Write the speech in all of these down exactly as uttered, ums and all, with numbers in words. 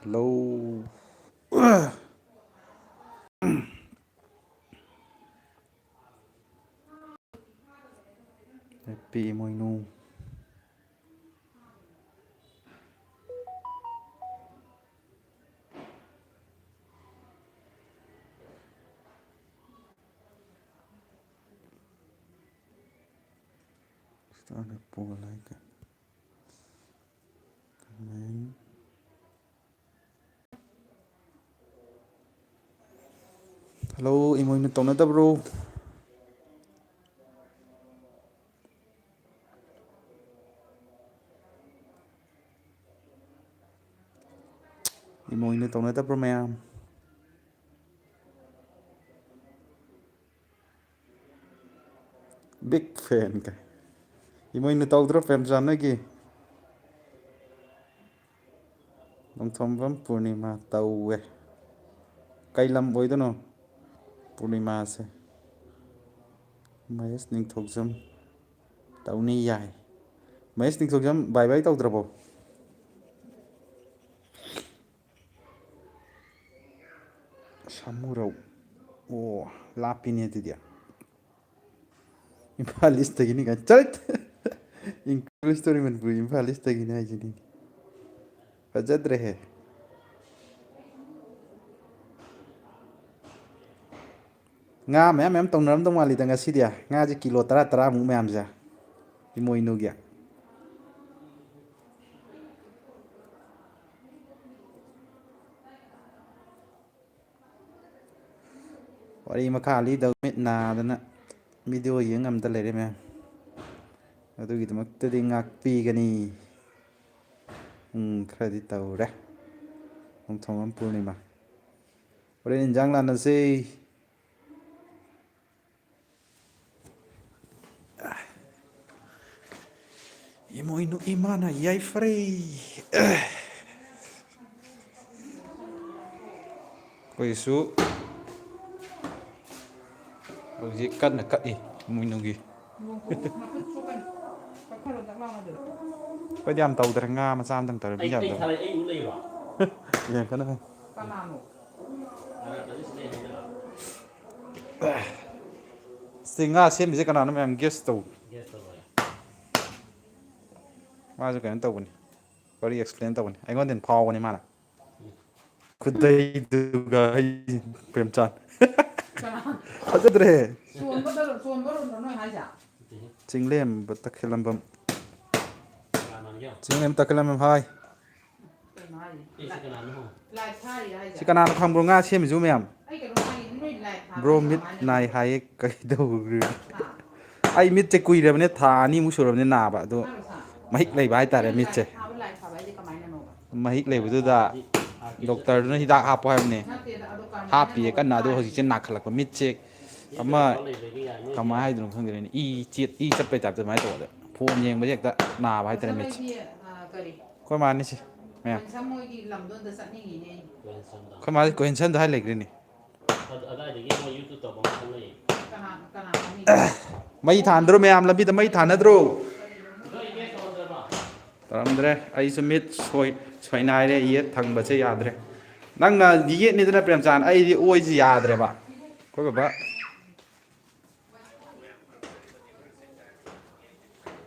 Hello. Happy ꯏꯃꯣꯏꯅꯨ꯫ Star pol ꯍꯥꯏ ꯀꯩ? ꯀꯃꯥꯏ? Hello, ꯏꯃꯣꯏꯅꯨ ꯇꯧꯅꯗꯕ꯭ꯔꯣ? ꯏꯃꯣꯏꯅꯨ ꯇꯧꯅꯗꯕ꯭ꯔꯣ ꯃꯌꯥꯝ? Big fan ꯀꯥꯏ꯫ ꯏꯃꯣꯏꯅꯨ ꯇꯧꯗ꯭ꯔꯣ ꯄ꯭ꯔꯦꯝꯆꯥꯟ ꯅꯣꯏꯒꯤ? ꯅꯣꯡꯊꯣꯝꯕꯝ ꯄꯨꯔꯅꯤꯃꯥ ꯇꯧꯋꯦ꯫ ꯀꯩ ꯂꯝ ꯑꯣꯏꯗꯣꯏꯅꯣ ꯄꯨꯔꯅꯤꯃꯥꯁꯦ? ꯃꯍꯦꯁ ꯅꯤꯡꯊꯧꯖꯝ ꯇꯧꯅꯤ ꯌꯥꯏ꯫ ꯃꯍꯦꯁ ꯅꯤꯡꯊꯧꯖꯝ bye bye ꯇꯧꯗ꯭ꯔꯕꯣ? ꯁꯥꯃꯨꯔꯧ꯫ ꯑꯣ, ꯂꯥꯞꯄꯤꯅꯦ ꯑꯗꯨꯗꯤ꯫ ꯏꯝꯐꯥꯜ ꯏꯁꯇꯒꯤꯅꯤ ꯀꯥꯏꯅ꯫ ꯆꯠ! ꯏꯟꯀ꯭ꯂꯨꯁ ꯇꯧꯔꯤ ꯃꯅꯤꯄꯨꯔꯤ ꯏꯝꯐꯥꯜ ꯏꯁꯇꯒꯤꯅꯤ ꯍꯥꯏꯁꯤꯅꯤ꯫ ꯐꯖꯗ꯭ꯔꯦꯍꯦ꯫ ꯉꯥ ꯃꯌꯥꯝ ꯃꯌꯥꯝ ꯇꯧꯅꯔꯝꯗꯧ ꯃꯥꯜꯂꯤꯗ ꯉꯁꯤꯗꯤ꯫ ꯉꯥꯁꯦ ꯀꯤꯂꯣ ꯇꯔꯥ ꯇꯔꯥꯃꯨꯛ ꯃꯌꯥꯝꯁꯦ꯫ ꯏꯃꯣꯏꯅꯨꯒꯤ꯫ ꯋꯥꯔꯤ ꯃꯈꯥ ꯂꯤꯗꯧ ꯃꯤꯠ ꯅꯥꯗꯅ video ꯌꯦꯡ ꯉꯝꯗ ꯂꯩꯔꯦ ꯃꯌꯥꯝ꯫ ꯑꯗꯨꯒꯤꯗꯃꯛꯇꯗꯤ ꯉꯥꯛꯄꯤꯒꯅꯤ꯫ ꯎꯝ, ꯈꯔꯗꯤ ꯇꯧꯔꯦ꯫ ꯅꯣꯡꯊꯣꯝꯕꯝ ꯄꯨꯔꯅꯤꯃꯥ꯫ ꯍꯣꯔꯦꯟ ꯏꯟꯖꯥꯡ ꯂꯥꯟꯅꯁꯦ꯫ ꯏꯃꯣꯏꯅꯨ ꯏꯃꯥꯅ ꯌꯥꯏꯐꯔꯦ꯫ ꯑꯩꯈꯣꯏꯁꯨ ꯍꯧꯖꯤꯛ ꯀꯟꯅ ꯀꯛꯏ ꯏꯃꯣꯏꯅꯨꯒꯤ꯫ ꯑꯩꯈꯣꯏꯗꯤ ꯌꯥꯝ ꯇꯧꯗ꯭ꯔꯦ, ꯉꯥ ꯃꯆꯥ ꯑꯝꯇꯪ ꯇꯧꯔꯦ, ꯃꯤ ꯌꯥꯝꯗꯕ꯫ ꯌꯦꯡꯉꯛꯀꯅꯨ꯫ ꯁꯤ ꯉꯥ ꯁꯦꯝꯃꯤꯁꯦ ꯀꯅꯥꯅꯣ ꯃꯌꯥꯝ guess ꯇꯧ꯫ ꯃꯥꯁꯨ ꯀꯩꯅꯣ ꯇꯧꯕꯅꯤ꯫ Very explain ꯇꯧꯕꯅꯤ꯫ ꯑꯩꯉꯣꯟꯗ ꯍꯦꯟꯅ ꯐꯥꯎꯕꯅꯤ ꯃꯥꯅ꯫ ꯈꯨꯗꯩꯗꯨꯒ ꯑꯩ ꯄ꯭ꯔꯦꯝꯆꯥꯟ꯫ ꯐꯖꯗ꯭ꯔꯦ꯫ ꯆꯣꯟꯕꯗꯔꯣ, ꯆꯣꯟꯕꯔꯣ ꯅꯣꯏ ꯍꯥꯏꯁꯦ? ꯆꯤꯡꯂꯦꯝꯕ ꯇꯈꯦꯂꯝꯕꯝ꯫ ꯆꯤꯡꯂꯦꯝꯕ ꯇꯈꯦꯂꯝꯕꯝ ꯍꯥꯏ꯫ ꯀꯩꯅꯣ ꯍꯥꯏꯁꯦ? ꯂꯥꯏ ꯊꯥꯔꯤ ꯍꯥꯏꯁꯦ? ꯁꯤ ꯀꯅꯥꯅꯣ ꯈꯪꯕ꯭ꯔꯣ? ꯉꯥ ꯁꯦꯝꯃꯤꯁꯨ ꯃꯌꯥꯝ꯫ ꯑꯩ ꯀꯩꯅꯣ ꯍꯥꯏꯒꯦ, ꯅꯣꯏ ꯂꯥꯏ ꯊꯥꯕ ꯕ꯭ꯔꯣ, ꯃꯤꯠ ꯀꯃꯥꯏꯅ ꯅꯥꯏ ꯇꯧꯕ? ꯍꯥꯏꯌꯦ, ꯀꯩꯗꯧꯈ꯭ꯔꯦ? ꯍꯥ? ꯑꯩ ꯃꯤꯠꯁꯦ ꯀꯨꯏꯔꯕꯅꯦ, ꯊꯥ ꯑꯅꯤꯃꯨꯛ ꯁꯨꯔꯕꯅꯦ ꯅꯥꯕ, ꯑꯗꯣ ꯃꯍꯤꯛ ꯂꯩꯕ ꯍꯥꯏꯇꯥꯔꯦ ꯃꯤꯠꯁꯦ꯫ ꯃꯍꯤꯛ ꯂꯩꯕꯗꯨꯗ ꯗꯣꯛꯇꯔꯗꯨꯅ ꯍꯤꯗꯥꯛ ꯍꯥꯞꯄꯣ ꯍꯥꯏꯕꯅꯦ꯫ ꯍꯥꯞꯄꯤꯌꯦ ꯀꯟꯅ, ꯑꯗꯣ ꯍꯧꯖꯤꯛꯁꯦ ꯅꯥꯈꯠꯂꯛꯄ ꯃꯤꯠꯁꯦ꯫ ꯑꯃ ꯀꯃꯥꯏꯅ ꯍꯥꯏꯗꯣꯏꯅꯣ ꯈꯪꯗ꯭ꯔꯦꯅꯦ, ꯏ ꯆꯦꯠ-, ꯏ ꯆꯠꯄꯩ ꯇꯥꯏꯞꯇ ꯑꯗꯨꯃꯥꯏꯅ ꯇꯧꯕꯗ, ꯐꯣꯟ ꯌꯦꯡꯕꯁꯦ ꯍꯦꯛꯇ ꯅꯥꯕ ꯍꯥꯏꯇꯥꯔꯦ ꯃꯤꯠꯁꯦ꯫ ꯑꯩꯈꯣꯏ ꯃꯥꯅꯤꯁꯦ ꯃꯌꯥꯝ꯫ ꯑꯩꯈꯣꯏ ꯃꯥꯁꯦ ꯀꯣꯍꯦꯟꯁꯟꯗ ꯍꯥꯏ ꯂꯩꯈ꯭ꯔꯦꯅꯦ꯫ ꯃꯩ ꯊꯥꯟꯗ꯭ꯔꯣ ꯃꯌꯥꯝ? ꯂꯝꯕꯤꯗ ꯃꯩ ꯊꯥꯟꯅꯗ꯭ꯔꯣ? ꯇꯧꯔꯝꯗ꯭ꯔꯦ꯫ ꯑꯩꯁꯨ ꯃꯤꯠ ꯁꯣꯏ-, ꯁꯣꯏꯅꯥꯏꯔꯦ꯫ ꯌꯦꯠ ꯊꯪꯕꯁꯦ ꯌꯥꯗ꯭ꯔꯦ꯫ ꯅꯪꯅ ꯌꯦꯠꯅꯤꯗꯅ ꯄ꯭ꯔꯦꯝꯆꯥꯟ, ꯑꯩꯗꯤ ꯑꯣꯏꯁꯤ ꯌꯥꯗ꯭ꯔꯦꯕ꯫ ꯑꯩꯈꯣꯏ ꯕꯕꯥ꯫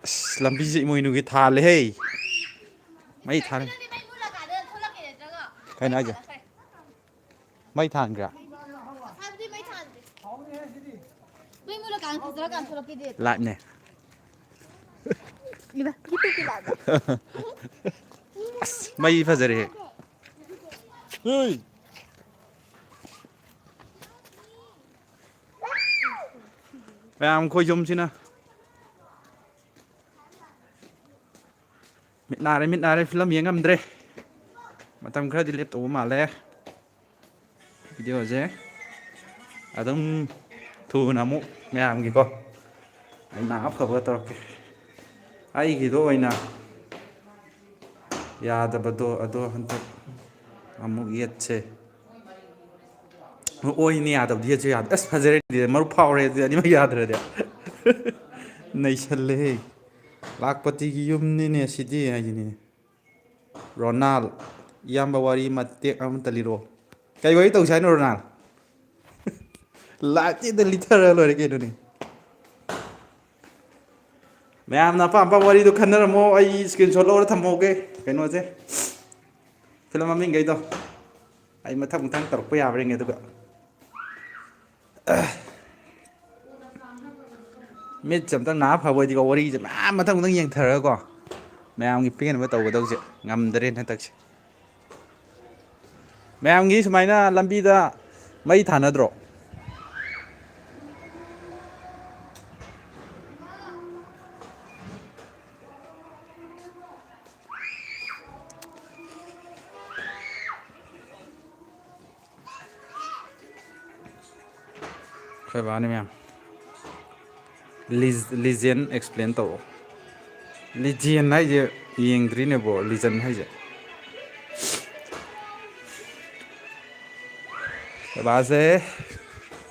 ꯑꯁ, ꯂꯝꯕꯤꯁꯦ ꯏꯃꯣꯏꯅꯨꯒꯤ ꯊꯥꯜꯂꯦꯍꯦ꯫ ꯃꯩ ꯊꯥꯜꯂꯦ꯫ ꯀꯩꯅꯣ ꯍꯥꯏꯁꯦ? ꯃꯩ ꯊꯥꯟꯈ꯭ꯔꯦ? ꯉꯁꯥꯏꯕꯨꯗꯤ ꯃꯩ ꯊꯥꯟꯗꯦ꯫ ꯃꯩ ꯃꯨꯠꯂꯀꯥꯟꯗ ꯐꯖꯔꯀꯥꯟꯗ ꯊꯣꯛꯂꯛꯀꯦꯗꯤ꯫ ꯂꯥꯏꯠꯅꯦ꯫ ꯏꯃꯥ, YouTubeꯀꯤ ꯂꯥꯏꯠꯅꯦ꯫ ꯑꯁ, ꯃꯩ ꯐꯖꯔꯦꯍꯦ꯫ ꯍꯦ! ꯃꯌꯥꯝ ꯈꯣꯏ ꯌꯨꯝꯁꯤꯅ꯫ ꯃꯤꯠ ꯅꯥꯔꯦ, ꯃꯤꯠ ꯅꯥꯔꯦ, ꯐꯤꯂꯝ ꯌꯦꯡ ꯉꯝꯗ꯭ꯔꯦ꯫ ꯃꯇꯝ ꯈꯔꯗꯤ ꯂꯦꯞꯇꯧꯕ ꯃꯥꯜꯂꯦ꯫ ꯚꯤꯗꯤꯑꯣꯁꯦ ꯑꯗꯨꯝ ꯊꯨꯅ ꯑꯃꯨꯛ ꯃꯌꯥꯝꯒꯤꯀꯣ ꯑꯩ ꯅꯥ ꯑꯐꯕ ꯇꯧꯔꯛꯀꯦ꯫ ꯑꯩꯒꯤꯗꯣ ꯑꯣꯏꯅ ꯌꯥꯗꯕꯗꯣ, ꯑꯗꯣ ꯍꯟꯗꯛ ꯑꯃꯨꯛ ꯌꯦꯠꯁꯦ꯫ ꯑꯣꯏꯅꯦ ꯌꯥꯗꯕꯗꯤ ꯌꯦꯠꯁꯦ ꯌꯥꯗ-, ꯑꯁ, ꯐꯖꯔꯦ ꯑꯗꯨꯗꯤ, ꯃꯔꯨꯞ ꯐꯥꯎꯔꯦ ꯑꯗꯨꯗꯤ, ꯑꯅꯤꯃꯛ ꯌꯥꯗ꯭ꯔꯗꯤ꯫ ꯅꯩꯁꯜꯂꯦꯍꯦ꯫ ꯂꯥꯛꯄꯇꯤꯒꯤ ꯌꯨꯝꯅꯤꯅꯦ ꯁꯤꯗꯤ ꯍꯥꯏꯁꯤꯅꯤꯅꯦ꯫ ꯔꯣꯅꯥꯜ꯫ ꯏꯌꯥꯝꯕ, ꯋꯥꯔꯤ ꯃꯇꯦꯛ ꯑꯃꯇ ꯂꯤꯔꯛꯑꯣ꯫ ꯀꯩ ꯋꯥꯔꯤ ꯇꯧꯁꯦ ꯍꯥꯏꯅꯣ, ꯔꯣꯅꯥꯜ? ꯂꯥꯏꯞꯇ ꯂꯤꯊꯔ ꯂꯣꯏꯔꯦ ꯀꯩꯅꯣꯅꯦ꯫ ꯃꯌꯥꯝꯅ ꯑꯄꯥꯝ ꯑꯄꯥꯝꯕ ꯋꯥꯔꯤꯗꯣ ꯈꯟꯅꯔꯝꯃꯣ, ꯑꯩ screenshot ꯂꯧꯔ ꯊꯝꯃꯛꯑꯒꯦ ꯀꯩꯅꯣꯁꯦ, ꯐꯤꯂꯝ ꯃꯃꯤꯡꯈꯩꯗꯣ꯫ ꯑꯩ ꯃꯊꯪ ꯃꯊꯪ ꯇꯧꯔꯛꯄ ꯌꯥꯕ꯭ꯔꯥ ꯌꯦꯡꯒꯦ꯫ ꯑꯗꯨꯒ ꯃꯤꯠꯁꯦ ꯑꯝꯇꯪ ꯅꯥ ꯐꯕ ꯑꯣꯏꯗꯤꯀꯣ, ꯋꯥꯔꯤꯁꯦ ꯃꯌꯥꯝ ꯃꯊꯪ ꯃꯊꯪ ꯌꯦꯡꯊꯔꯒꯀꯣ, ꯃꯌꯥꯝꯒꯤ ꯄꯦꯟꯅꯕ ꯇꯧꯒꯗꯧꯁꯦ ꯉꯝꯗꯔꯦꯅꯦ ꯍꯟꯗꯛꯁꯦ꯫ ꯃꯌꯥꯝꯒꯤ ꯁꯨꯃꯥꯏꯅ ꯂꯝꯕꯤꯗ ꯃꯩ ꯊꯥꯅꯗ꯭ꯔꯣ? ꯑꯩꯈꯣꯏ ꯕꯥꯅꯤ ꯃꯌꯥꯝ꯫ Legend explain ꯇꯧꯔꯛꯑꯣ꯫ Legend ꯍꯥꯏꯁꯦ ꯌꯦꯡꯗ꯭ꯔꯤꯅꯦꯕꯣ, Legend ꯍꯥꯏꯁꯦ꯫ ꯑꯩꯈꯣꯏ ꯕꯥꯁꯦ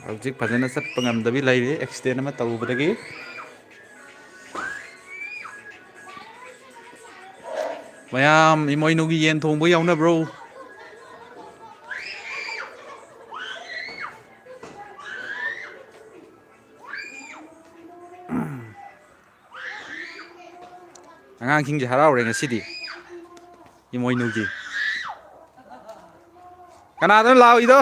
ꯍꯧꯖꯤꯛ ꯐꯖꯅ ꯆꯠꯄ ꯉꯝꯗꯕꯤ ꯂꯩꯔꯤ, accident ꯑꯃ ꯇꯧꯕꯗꯒꯤ꯫ ꯃꯌꯥꯝ, ꯏꯃꯣꯏꯅꯨꯒꯤ ꯌꯦꯟ ꯊꯣꯡꯕ ꯌꯥꯎꯅꯕ꯭ꯔꯣ? ꯑꯉꯥꯡꯁꯤꯡꯁꯦ ꯍꯔꯥꯎꯔꯦ ꯉꯁꯤꯗꯤ, ꯏꯃꯣꯏꯅꯨꯒꯤ꯫ ꯀꯅꯥꯗꯅꯣ ꯂꯥꯎꯏꯗꯣ?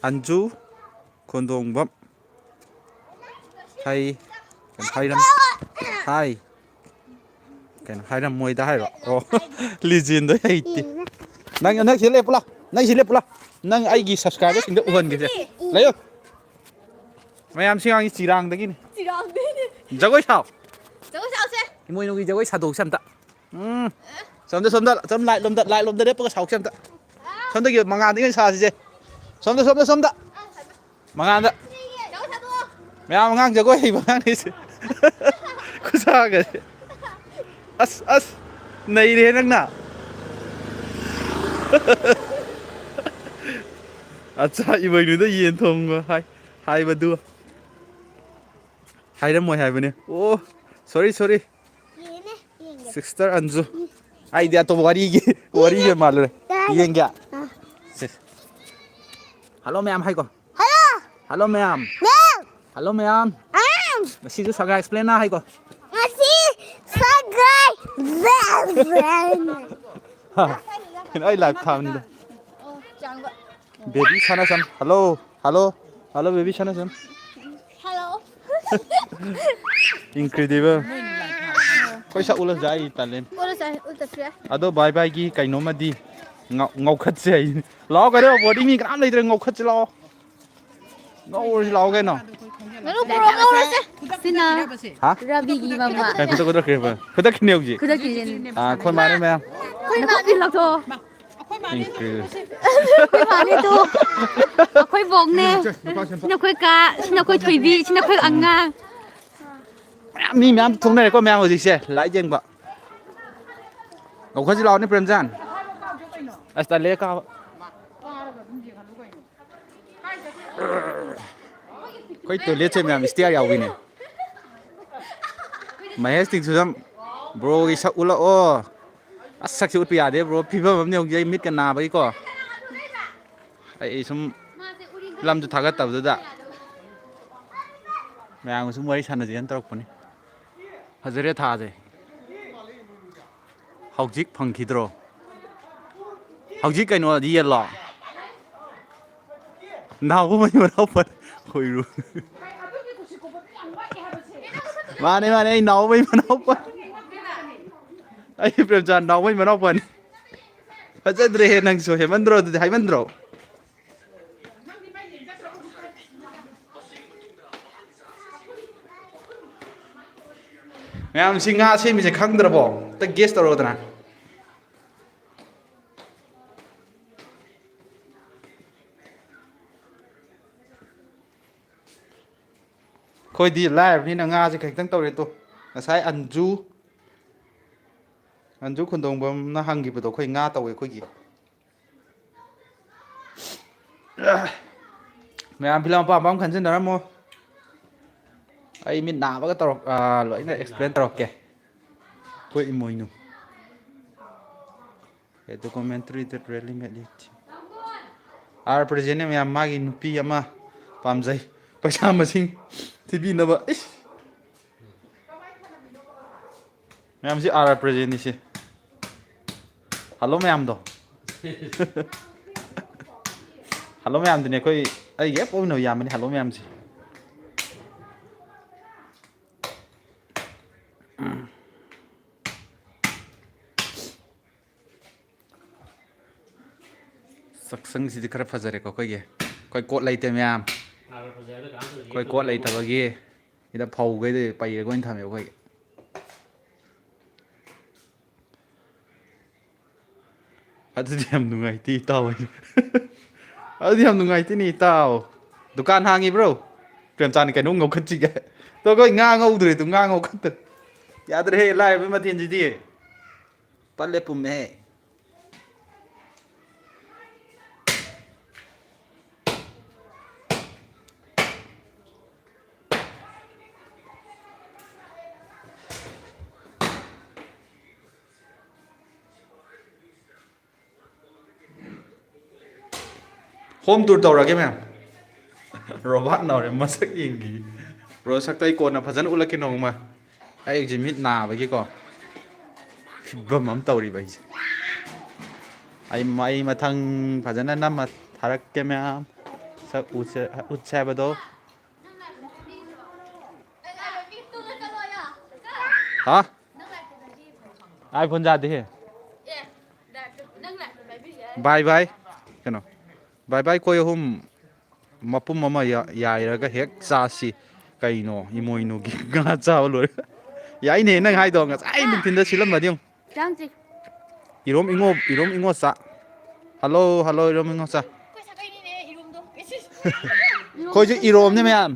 ꯑꯟꯖꯨ ꯈꯣꯟꯗꯣꯡꯕꯝ꯫ ꯍꯥꯏ꯫ ꯀꯩꯅꯣ ꯍꯥꯏꯔꯝ-, ꯍꯥꯏ꯫ ꯀꯩꯅꯣ ꯍꯥꯏꯔꯝꯃꯣꯏꯗ ꯍꯥꯏꯔꯣ? ꯑꯣ, Legend ꯗꯣ ꯍꯩꯇꯦ꯫ ꯅꯪ, ꯅꯪ ꯁꯤ ꯂꯦꯞꯄꯨ ꯂꯥꯎ꯫ ꯅꯪ ꯁꯤ ꯂꯦꯞꯄꯨ ꯂꯥꯎ꯫ ꯅꯪ ꯑꯩꯒꯤ subscriber ꯁꯤꯡꯗ ꯎꯍꯟꯒꯦꯁꯦ꯫ ꯂꯩꯌꯨ꯫ ꯃꯌꯥꯝ ꯁꯤ ꯑꯉꯥꯡꯁꯤ ꯆꯤꯔꯥꯡꯗꯒꯤꯅꯤ꯫ ꯆꯤꯔꯥꯡꯗꯒꯤꯅꯤ꯫ ꯖꯒꯣꯏ ꯁꯥꯎ꯫ ꯖꯒꯣꯏ ꯁꯥꯎꯁꯦ꯫ ꯏꯃꯣꯏꯅꯨꯒꯤ ꯖꯒꯣꯏ ꯁꯥꯗꯣꯛꯁꯦ ꯑꯝꯇ꯫ ꯎꯝ꯫ ꯁꯣꯝꯗ, ꯁꯣꯝꯗ, ꯁꯣꯝ light ꯂꯣꯝꯗ, light ꯂꯣꯝꯗ ꯂꯦꯞꯄꯒ ꯁꯥꯎꯁꯦ ꯑꯝꯇ꯫ ꯁꯣꯝꯗꯒꯤ ꯃꯉꯥꯜꯗꯒꯤ ꯑꯣꯏꯅ ꯁꯥꯁꯤꯁꯦ꯫ ꯁꯣꯝꯗ, ꯁꯣꯝꯗ, ꯁꯣꯝꯗ꯫ ꯃꯉꯥꯜꯗ꯫ ꯃꯌꯥꯝ ꯑꯉꯥꯡ ꯖꯒꯣꯏ ꯍꯩꯕ ꯑꯉꯥꯡꯅꯤ ꯁꯤ꯫ ꯈꯨꯁꯥꯒꯁꯦ꯫ ꯑꯁ, ꯑꯁ꯫ ꯅꯩꯔꯦꯍꯦ ꯅꯪꯅ꯫ ꯑꯠꯆꯥ, ꯏꯃꯣꯏꯅꯨꯗ ꯌꯦꯟ ꯊꯣꯡꯕ ꯍꯥꯏ-, ꯍꯥꯏꯕꯗꯨ꯫ ꯍꯥꯏꯔꯝꯃꯣꯏ ꯍꯥꯏꯕꯅꯦ꯫ ꯑꯣ, sorry, sorry꯫ ꯌꯦꯟꯅꯦ꯫ Sister ꯑꯟꯖꯨ꯫ ꯑꯩꯗꯤ ꯑꯇꯣꯞꯄ ꯋꯥꯔꯤꯒꯤ, ꯋꯥꯔꯤꯒꯤ ꯃꯥꯜꯂꯨꯔꯦ꯫ ꯌꯦꯡꯒꯦ꯫ ꯁꯦ꯫ Hello ꯃꯌꯥꯝ ꯍꯥꯏꯀꯣ꯫ Hello꯫ Hello ꯃꯌꯥꯝ꯫ ꯃꯌꯥꯝ꯫ Hello ꯃꯌꯥꯝ꯫ ꯃꯌꯥꯝ꯫ ꯉꯁꯤꯁꯨ ꯁꯒꯥꯏ explain ꯍꯥꯏꯀꯣ꯫ ꯉꯁꯤ ꯁꯒꯥꯏ꯫ ꯀꯩꯅꯣ ꯑꯩ live ꯊꯥꯕꯅꯤꯗ꯫ ꯑꯣ, ꯆꯥꯡꯕ꯫ Baby ꯁꯅꯥꯁꯝ꯫ Hello꯫ Hello꯫ Hello baby ꯁꯅꯥꯁꯝ꯫ Hello꯫ Incredible꯫ ꯑꯩꯈꯣꯏ ꯁꯛ ꯎꯠꯂꯁꯨ ꯌꯥꯏ, ꯇꯜꯂꯦ꯫ ꯎꯠꯂꯁꯨ ꯌꯥꯏ, ꯎꯠꯇ꯭ꯔꯁꯨ ꯌꯥꯏ꯫ ꯑꯗꯣ bye bye ꯒꯤ ꯀꯩꯅꯣꯝꯃꯗꯤ ꯉꯧ-, ꯉꯧꯈꯠꯁꯦ ꯍꯥꯏ꯫ ꯂꯥꯛꯑꯣ ꯀꯩꯅꯣ, boarding ꯃꯤ ꯀꯅꯥꯝ ꯂꯩꯇ꯭ꯔꯦ, ꯉꯧꯈꯠꯁꯤ ꯂꯥꯛꯑꯣ꯫ ꯉꯧꯔꯁꯤ ꯂꯥꯛꯑꯣ ꯀꯩꯅꯣ꯫ ꯉꯥꯅꯨ ꯄꯨꯔꯛꯑꯣ, ꯉꯧꯔꯁꯦ꯫ ꯁꯤꯅ ꯍꯥ? ꯔꯕꯤꯒꯤ ꯃꯃꯥ꯫ ꯀꯩ ꯈꯨꯗꯛ ꯈꯨꯗꯛ ꯈꯨꯗꯛ ꯈꯨꯗꯛ꯫ ꯈꯨꯗꯛꯀꯤꯅꯦ ꯍꯧꯖꯤꯛ꯫ ꯈꯨꯗꯛꯀꯤꯅꯦ꯫ ꯑꯥ, ꯑꯩꯈꯣꯏ ꯃꯥꯅꯦ ꯃꯌꯥꯝ꯫ ꯅꯈꯨꯠꯇꯤ ꯂꯧꯊꯣꯛꯑꯣ꯫ Incredible꯫ ꯑꯩꯈꯣꯏ ꯃꯥꯅꯦ ꯇꯨ꯫ ꯑꯩꯈꯣꯏ ꯕꯣꯛꯅꯦ꯫ ꯁꯤꯅ ꯑꯩꯈꯣꯏ ꯀꯥ, ꯁꯤꯅ ꯑꯩꯈꯣꯏ ꯊꯣꯏꯕꯤ, ꯁꯤꯅ ꯑꯩꯈꯣꯏ ꯑꯉꯥꯡ꯫ ꯃꯌꯥꯝ, ꯃꯤ ꯃꯌꯥꯝ ꯊꯣꯛꯅꯔꯦꯀꯣ ꯃꯌꯥꯝ ꯍꯧꯖꯤꯛꯁꯦ live ꯌꯦꯡꯕ꯫ ꯉꯧꯈꯠꯁꯤ ꯂꯥꯛꯑꯣꯅꯦ ꯄ꯭ꯔꯦꯝꯆꯥꯟ꯫ ꯑꯁ ꯇꯜꯂꯦ ꯀꯥꯕ꯫ ꯑꯩꯈꯣꯏ toilet ꯁꯦ ꯃꯌꯥꯝ stair ꯌꯥꯎꯕꯤꯅꯦ꯫ ꯃꯍꯦꯁ ꯇꯤꯡꯁꯨꯖꯝ, bro ꯒꯤ ꯁꯛ ꯎꯠꯂꯛꯑꯣ꯫ ꯑꯁ ꯁꯛꯁꯦ ꯎꯠꯄ ꯌꯥꯗꯦ bro, ꯐꯤꯕꯝ ꯑꯃꯅꯦ ꯍꯧꯖꯤꯛ ꯑꯩ ꯃꯤꯠꯀ ꯅꯥꯕꯒꯤꯀꯣ꯫ ꯑꯩ ꯁꯨꯝ ꯐꯤꯂꯝꯁꯨ ꯊꯥꯒꯠꯇꯕꯗꯨꯗ ꯃꯌꯥꯝꯒ ꯁꯨꯝ ꯋꯥꯔꯤ ꯁꯥꯟꯅꯁꯦꯅ ꯇꯧꯔꯛꯄꯅꯤ꯫ ꯐꯖꯔꯦ ꯊꯥꯁꯦ꯫ ꯍꯧꯖꯤꯛ ꯐꯪꯈꯤꯗ꯭ꯔꯣ? ꯍꯧꯖꯤꯛ ꯀꯩꯅꯣꯗꯤ ꯌꯦꯜꯂꯣ? ꯅꯥꯎꯕ ꯃꯩ ꯃꯅꯥꯎ ꯄꯥꯟ-, ꯈꯣꯏꯔꯨ꯫ ꯃꯥꯅꯦ, ꯃꯥꯅꯦ, ꯑꯩ ꯅꯥꯎꯕ ꯃꯩ ꯃꯅꯥꯎ ꯄꯥꯟ-, ꯑꯩ ꯄ꯭ꯔꯦꯝꯆꯥꯟ ꯅꯥꯎꯕ ꯃꯩ ꯃꯅꯥꯎ ꯄꯥꯟ-꯫ ꯐꯖꯗ꯭ꯔꯦꯍꯦ ꯅꯪꯁꯨ, ꯍꯦꯃꯟꯗ꯭ꯔꯣ ꯑꯗꯨꯗꯤ, ꯍꯥꯏꯃꯟꯗ꯭ꯔꯣ? ꯃꯌꯥꯝ, ꯁꯤ ꯉꯥ ꯁꯦꯝꯃꯤꯁꯦ ꯈꯪꯗ꯭ꯔꯕꯣ? ꯑꯝꯇ guess ꯇꯧꯔꯛꯑꯣꯗꯅ꯫ ꯑꯩꯈꯣꯏꯗꯤ ꯂꯥꯏꯔꯕꯅꯤꯅ ꯉꯥꯁꯦ ꯈꯖꯤꯛꯇꯪ ꯇꯧꯔꯦ ꯇꯣ꯫ ꯉꯁꯥꯏ ꯑꯟꯖꯨ, ꯑꯟꯖꯨ ꯈꯨꯟꯗꯣꯡꯕꯝꯅ ꯍꯪꯈꯤꯕꯗꯣ, ꯑꯩꯈꯣꯏ ꯉꯥ ꯇꯧꯋꯦ ꯑꯩꯈꯣꯏꯒꯤ꯫ ꯃꯌꯥꯝ ꯐꯤꯂꯝ ꯑꯄꯥꯝꯕ ꯑꯃ ꯈꯟꯖꯟꯅꯔꯝꯃꯣ꯫ ꯑꯩ ꯃꯤꯠ ꯅꯥꯕꯒ ꯇꯧꯔꯛ-, ꯑꯥ, ꯂꯣꯏꯅ explain ꯇꯧꯔꯛꯀꯦ꯫ ꯑꯩꯈꯣꯏ ꯏꯃꯣꯏꯅꯨ꯫ A documentary that really made it. R ꯄ꯭ꯔꯖꯦꯟꯅ ꯃꯌꯥꯝ ꯃꯥꯒꯤ ꯅꯨꯄꯤ ꯑꯃ ꯄꯥꯝꯖꯩ꯫ ꯄꯩꯁꯥ ꯃꯁꯤꯡ ꯊꯤꯕꯤꯅꯕ꯫ ꯏꯁ! ꯃꯌꯥꯝꯁꯤ ꯑꯥꯔ ꯄ꯭ꯔꯖꯦꯟꯅꯤꯁꯦ꯫ ꯍꯜꯂꯣ ꯃꯌꯥꯝꯗꯣ꯫ ꯍꯜꯂꯣ ꯃꯌꯥꯝꯗꯨꯅꯦ ꯑꯩꯈꯣꯏ, ꯑꯩꯒꯤ ꯍꯦꯛ ꯄꯣꯛꯃꯤꯟꯅꯕ ꯏꯌꯥꯝꯕꯅꯤ ꯍꯜꯂꯣ ꯃꯌꯥꯝꯁꯦ꯫ ꯆꯥꯛꯁꯪꯁꯤꯗꯤ ꯈꯔ ꯐꯖꯔꯦꯀꯣ ꯑꯩꯈꯣꯏꯒꯤ꯫ ꯑꯩꯈꯣꯏ ꯀꯣꯠ ꯂꯩꯇꯦ ꯃꯌꯥꯝ꯫ ꯑꯩꯈꯣꯏ ꯀꯣꯠ ꯂꯩꯇꯕꯒꯤ ꯁꯤꯗ ꯐꯧꯈꯩꯗꯤ ꯄꯩꯔꯒ ꯑꯣꯏꯅ ꯊꯝꯃꯦ ꯑꯩꯈꯣꯏꯒꯤ꯫ ꯑꯗꯨꯗꯤ ꯌꯥꯝ ꯅꯨꯡꯉꯥꯏꯇꯦ ꯏꯇꯥꯎ꯫ ꯑꯗꯨꯗꯤ ꯌꯥꯝ ꯅꯨꯡꯉꯥꯏꯇꯦꯅꯦ ꯏꯇꯥꯎ꯫ ꯗꯨꯀꯥꯟ ꯍꯥꯡꯉꯤꯕ꯭ꯔꯣ? ꯄ꯭ꯔꯦꯝꯆꯥꯟꯗ ꯀꯩꯅꯣꯝ ꯉꯧꯈꯠꯁꯤꯒꯦ꯫ ꯇꯣ ꯑꯩꯈꯣꯏ ꯉꯥ ꯉꯧꯗ꯭ꯔꯦ, ꯇꯨ ꯉꯥ ꯉꯧꯈꯠꯇ ꯌꯥꯗ꯭ꯔꯦꯍꯦ, ꯂꯥꯏꯔꯕ ꯃꯊꯦꯜꯁꯤꯗꯤ꯫ ꯄꯠꯂꯦ ꯄꯨꯝꯃꯦꯍꯦ꯫ ꯍꯣꯝ ꯇꯨꯔ ꯇꯧꯔꯒꯦ ꯃꯌꯥꯝ꯫ ꯔꯣꯕꯥꯠ ꯅꯧꯔꯦ ꯃꯁꯛ ꯌꯦꯡꯈꯤ꯫ ꯕ꯭ꯔꯣ ꯁꯛꯇꯣ ꯑꯩ ꯀꯣꯟꯅ ꯐꯖꯅ ꯎꯠꯂꯛꯀꯦ ꯅꯣꯡꯃ꯫ ꯑꯩ ꯍꯧꯖꯤꯛ ꯃꯤꯠ ꯅꯥꯕꯒꯤꯀꯣ꯫ ꯐꯤꯕꯝ ꯑꯃ ꯇꯧꯔꯤꯕ ꯑꯩꯁꯦ꯫ ꯑꯩ, ꯑꯩ ꯃꯊꯪ ꯐꯖꯅ ꯅꯝꯃ ꯊꯥꯔꯛꯀꯦ ꯃꯌꯥꯝ꯫ ꯁꯛ ꯎꯠꯁꯦ, ꯎꯠꯁꯦ ꯍꯥꯏꯕꯗꯣ꯫ ꯍꯥ? ꯑꯥꯏꯐꯣꯟ ꯌꯥꯗꯦꯍꯦ꯫ ꯕꯥꯏ ꯕꯥꯏ꯫ ꯀꯩꯅꯣ? ꯕꯥꯏ ꯕꯥꯏ ꯀꯣꯏ ꯑꯍꯨꯝ ꯃꯄꯨꯝ ꯑꯃ ꯌꯥ-, ꯌꯥꯏꯔꯒ ꯍꯦꯛ ꯆꯥꯁꯤ꯫ ꯀꯩꯅꯣ? ꯏꯃꯣꯏꯅꯨꯒꯤ ꯉꯥ ꯆꯥꯕ ꯂꯣꯏꯔꯦ꯫ ꯌꯥꯏꯅꯦ ꯅꯪ ꯍꯥꯏꯗꯣ꯫ ꯉꯁꯥꯏ ꯅꯨꯡꯊꯤꯟꯗ ꯁꯤꯜꯂꯝꯃꯗꯤ ꯌꯦꯡꯉꯨ꯫ ꯆꯥꯡꯁꯤ꯫ ꯏꯔꯣꯝ ꯏꯉꯣ, ꯏꯔꯣꯝ ꯏꯉꯣ ꯆꯥ꯫ ꯍꯜꯂꯣ, ꯍꯜꯂꯣ, ꯏꯔꯣꯝ ꯏꯉꯣ ꯆꯥ꯫ ꯑꯩꯈꯣꯏꯁꯨ ꯏꯔꯣꯝꯅꯦ ꯃꯌꯥꯝ꯫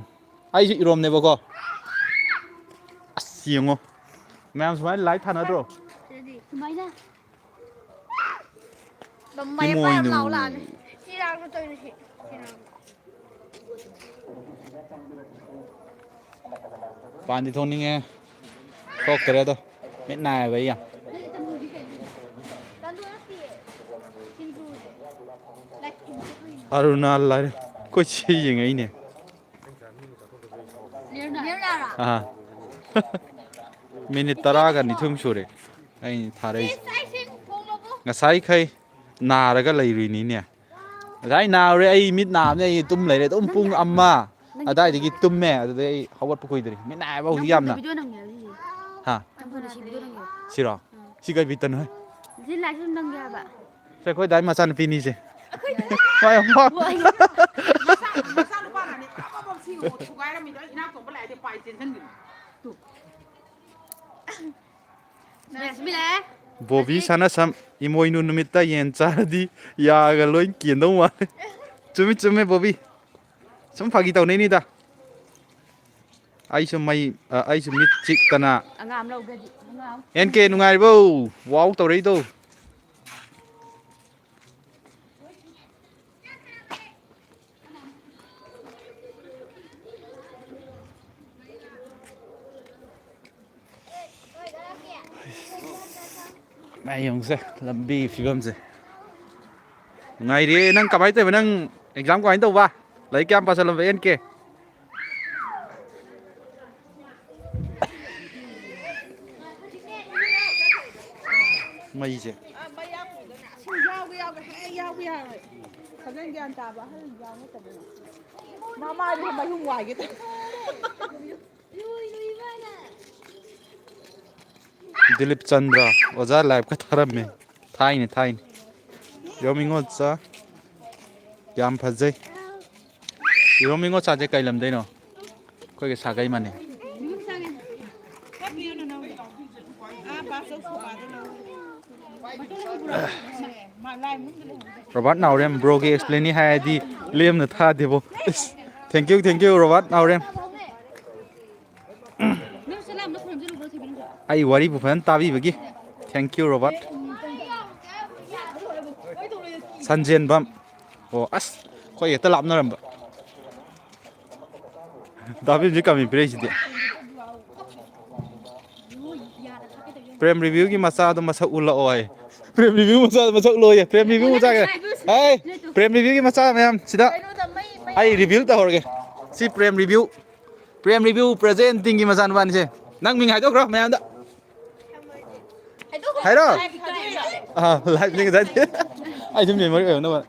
ꯑꯩꯁꯨ ꯏꯔꯣꯝꯅꯦꯕꯀꯣ꯫ ꯑꯁ, ꯌꯦꯡꯉꯣ꯫ ꯃꯌꯥꯝ ꯁꯨꯃꯥꯏꯅ ꯂꯥꯏꯠ ꯊꯥꯅꯗ꯭ꯔꯣ? ꯁꯨꯃꯥꯏꯅ꯫ ꯏꯃꯣꯏꯅꯨ꯫ ꯂꯥꯎ ꯂꯥꯛꯑꯅꯤ꯫ ꯁꯤ ꯂꯥꯡꯅ ꯇꯧꯔꯤꯁꯤ꯫ ꯁꯤ ꯂꯥꯡꯅ꯫ ꯄꯥꯟꯗꯤ ꯊꯣꯛꯅꯤꯡꯉꯦ꯫ ꯊꯣꯛꯇꯔꯦ ꯑꯗꯣ꯫ ꯃꯤꯠ ꯅꯥꯏꯌꯦꯕ ꯑꯩ ꯌꯥꯝ꯫ ꯑꯔꯨꯅꯥ ꯂꯥꯏꯔꯦꯟ꯫ ꯑꯩꯈꯣꯏ ꯆꯦ ꯌꯦꯡꯉꯛꯏꯅꯦ꯫ ꯑꯥ꯫ ꯃꯤꯅꯤꯠ ꯇꯔꯥꯒ ꯅꯤꯊꯣꯏꯃꯨꯛ ꯁꯨꯔꯦ ꯑꯩꯅ ꯊꯥꯔꯛꯏꯁꯦ꯫ ꯉꯁꯥꯏꯈꯩ ꯅꯥꯔꯒ ꯂꯩꯔꯨꯏꯅꯤꯅꯦ꯫ ꯉꯁꯥꯏ ꯅꯥꯔꯨꯔꯦ, ꯑꯩ ꯃꯤꯠ ꯅꯥꯕꯅꯦ, ꯑꯩ ꯇꯨꯝ ꯂꯩꯔꯦ ꯑꯗꯨꯝ ꯄꯨꯡ ꯑꯃ ꯑꯗꯥꯏꯗꯒꯤ ꯇꯨꯝꯃꯦ, ꯑꯗꯨꯗꯩ ꯑꯩ ꯍꯧꯒꯠꯄ ꯀꯨꯏꯗ꯭ꯔꯤ꯫ ꯃꯤꯠ ꯅꯥꯏꯌꯦꯕ ꯍꯧꯖꯤꯛ ꯌꯥꯝꯅ꯫ ꯅꯪ ꯐꯣꯟꯗ ꯚꯤꯗꯤꯑꯣ ꯅꯝꯒꯦ ꯍꯥꯏꯕ ꯁꯤꯁꯦ꯫ ꯍꯥ? ꯅꯪ ꯐꯣꯟꯗ ꯁꯤ ꯚꯤꯗꯤꯑꯣ ꯅꯝꯒꯦ꯫ ꯁꯤꯔꯣ? ꯑꯥ꯫ ꯁꯤ ꯀꯩ ꯕꯤꯠꯇꯅꯣ ꯍꯦ? ꯁꯤ ꯂꯥꯏꯁꯨ ꯅꯝꯒꯦ ꯍꯥꯏꯕ꯫ ꯁꯦ, ꯑꯩꯈꯣꯏ ꯗꯥꯏ ꯃꯆꯥꯅꯨꯄꯤꯅꯤꯁꯦ꯫ ꯃꯥ ꯌꯥꯝ ꯄꯥꯝ-, ꯃꯆꯥꯅꯨꯄꯥꯅꯅꯦ ꯄꯨꯔꯥ ꯃꯐꯝ ꯁꯤꯃ ꯊꯨꯒꯥꯏꯔꯝꯃꯤꯗꯣ ꯑꯩ ꯏꯅꯥꯛ ꯇꯣꯡꯕ ꯂꯥꯛꯑꯗꯤ ꯄꯥꯏ ꯆꯦꯟꯁꯤꯟꯈꯤꯅꯤ꯫ ꯇꯨ꯫ ꯕꯣꯕꯤ ꯁꯅꯥꯁꯝ, ꯏꯃꯣꯏꯅꯨ ꯅꯨꯃꯤꯠꯇ ꯌꯦꯟ ꯆꯥꯔꯗꯤ ꯌꯥꯒ ꯂꯣꯏ ꯀꯦꯟꯗꯧ ꯃꯥꯜꯂꯦ꯫ ꯆꯨꯝꯃꯤ, ꯆꯨꯝꯃꯤ, ꯕꯣꯕꯤ꯫ ꯁꯨꯝ ꯐꯥꯒꯤ ꯇꯧꯅꯩꯅꯤꯗ꯫ ꯑꯩꯁꯨ ꯃꯩ, ꯑ, ꯑꯩꯁꯨ ꯃꯤꯠ ꯆꯤꯛꯇꯅ꯫ ꯑꯉꯥꯡ ꯑꯃ ꯂꯧꯒꯦꯗꯤ, ꯑꯉꯥꯡ ꯑꯃ꯫ ꯑꯦꯟ ꯀꯦ, ꯅꯨꯡꯉꯥꯏꯔꯤꯕꯣ? ꯋꯥꯎ ꯇꯧꯔꯛꯏꯗꯣ꯫ ꯃꯥ ꯌꯦꯡꯉꯨꯁꯦ, ꯂꯝꯕꯤꯒꯤ ꯐꯤꯕꯝꯁꯦ꯫ ꯅꯨꯡꯉꯥꯏꯔꯤꯌꯦ꯫ ꯅꯪ ꯀꯃꯥꯏꯅ ꯇꯧꯕ? ꯅꯪ ꯑꯦꯛꯖꯥꯝ ꯀꯃꯥꯏꯅ ꯇꯧꯕ? ꯂꯥꯏꯔꯤꯛ ꯀꯌꯥꯝ ꯄꯥꯁꯜꯂꯕ, ꯑꯦꯟ ꯀꯦ? ꯃꯩꯁꯦ꯫ ꯁꯨꯝ ꯌꯥꯎꯒꯦ, ꯌꯥꯎꯒꯦ, ꯍꯦꯛ ꯌꯥꯎꯒꯦ ꯌꯥꯔꯣꯏ꯫ ꯐꯖꯅ ꯒ꯭ꯌꯥꯟ ꯇꯥꯕ ꯑꯍꯜ ꯌꯥꯎ ꯅꯠꯇꯕꯅꯤꯅ꯫ ꯃꯃꯥꯗꯨ ꯃꯌꯨꯝ ꯋꯥꯏꯒꯦ ꯇꯧꯋꯦ꯫ ꯗꯤꯂꯤꯞ ꯆꯟꯗ꯭ꯔ ꯑꯣꯖꯥ ꯂꯥꯏꯐꯀ ꯊꯥꯔꯝꯃꯦ꯫ ꯊꯥꯏꯅꯦ, ꯊꯥꯏꯅꯦ꯫ ꯌꯣꯃꯤꯉꯣꯆꯥ꯫ ꯌꯥꯝ ꯐꯖꯩ꯫ ꯌꯣꯃꯤꯉꯣꯆꯥꯁꯦ ꯀꯩ ꯂꯝꯗꯩꯅꯣ? ꯑꯩꯈꯣꯏꯒ ꯁꯥꯒꯩ ꯃꯥꯟꯅꯩ꯫ ꯔꯣꯕꯥꯔꯠ ꯅꯥꯎꯔꯦꯝ, ꯕ꯭ꯔꯣꯒꯤ ꯑꯦꯛꯁꯄ꯭ꯂꯦꯟꯅꯤ ꯍꯥꯏꯔꯗꯤ ꯂꯦꯝꯅ ꯊꯥꯗꯦꯕꯣ꯫ ꯏꯁ, thank you, thank you, Robert Naorem. ꯑꯩ ꯋꯥꯔꯤꯕꯨ ꯐꯖꯅ ꯇꯥꯕꯤꯕꯒꯤ thank you, ꯔꯣꯕꯥꯔꯠ꯫ ꯁꯟꯖꯦꯟꯕꯝ꯫ ꯑꯣ, ꯑꯁ, ꯑꯩꯈꯣꯏ ꯍꯦꯛꯇ ꯂꯥꯞꯅꯔꯝꯕ꯫ ꯗꯥ ꯕꯤꯝꯁꯤ ꯀꯃꯤ ꯄꯤꯔꯛꯏꯁꯤꯗꯤ꯫ ꯄ꯭ꯔꯦꯝ ꯔꯤꯚꯤꯌꯨꯒꯤ ꯃꯆꯥꯗꯣ ꯃꯁꯛ ꯎꯠꯂꯛꯑꯣ ꯍꯥꯏ꯫ ꯄ꯭ꯔꯦꯝ ꯔꯤꯚꯤꯌꯨ ꯃꯆꯥ ꯃꯁꯛ ꯎꯠꯂꯛꯑꯣ ꯍꯥꯏ꯫ ꯄ꯭ꯔꯦꯝ ꯔꯤꯚꯤꯌꯨ ꯃꯆꯥ ꯀꯩ? ꯍꯥꯏ, ꯄ꯭ꯔꯦꯝ ꯔꯤꯚꯤꯌꯨꯒꯤ ꯃꯆꯥ ꯃꯌꯥꯝ ꯁꯤꯗ ꯑꯩ ꯔꯤꯚꯤꯌꯨ ꯇꯧꯍꯧꯔꯒꯦ꯫ ꯁꯤ Prem review, Prem review present ꯇꯤꯝꯒꯤ ꯃꯆꯥꯅꯨꯄꯥꯅꯤꯁꯦ꯫ ꯅꯪ ꯃꯤꯡ ꯍꯥꯏꯗꯣꯛꯈ꯭ꯔꯣ ꯃꯌꯥꯝꯗ꯫ ꯍꯥꯏꯔꯣ꯫ ꯑꯥ, ꯂꯥꯏꯚꯅꯤ ꯉꯁꯥꯏꯗꯤ꯫ ꯑꯩꯁꯨ ꯃꯦꯃꯣꯔꯤ ꯑꯣꯏꯍꯧꯅꯕ꯫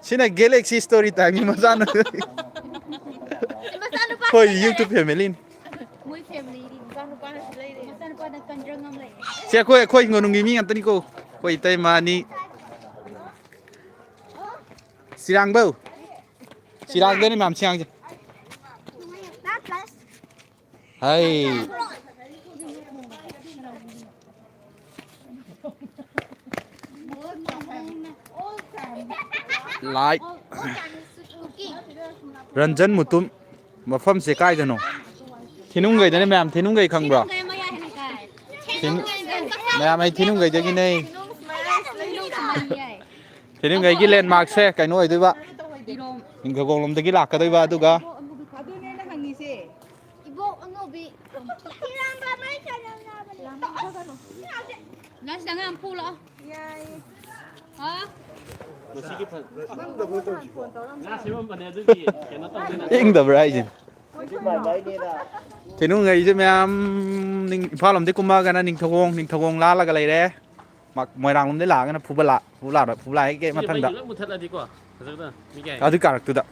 ꯁꯤꯅ ꯒꯦꯂꯦꯛꯁꯤ ꯁ꯭ꯇꯣꯔꯤ ꯇꯥꯏꯝꯒꯤ ꯃꯆꯥꯅꯨꯄꯤ꯫ ꯃꯆꯥꯅꯨꯄꯥ ꯍꯣꯏ, ꯂꯩꯔꯦ꯫ YouTube ꯐꯦꯃꯤꯂꯤꯅꯤ꯫ ꯃꯣꯏ ꯐꯦꯃꯤꯂꯤꯗꯤ ꯃꯆꯥꯅꯨꯄꯥꯅꯁꯨ ꯂꯩꯔꯦ꯫ ꯃꯆꯥꯅꯨꯄꯥꯅ ꯀꯟꯗ꯭ꯔꯪ ꯑꯃ ꯂꯩꯔꯦ꯫ ꯁꯤ ꯑꯩꯈꯣꯏ, ꯑꯩꯈꯣꯏ ꯍꯤꯡꯒꯣꯜꯅꯨꯡꯒꯤ ꯃꯤ ꯉꯥꯛꯇꯅꯤꯀꯣ꯫ ꯑꯩꯈꯣꯏ ꯏꯇꯩꯃ ꯑꯅꯤ꯫ ꯆꯤꯔꯥꯡꯕꯧ꯫ ꯆꯤꯔꯥꯡꯗꯅꯤ ꯃꯌꯥꯝ ꯁꯤꯌꯥꯡꯁꯦ꯫ ꯍꯥꯏ꯫ ꯂꯥꯏꯠ꯫ ꯔꯟꯖꯟ ꯃꯨꯇꯨꯝ꯫ ꯃꯐꯝꯁꯦ ꯀꯥꯏꯗꯅꯣ? ꯊꯤꯅꯨꯡꯒꯩꯗꯅꯦ ꯃꯌꯥꯝ, ꯊꯤꯅꯨꯡꯒꯩ ꯈꯪꯕ꯭ꯔꯣ? ꯊꯤꯅꯨ-, ꯃꯌꯥꯝ ꯑꯩ ꯊꯤꯅꯨꯡꯒꯩꯗꯒꯤꯅꯦ꯫ ꯊꯤꯅꯨꯡꯒꯩꯒꯤ ꯂꯦꯟꯃꯥꯔꯛꯁꯦ ꯀꯩꯅꯣ ꯑꯣꯏꯗꯣꯏꯕ? ꯅꯤꯡꯊꯧꯈꯣꯡꯂꯣꯝꯗꯒꯤ ꯂꯥꯛꯀꯗꯣꯏꯕ, ꯑꯗꯨꯒ ꯑꯗꯨꯅꯦ ꯑꯩꯅ ꯍꯪꯉꯤꯁꯦ꯫ ꯏꯕꯣꯛ ꯑꯉꯧꯕꯤ꯫ ꯅꯪ ꯁꯤꯗ ꯑꯉꯥꯡ ꯐꯨꯂꯛꯑꯣ꯫ ꯌꯥꯏꯌꯦ꯫ ꯍꯥ? ꯉꯁꯤꯒꯤ ꯐ-, ꯉꯥ ꯁꯦꯝꯃꯝꯕꯅꯦ ꯑꯗꯨꯒꯤ ꯀꯩꯅꯣ ꯇꯧꯗꯦꯅ꯫ ꯏꯪꯗꯕ꯭ꯔꯥ ꯍꯥꯏꯁꯦ? ꯊꯤꯅꯨꯡꯒꯩꯁꯦ ꯃꯌꯥꯝ ꯅꯤꯡ-, ꯏꯝꯐꯥꯜ ꯂꯣꯝꯗꯒꯤ ꯀꯨꯝꯃꯛꯑꯒꯅ ꯅꯤꯡꯊꯧꯈꯣꯡ, ꯅꯤꯡꯊꯧꯈꯣꯡ ꯂꯥꯜꯂꯒ ꯂꯩꯔꯦ꯫ ꯃ-, ꯃꯣꯏꯔꯥꯡ ꯂꯣꯝꯗꯒꯤ ꯂꯥꯛꯑꯒꯅ ꯐꯨꯕꯂꯥ, ꯐꯨꯕꯂꯥ, ꯐꯨꯕꯂꯥ ꯍꯦꯛ ꯁꯤꯁꯦ ꯃꯩꯁꯦ ꯃꯊꯪꯗ꯫ ꯂꯣꯏ ꯃꯨꯠꯊꯠꯂꯗꯤꯀꯣ, ꯐꯖꯅ ꯃꯤ ꯀꯌꯥ ꯑꯗꯨ ꯌꯦꯡꯉꯤ? ꯀꯥꯔꯛꯇꯨꯗ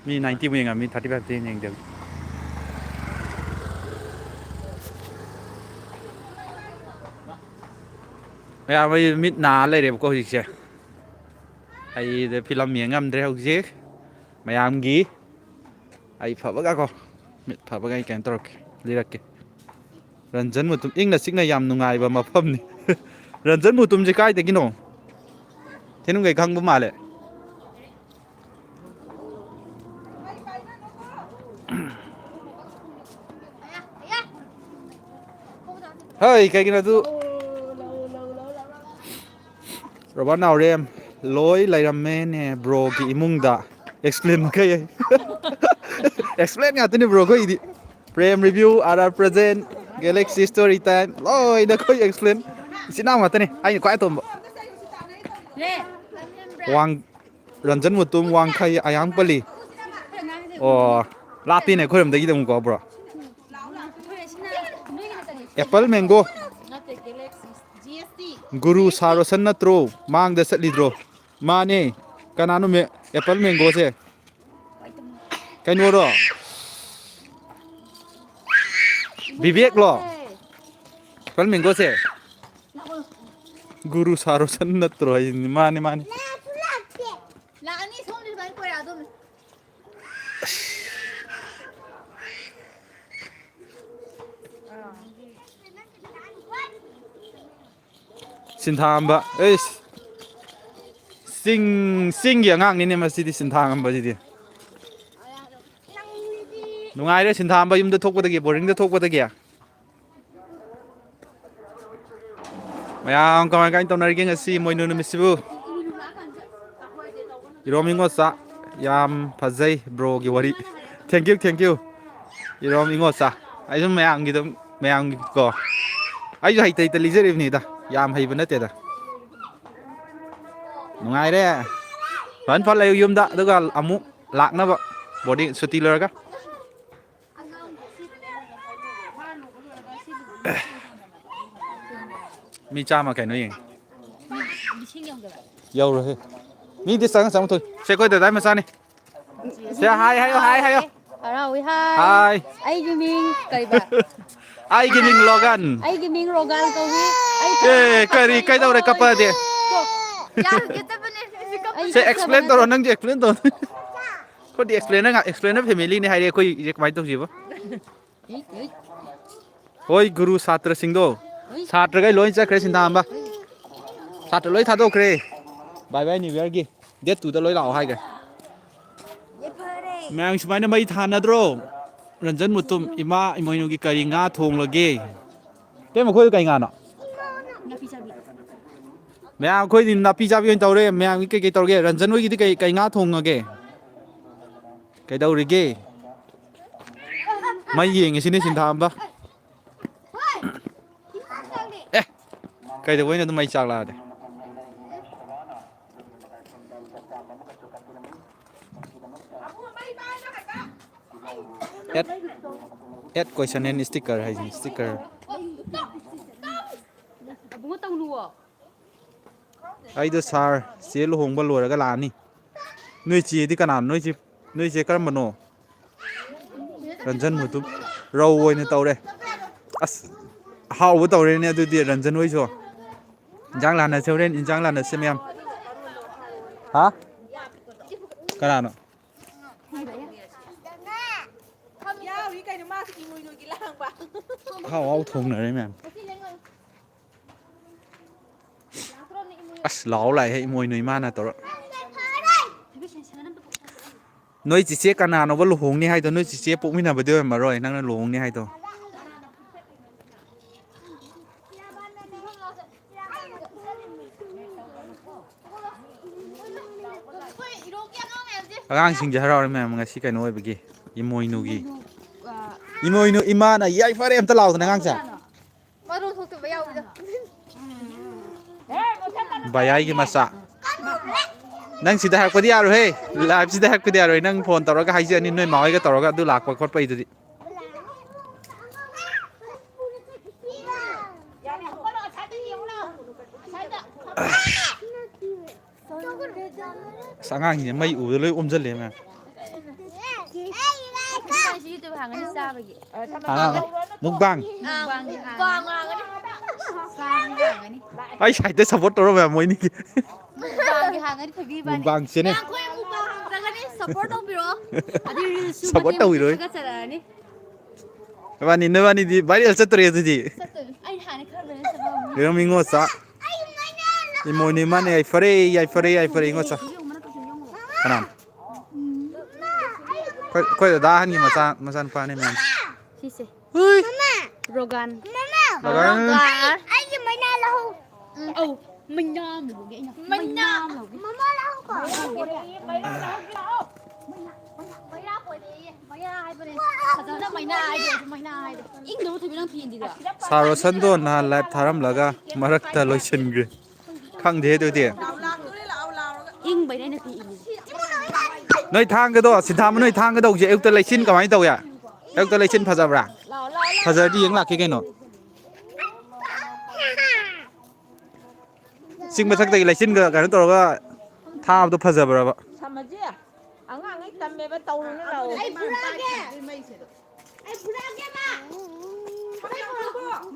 ꯃꯤ ꯅꯥꯏꯟꯇꯤ ꯃꯨꯛ ꯌꯦꯡꯉꯝꯃꯤ, ꯊꯥꯔꯇꯤ ꯐꯥꯏꯚꯇꯤ ꯌꯦꯡꯗꯦ꯫ ꯃꯌꯥꯝ ꯑꯩ ꯃꯤꯠ ꯅꯥ ꯂꯩꯔꯦꯕꯀꯣ ꯍꯧꯖꯤꯛꯁꯦ꯫ ꯑꯩꯗ ꯐꯤꯂꯝ ꯌꯦꯡ ꯉꯝꯗ꯭ꯔꯦ ꯍꯧꯖꯤꯛ꯫ ꯃꯌꯥꯝꯒꯤ ꯑꯩ ꯐꯕꯒꯀꯣ, ꯃꯤꯠ ꯐꯕꯒ ꯑꯩ ꯀꯩꯅꯣ ꯇꯧꯔꯛꯀꯦ, ꯂꯤꯔꯛꯀꯦ꯫ ꯔꯟꯖꯟ ꯃꯨꯇꯨꯝ ꯏꯪꯅ ꯆꯤꯛꯅ ꯌꯥꯝ ꯅꯨꯡꯉꯥꯏꯕ ꯃꯐꯝꯅꯤ꯫ ꯔꯟꯖꯟ ꯃꯨꯇꯨꯝꯁꯦ ꯀꯥꯏꯗꯒꯤꯅꯣ? ꯊꯤꯅꯨꯡꯒꯩ ꯈꯪꯕ ꯃꯥꯜꯂꯦ꯫ ꯍꯣꯏ, ꯀꯩꯒꯤꯅꯣ ꯑꯗꯨ? ꯔꯣꯕꯥꯔꯠ ꯅꯥꯎꯔꯦꯝ ꯂꯣꯏ ꯂꯩꯔꯝꯃꯦꯅꯦ ꯕ꯭ꯔꯣꯒꯤ ꯏꯃꯨꯡꯗ꯫ ꯑꯦꯛꯁꯄ꯭ꯂꯦꯟ ꯃꯈꯩ꯫ ꯑꯦꯛꯁꯄ꯭ꯂꯦꯟ ꯉꯥꯛꯇꯅꯦ ꯕ꯭ꯔꯣ ꯑꯩꯈꯣꯏꯒꯤꯗꯤ꯫ Prem review, R R present. Galaxy Story Time ꯂꯣꯏꯅ ꯑꯩꯈꯣꯏ explain꯫ ꯏꯆꯤꯟ ꯏꯅꯥꯎ ꯉꯥꯛꯇꯅꯤ, ꯑꯩꯅ ꯈ꯭ꯋꯥꯏ ꯑꯇꯣꯝꯕ꯫ ꯋꯥꯡ ꯔꯟꯖꯟ ꯃꯨꯇꯨꯝ, ꯋꯥꯡꯈꯩ, ꯑꯌꯥꯡꯄꯜꯂꯤ꯫ ꯑꯣ, ꯂꯥꯞꯄꯤꯅꯦ ꯑꯩꯈꯣꯏꯔꯣꯝꯗꯒꯤꯗꯤ ꯑꯃꯨꯛꯀꯣ, bro꯫ Apple Mango꯫ ꯒꯨꯔꯨ ꯁꯥꯔ ꯔꯣꯁꯟ ꯅꯠꯇ꯭ꯔꯣ? ꯃꯥꯡꯗ ꯆꯠꯂꯤꯗ꯭ꯔꯣ? ꯃꯥꯅꯦ꯫ ꯀꯅꯥꯅꯣ ꯃꯦ-, Apple Mangoꯁꯦ? ꯀꯩꯅꯣꯔꯣ? ꯕꯤꯕꯦꯛꯂꯣ? Apple Mangoꯁꯦ? ꯒꯨꯔꯨ ꯁꯥꯔ ꯔꯣꯁꯟ ꯅꯠꯇ꯭ꯔꯣ ꯍꯥꯏꯁꯤꯅꯤ? ꯃꯥꯅꯦ, ꯃꯥꯅꯦ꯫ ꯂꯥꯛꯑꯅꯤ, ꯁꯣꯝꯗ ꯁꯨꯃꯥꯏꯅ ꯀꯣꯏꯔꯛꯑꯗꯧꯅꯤ꯫ ꯁꯤꯟꯊꯥꯝꯕ, ꯑꯩꯁ, ꯆꯤꯡ, ꯆꯤꯡꯒꯤ ꯑꯉꯥꯡꯅꯤꯅꯦ ꯃꯁꯤꯗꯤ, ꯁꯤꯟꯊꯥꯝꯕꯁꯤꯗꯤ꯫ ꯅꯨꯡꯉꯥꯏꯔꯦ ꯁꯤꯟꯊꯥꯝꯕ ꯌꯨꯝꯗ ꯊꯣꯛꯄꯗꯒꯤ, ꯕꯣꯔꯗꯤꯡꯗ ꯊꯣꯛꯄꯗꯒꯤ꯫ ꯃꯌꯥꯝ ꯀꯃꯥꯏ ꯀꯃꯥꯏ ꯇꯧꯅꯔꯤꯒꯦ ꯉꯁꯤ ꯏꯃꯣꯏꯅꯨ ꯅꯨꯃꯤꯠꯁꯤꯕꯨ? ꯏꯔꯣꯝ ꯏꯉꯣꯆꯥ, ꯌꯥꯝ ꯐꯖꯩ broꯒꯤ ꯋꯥꯔꯤ꯫ Thank you, thank you꯫ ꯏꯔꯣꯝ ꯏꯉꯣꯆꯥ꯫ ꯑꯩ ꯁꯨꯝ ꯃꯌꯥꯝꯒꯤ ꯑꯗꯨꯝ, ꯃꯌꯥꯝꯒꯤ ꯀꯣ꯫ ꯑꯩꯁꯨ ꯍꯩꯇ ꯍꯩꯇ ꯂꯤꯖꯔꯤꯕꯅꯤꯗ꯫ ꯌꯥꯝ ꯍꯩꯕ ꯅꯠꯇꯦꯗ꯫ ꯅꯨꯡꯉꯥꯏꯔꯦ꯫ ꯐꯟ ꯐꯟ ꯂꯩꯌꯨ ꯌꯨꯝꯗ, ꯑꯗꯨꯒ ꯑꯃꯨꯛ ꯂꯥꯛꯅꯕ ꯕꯣꯔꯗꯤꯡ ꯁꯨꯇꯤ ꯂꯣꯏꯔꯒ꯫ ꯃꯤ ꯆꯥꯝꯃ ꯀꯩꯅꯣ ꯌꯦꯡꯉꯤ꯫ ꯌꯧꯔꯣꯍꯦ꯫ ꯃꯤꯗꯤ ꯆꯪꯉ ꯆꯪꯉ ꯊꯣꯛꯏ꯫ ꯁꯦ ꯑꯩꯈꯣꯏ ꯗꯗꯥꯏ ꯃꯆꯥꯅꯤ꯫ ꯁꯦ ꯍꯥꯏ ꯍꯥꯏꯌꯣ, ꯍꯥꯏ ꯍꯥꯏꯌꯣ꯫ ꯍꯔꯥꯎꯏ, ꯍꯥꯏ꯫ ꯍꯥꯏ꯫ ꯑꯩꯒꯤ ꯃꯤꯡ ꯀꯩꯕ? ꯑꯩꯒꯤ ꯃꯤꯡ ꯂꯣꯒꯟ꯫ ꯑꯩꯒꯤ ꯃꯤꯡ ꯔꯣꯒꯥꯟ ꯀꯧꯏ꯫ ꯑꯩ ꯑꯦ, ꯀꯔꯤ, ꯀꯩꯗꯧꯔꯦ ꯀꯞꯄꯗꯤ? ꯌꯥꯔꯨꯒꯦ ꯆꯠꯄꯅꯦ, ꯑꯩ ꯁꯦ, ꯀꯞꯄ explain ꯇꯧꯔꯣ, ꯅꯠꯇꯦ꯫ ꯅꯪꯁꯨ explain ꯇꯧꯔꯣ꯫ ꯑꯩꯈꯣꯏꯗꯤ explainer ꯉꯥꯛ-, explainer familyꯅꯤ ꯍꯥꯏꯔꯦ, ꯑꯩꯈꯣꯏ ꯏꯁꯦ ꯀꯃꯥꯏꯅ ꯇꯧꯁꯤꯕ? ꯍꯣꯏ, ꯒꯨꯔꯨ ꯁꯥꯇ꯭ꯔꯁꯤꯡꯗꯣ, ꯁꯥꯇ꯭ꯔꯈꯩ ꯂꯣꯏ ꯆꯠꯈ꯭ꯔꯦ ꯁꯤꯟꯊꯥꯝꯕ꯫ ꯁꯥꯇ꯭ꯔ ꯂꯣꯏ ꯊꯥꯗꯣꯛꯈ꯭ꯔꯦ꯫ Bye bye New Yearꯒꯤ꯫ Date twoꯗ ꯂꯣꯏ ꯂꯥꯛꯑꯣ ꯍꯥꯏꯈ꯭ꯔꯦ꯫ ꯃꯌꯥꯝ ꯁꯨꯃꯥꯏꯅ ꯃꯩ ꯊꯥꯅꯗ꯭ꯔꯣ? ꯔꯟꯖꯟ ꯃꯨꯇꯨꯝ, ꯏꯃꯥ ꯏꯃꯣꯏꯅꯨꯒꯤ ꯀꯔꯤ ꯉꯥ ꯊꯣꯡꯂꯒꯦ? ꯏꯇꯩꯃ, ꯈꯣꯏꯗꯣ ꯀꯩ ꯉꯥꯅꯣ? ꯃꯌꯥꯝ ꯑꯩꯈꯣꯏꯗꯤ ꯅꯥꯄꯤ ꯆꯥꯕꯤ ꯑꯣꯏꯅ ꯇꯧꯔꯦ꯫ ꯃꯌꯥꯝꯒꯤ ꯀꯩ ꯀꯩ ꯇꯧꯔꯒꯦ? ꯔꯟꯖꯟ ꯍꯣꯏꯒꯤꯗꯤ ꯀꯩ, ꯀꯩ ꯉꯥ ꯊꯣꯡꯉꯒꯦ? ꯀꯩꯗꯧꯔꯤꯒꯦ? ꯃꯩ ꯌꯦꯡꯉꯤꯁꯤꯅꯦ ꯁꯤꯟꯊꯥꯝꯕ꯫ ꯀꯩꯗꯧꯕꯩꯅꯣ ꯑꯗꯨꯝ ꯃꯩ ꯆꯥꯛꯂꯛꯑꯗꯤ? Add, add question and sticker ꯍꯥꯏꯁꯤꯅꯤ, sticker꯫ ꯑꯕꯨꯡꯉꯣ, ꯇꯧꯅꯨꯋꯣ꯫ ꯑꯩꯗꯣ ꯁꯥꯔ, ꯆꯦ ꯂꯨꯍꯣꯡꯕ ꯂꯣꯏꯔꯒ ꯂꯥꯛꯑꯅꯤ꯫ ꯅꯣꯏ ꯆꯦꯗꯤ ꯀꯅꯥꯅꯣ? ꯅꯣꯏ ꯆꯦ, ꯅꯣꯏ ꯆꯦ ꯀꯔꯝꯕꯅꯣ? ꯔꯟꯖꯟ ꯃꯨꯇꯨꯝ꯫ ꯔꯧ ꯑꯣꯏꯅ ꯇꯧꯔꯦ꯫ ꯑꯁ, ꯑꯍꯥꯎꯕ ꯇꯧꯔꯦꯅꯦ ꯑꯗꯨꯗꯤ ꯔꯟꯖꯟ ꯍꯣꯏꯁꯨ꯫ ꯏꯟꯖꯥꯡ ꯂꯥꯟꯅꯁꯦ ꯍꯣꯔꯦꯟ, ꯏꯟꯖꯥꯡ ꯂꯥꯟꯅꯁꯦ ꯃꯌꯥꯝ꯫ ꯍꯥ? ꯀꯅꯥꯅꯣ? ꯌꯥꯎꯔꯤ ꯀꯩꯅꯣ, ꯃꯥꯁꯨ ꯏꯃꯣꯏꯅꯨꯒꯤ ꯂꯥꯡꯕ꯫ ꯑꯍꯥꯎ ꯑꯍꯥꯎ ꯊꯣꯡꯅꯔꯦ ꯃꯌꯥꯝ꯫ ꯑꯁ, ꯂꯥꯛꯑꯣ ꯂꯥꯛꯑꯦꯍꯦ, ꯏꯃꯣꯏꯅꯨ ꯏꯃꯥꯅ ꯇꯧꯔ꯫ ꯅꯣꯏ ꯆꯤꯆꯦ ꯀꯅꯥꯅꯣꯕ ꯂꯨꯍꯣꯡꯅꯤ ꯍꯥꯏꯗꯣ? ꯅꯣꯏ ꯆꯤꯆꯦ ꯄꯣꯛꯃꯤꯟꯅꯕꯗꯤ ꯑꯣꯏꯔꯝꯃꯔꯣꯏ, ꯅꯪꯅ ꯂꯨꯍꯣꯡꯅꯤ ꯍꯥꯏꯗꯣ꯫ ꯑꯉꯥꯡꯁꯤꯡꯁꯦ ꯍꯔꯥꯎꯔꯦ ꯃꯌꯥꯝ, ꯉꯁꯤ ꯀꯩꯅꯣ ꯑꯣꯏꯕꯒꯤ, ꯏꯃꯣꯏꯅꯨꯒꯤ꯫ ꯏꯃꯣꯏꯅꯨ ꯏꯃꯥꯅ ꯌꯥꯏꯐꯔꯦ ꯑꯝꯇ ꯂꯥꯎꯗꯅ ꯑꯉꯥꯡꯁꯦ꯫ ꯃꯔꯣꯟ ꯊꯣꯛꯇꯕ ꯌꯥꯎꯋꯤꯗ꯫ ꯕꯌꯥꯏꯒꯤ ꯃꯆꯥ꯫ ꯅꯪ ꯁꯤꯗ ꯍꯥꯏꯔꯛꯄꯗꯤ ꯌꯥꯔꯣꯏꯍꯦ꯫ Live ꯁꯤꯗ ꯍꯥꯏꯔꯛꯄꯗꯤ ꯌꯥꯔꯣꯏ꯫ ꯅꯪ phone ꯇꯧꯔꯒ ꯍꯥꯏꯖꯅꯤ, ꯅꯣꯏ ꯃꯥ ꯍꯣꯏꯒ ꯇꯧꯔꯒ ꯑꯗꯨ ꯂꯥꯛꯄ ꯈꯣꯠꯄꯩꯗꯨꯗꯤ꯫ ꯑꯁ, ꯑꯉꯥꯡꯁꯤꯡꯁꯦ ꯃꯩ ꯎꯕꯗ ꯂꯣꯏ ꯑꯣꯝꯁꯤꯜꯂꯦ ꯃꯌꯥꯝ꯫ ꯁꯤ YouTube ꯍꯥꯡꯉꯅꯤ ꯆꯥꯕꯒꯤ꯫ ꯍꯥꯡꯉꯣ꯫ Mukbang꯫ Mukbangꯒꯤ ꯍꯥꯡꯉꯅꯤ꯫ ꯃꯨꯛꯕꯥꯡ ꯍꯥꯡꯉꯅꯤ꯫ ꯆꯥꯕꯒꯤ ꯍꯥꯡꯉꯅꯤ꯫ ꯑꯩ side ꯇ support ꯇꯧꯔꯣ ꯃꯌꯥꯝ ꯃꯣꯏꯅꯤꯒꯤ꯫ ꯃꯨꯛꯕꯥꯡꯒꯤ ꯍꯥꯡꯉꯅꯤ ꯊꯣꯏꯕꯤ ꯏꯕꯥꯅꯤ꯫ Mukbang ꯁꯦꯅꯦ꯫ ꯃꯌꯥꯝ ꯈꯣꯏ ꯃꯨꯛꯕꯥꯡ ꯍꯥꯡꯖꯒꯅꯤ, support ꯇꯧꯕꯤꯔꯣ꯫ ꯑꯗꯩ reels ꯁꯨ support ꯃꯇꯦꯛ ꯇꯧꯕꯤꯔꯣ꯫ ꯃꯇꯦꯛ ꯊꯥꯒꯠꯆꯔꯛꯑꯅꯤ꯫ ꯅꯕꯥꯅꯤ, ꯅꯕꯥꯅꯤꯗꯤ viral ꯆꯠꯇꯣꯔꯦ ꯑꯗꯨꯗꯤ꯫ ꯆꯠꯇꯣꯏꯅꯤ꯫ ꯑꯩꯅ ꯍꯥꯟꯅ ꯈꯔ viral ꯆꯠꯍꯧꯔꯝꯅꯤ꯫ ꯌꯦꯔꯨꯝ ꯏꯉꯣ ꯆꯥ꯫ ꯏꯃꯣꯏꯅꯨ ꯏꯃꯥꯅ ꯌꯥꯏꯐꯔꯦ, ꯌꯥꯏꯐꯔꯦ, ꯌꯥꯏꯐꯔꯦ ꯏꯉꯣ ꯆꯥ꯫ ꯀꯅꯥꯅꯣ? ꯑꯩꯈꯣꯏ, ꯑꯩꯈꯣꯏ ꯗꯗꯥ ꯑꯍꯟꯒꯤ ꯃꯆꯥ, ꯃꯆꯥꯅꯨꯄꯥꯅꯦ ꯃꯌꯥꯝ꯫ ꯁꯤꯁꯦ꯫ ꯍꯨꯏ꯫ ꯔꯣꯒꯥꯟ꯫ ꯔꯣꯒꯥꯟ꯫ ꯔꯣꯒꯥꯟ꯫ ꯑꯩ, ꯑꯩꯒꯤ ꯃꯩꯅꯥ ꯂꯧꯍꯧ꯫ ꯎꯝ, ꯑꯧ, ꯃꯩꯅꯥ ꯑꯃ ꯂꯧꯒꯦ ꯑꯩꯅ꯫ ꯃꯩꯅꯥ꯫ ꯃꯩꯅꯥ ꯑꯃ ꯂꯧꯒꯦ꯫ ꯃꯃꯥ ꯂꯧꯍꯧꯀꯣ꯫ ꯃꯩꯅꯥ ꯄꯣꯔꯛꯑꯦꯌꯦ꯫ ꯃꯩꯅꯥ ꯍꯥꯏꯕꯅꯦ꯫ ꯐꯖ-, ꯅꯪ ꯃꯩꯅꯥ ꯍꯥꯏꯗꯣ, ꯃꯩꯅꯥ ꯍꯥꯏꯗꯣ꯫ ꯏꯪꯗꯕ ꯊꯣꯏꯕꯤ ꯅꯪ ꯐꯤ ꯏꯟꯗꯤꯗꯣ? ꯁꯥꯔ ꯔꯣꯁꯟꯗꯣ ꯅꯍꯥꯟ ꯂꯥꯏꯞ ꯊꯥꯔꯝꯂꯒ ꯃꯔꯛꯇ ꯂꯣꯏꯁꯤꯟꯈ꯭ꯔꯦ꯫ ꯈꯪꯗꯦ ꯑꯗꯨꯗꯤ꯫ ꯏꯪꯕꯩꯅꯦ ꯑꯩꯅ ꯐꯤ ꯏꯜꯂꯤꯁꯦ꯫ ꯅꯣꯏ ꯊꯥꯡꯒꯗꯣ, ꯁꯤꯟꯊꯥꯃ ꯅꯣꯏ ꯊꯥꯡꯒꯗꯧꯁꯦ ꯑꯌꯨꯛꯇ ꯂꯩꯆꯤꯟ ꯀꯃꯥꯏꯅ ꯇꯧꯏ? ꯑꯌꯨꯛꯇ ꯂꯩꯆꯤꯟ ꯐꯖꯕ꯭ꯔꯥ? ꯂꯥꯛꯑꯣ, ꯂꯥꯛꯑꯣ, ꯂꯥꯛꯑꯣ꯫ ꯐꯖꯔꯗꯤ ꯌꯦꯡ ꯂꯥꯛꯀꯦ ꯀꯩꯅꯣ꯫ ꯆꯤꯡ ꯃꯊꯛꯇꯒꯤ ꯂꯩꯆꯤꯟꯒ ꯀꯩꯅꯣ ꯇꯧꯔꯒ ꯊꯥꯕꯗꯣ ꯐꯖꯕ꯭ꯔꯕ? ꯁꯝꯃꯁꯦ ꯑꯉꯥꯡꯉꯩ ꯇꯝꯃꯦꯕ, ꯇꯧꯔꯨꯅꯨ ꯂꯥꯛꯑꯣ꯫ ꯑꯩ ꯐꯨꯔꯛꯑꯒꯦ꯫ ꯑꯩ ꯐꯨꯔꯛꯑꯒꯦ ꯃꯥ꯫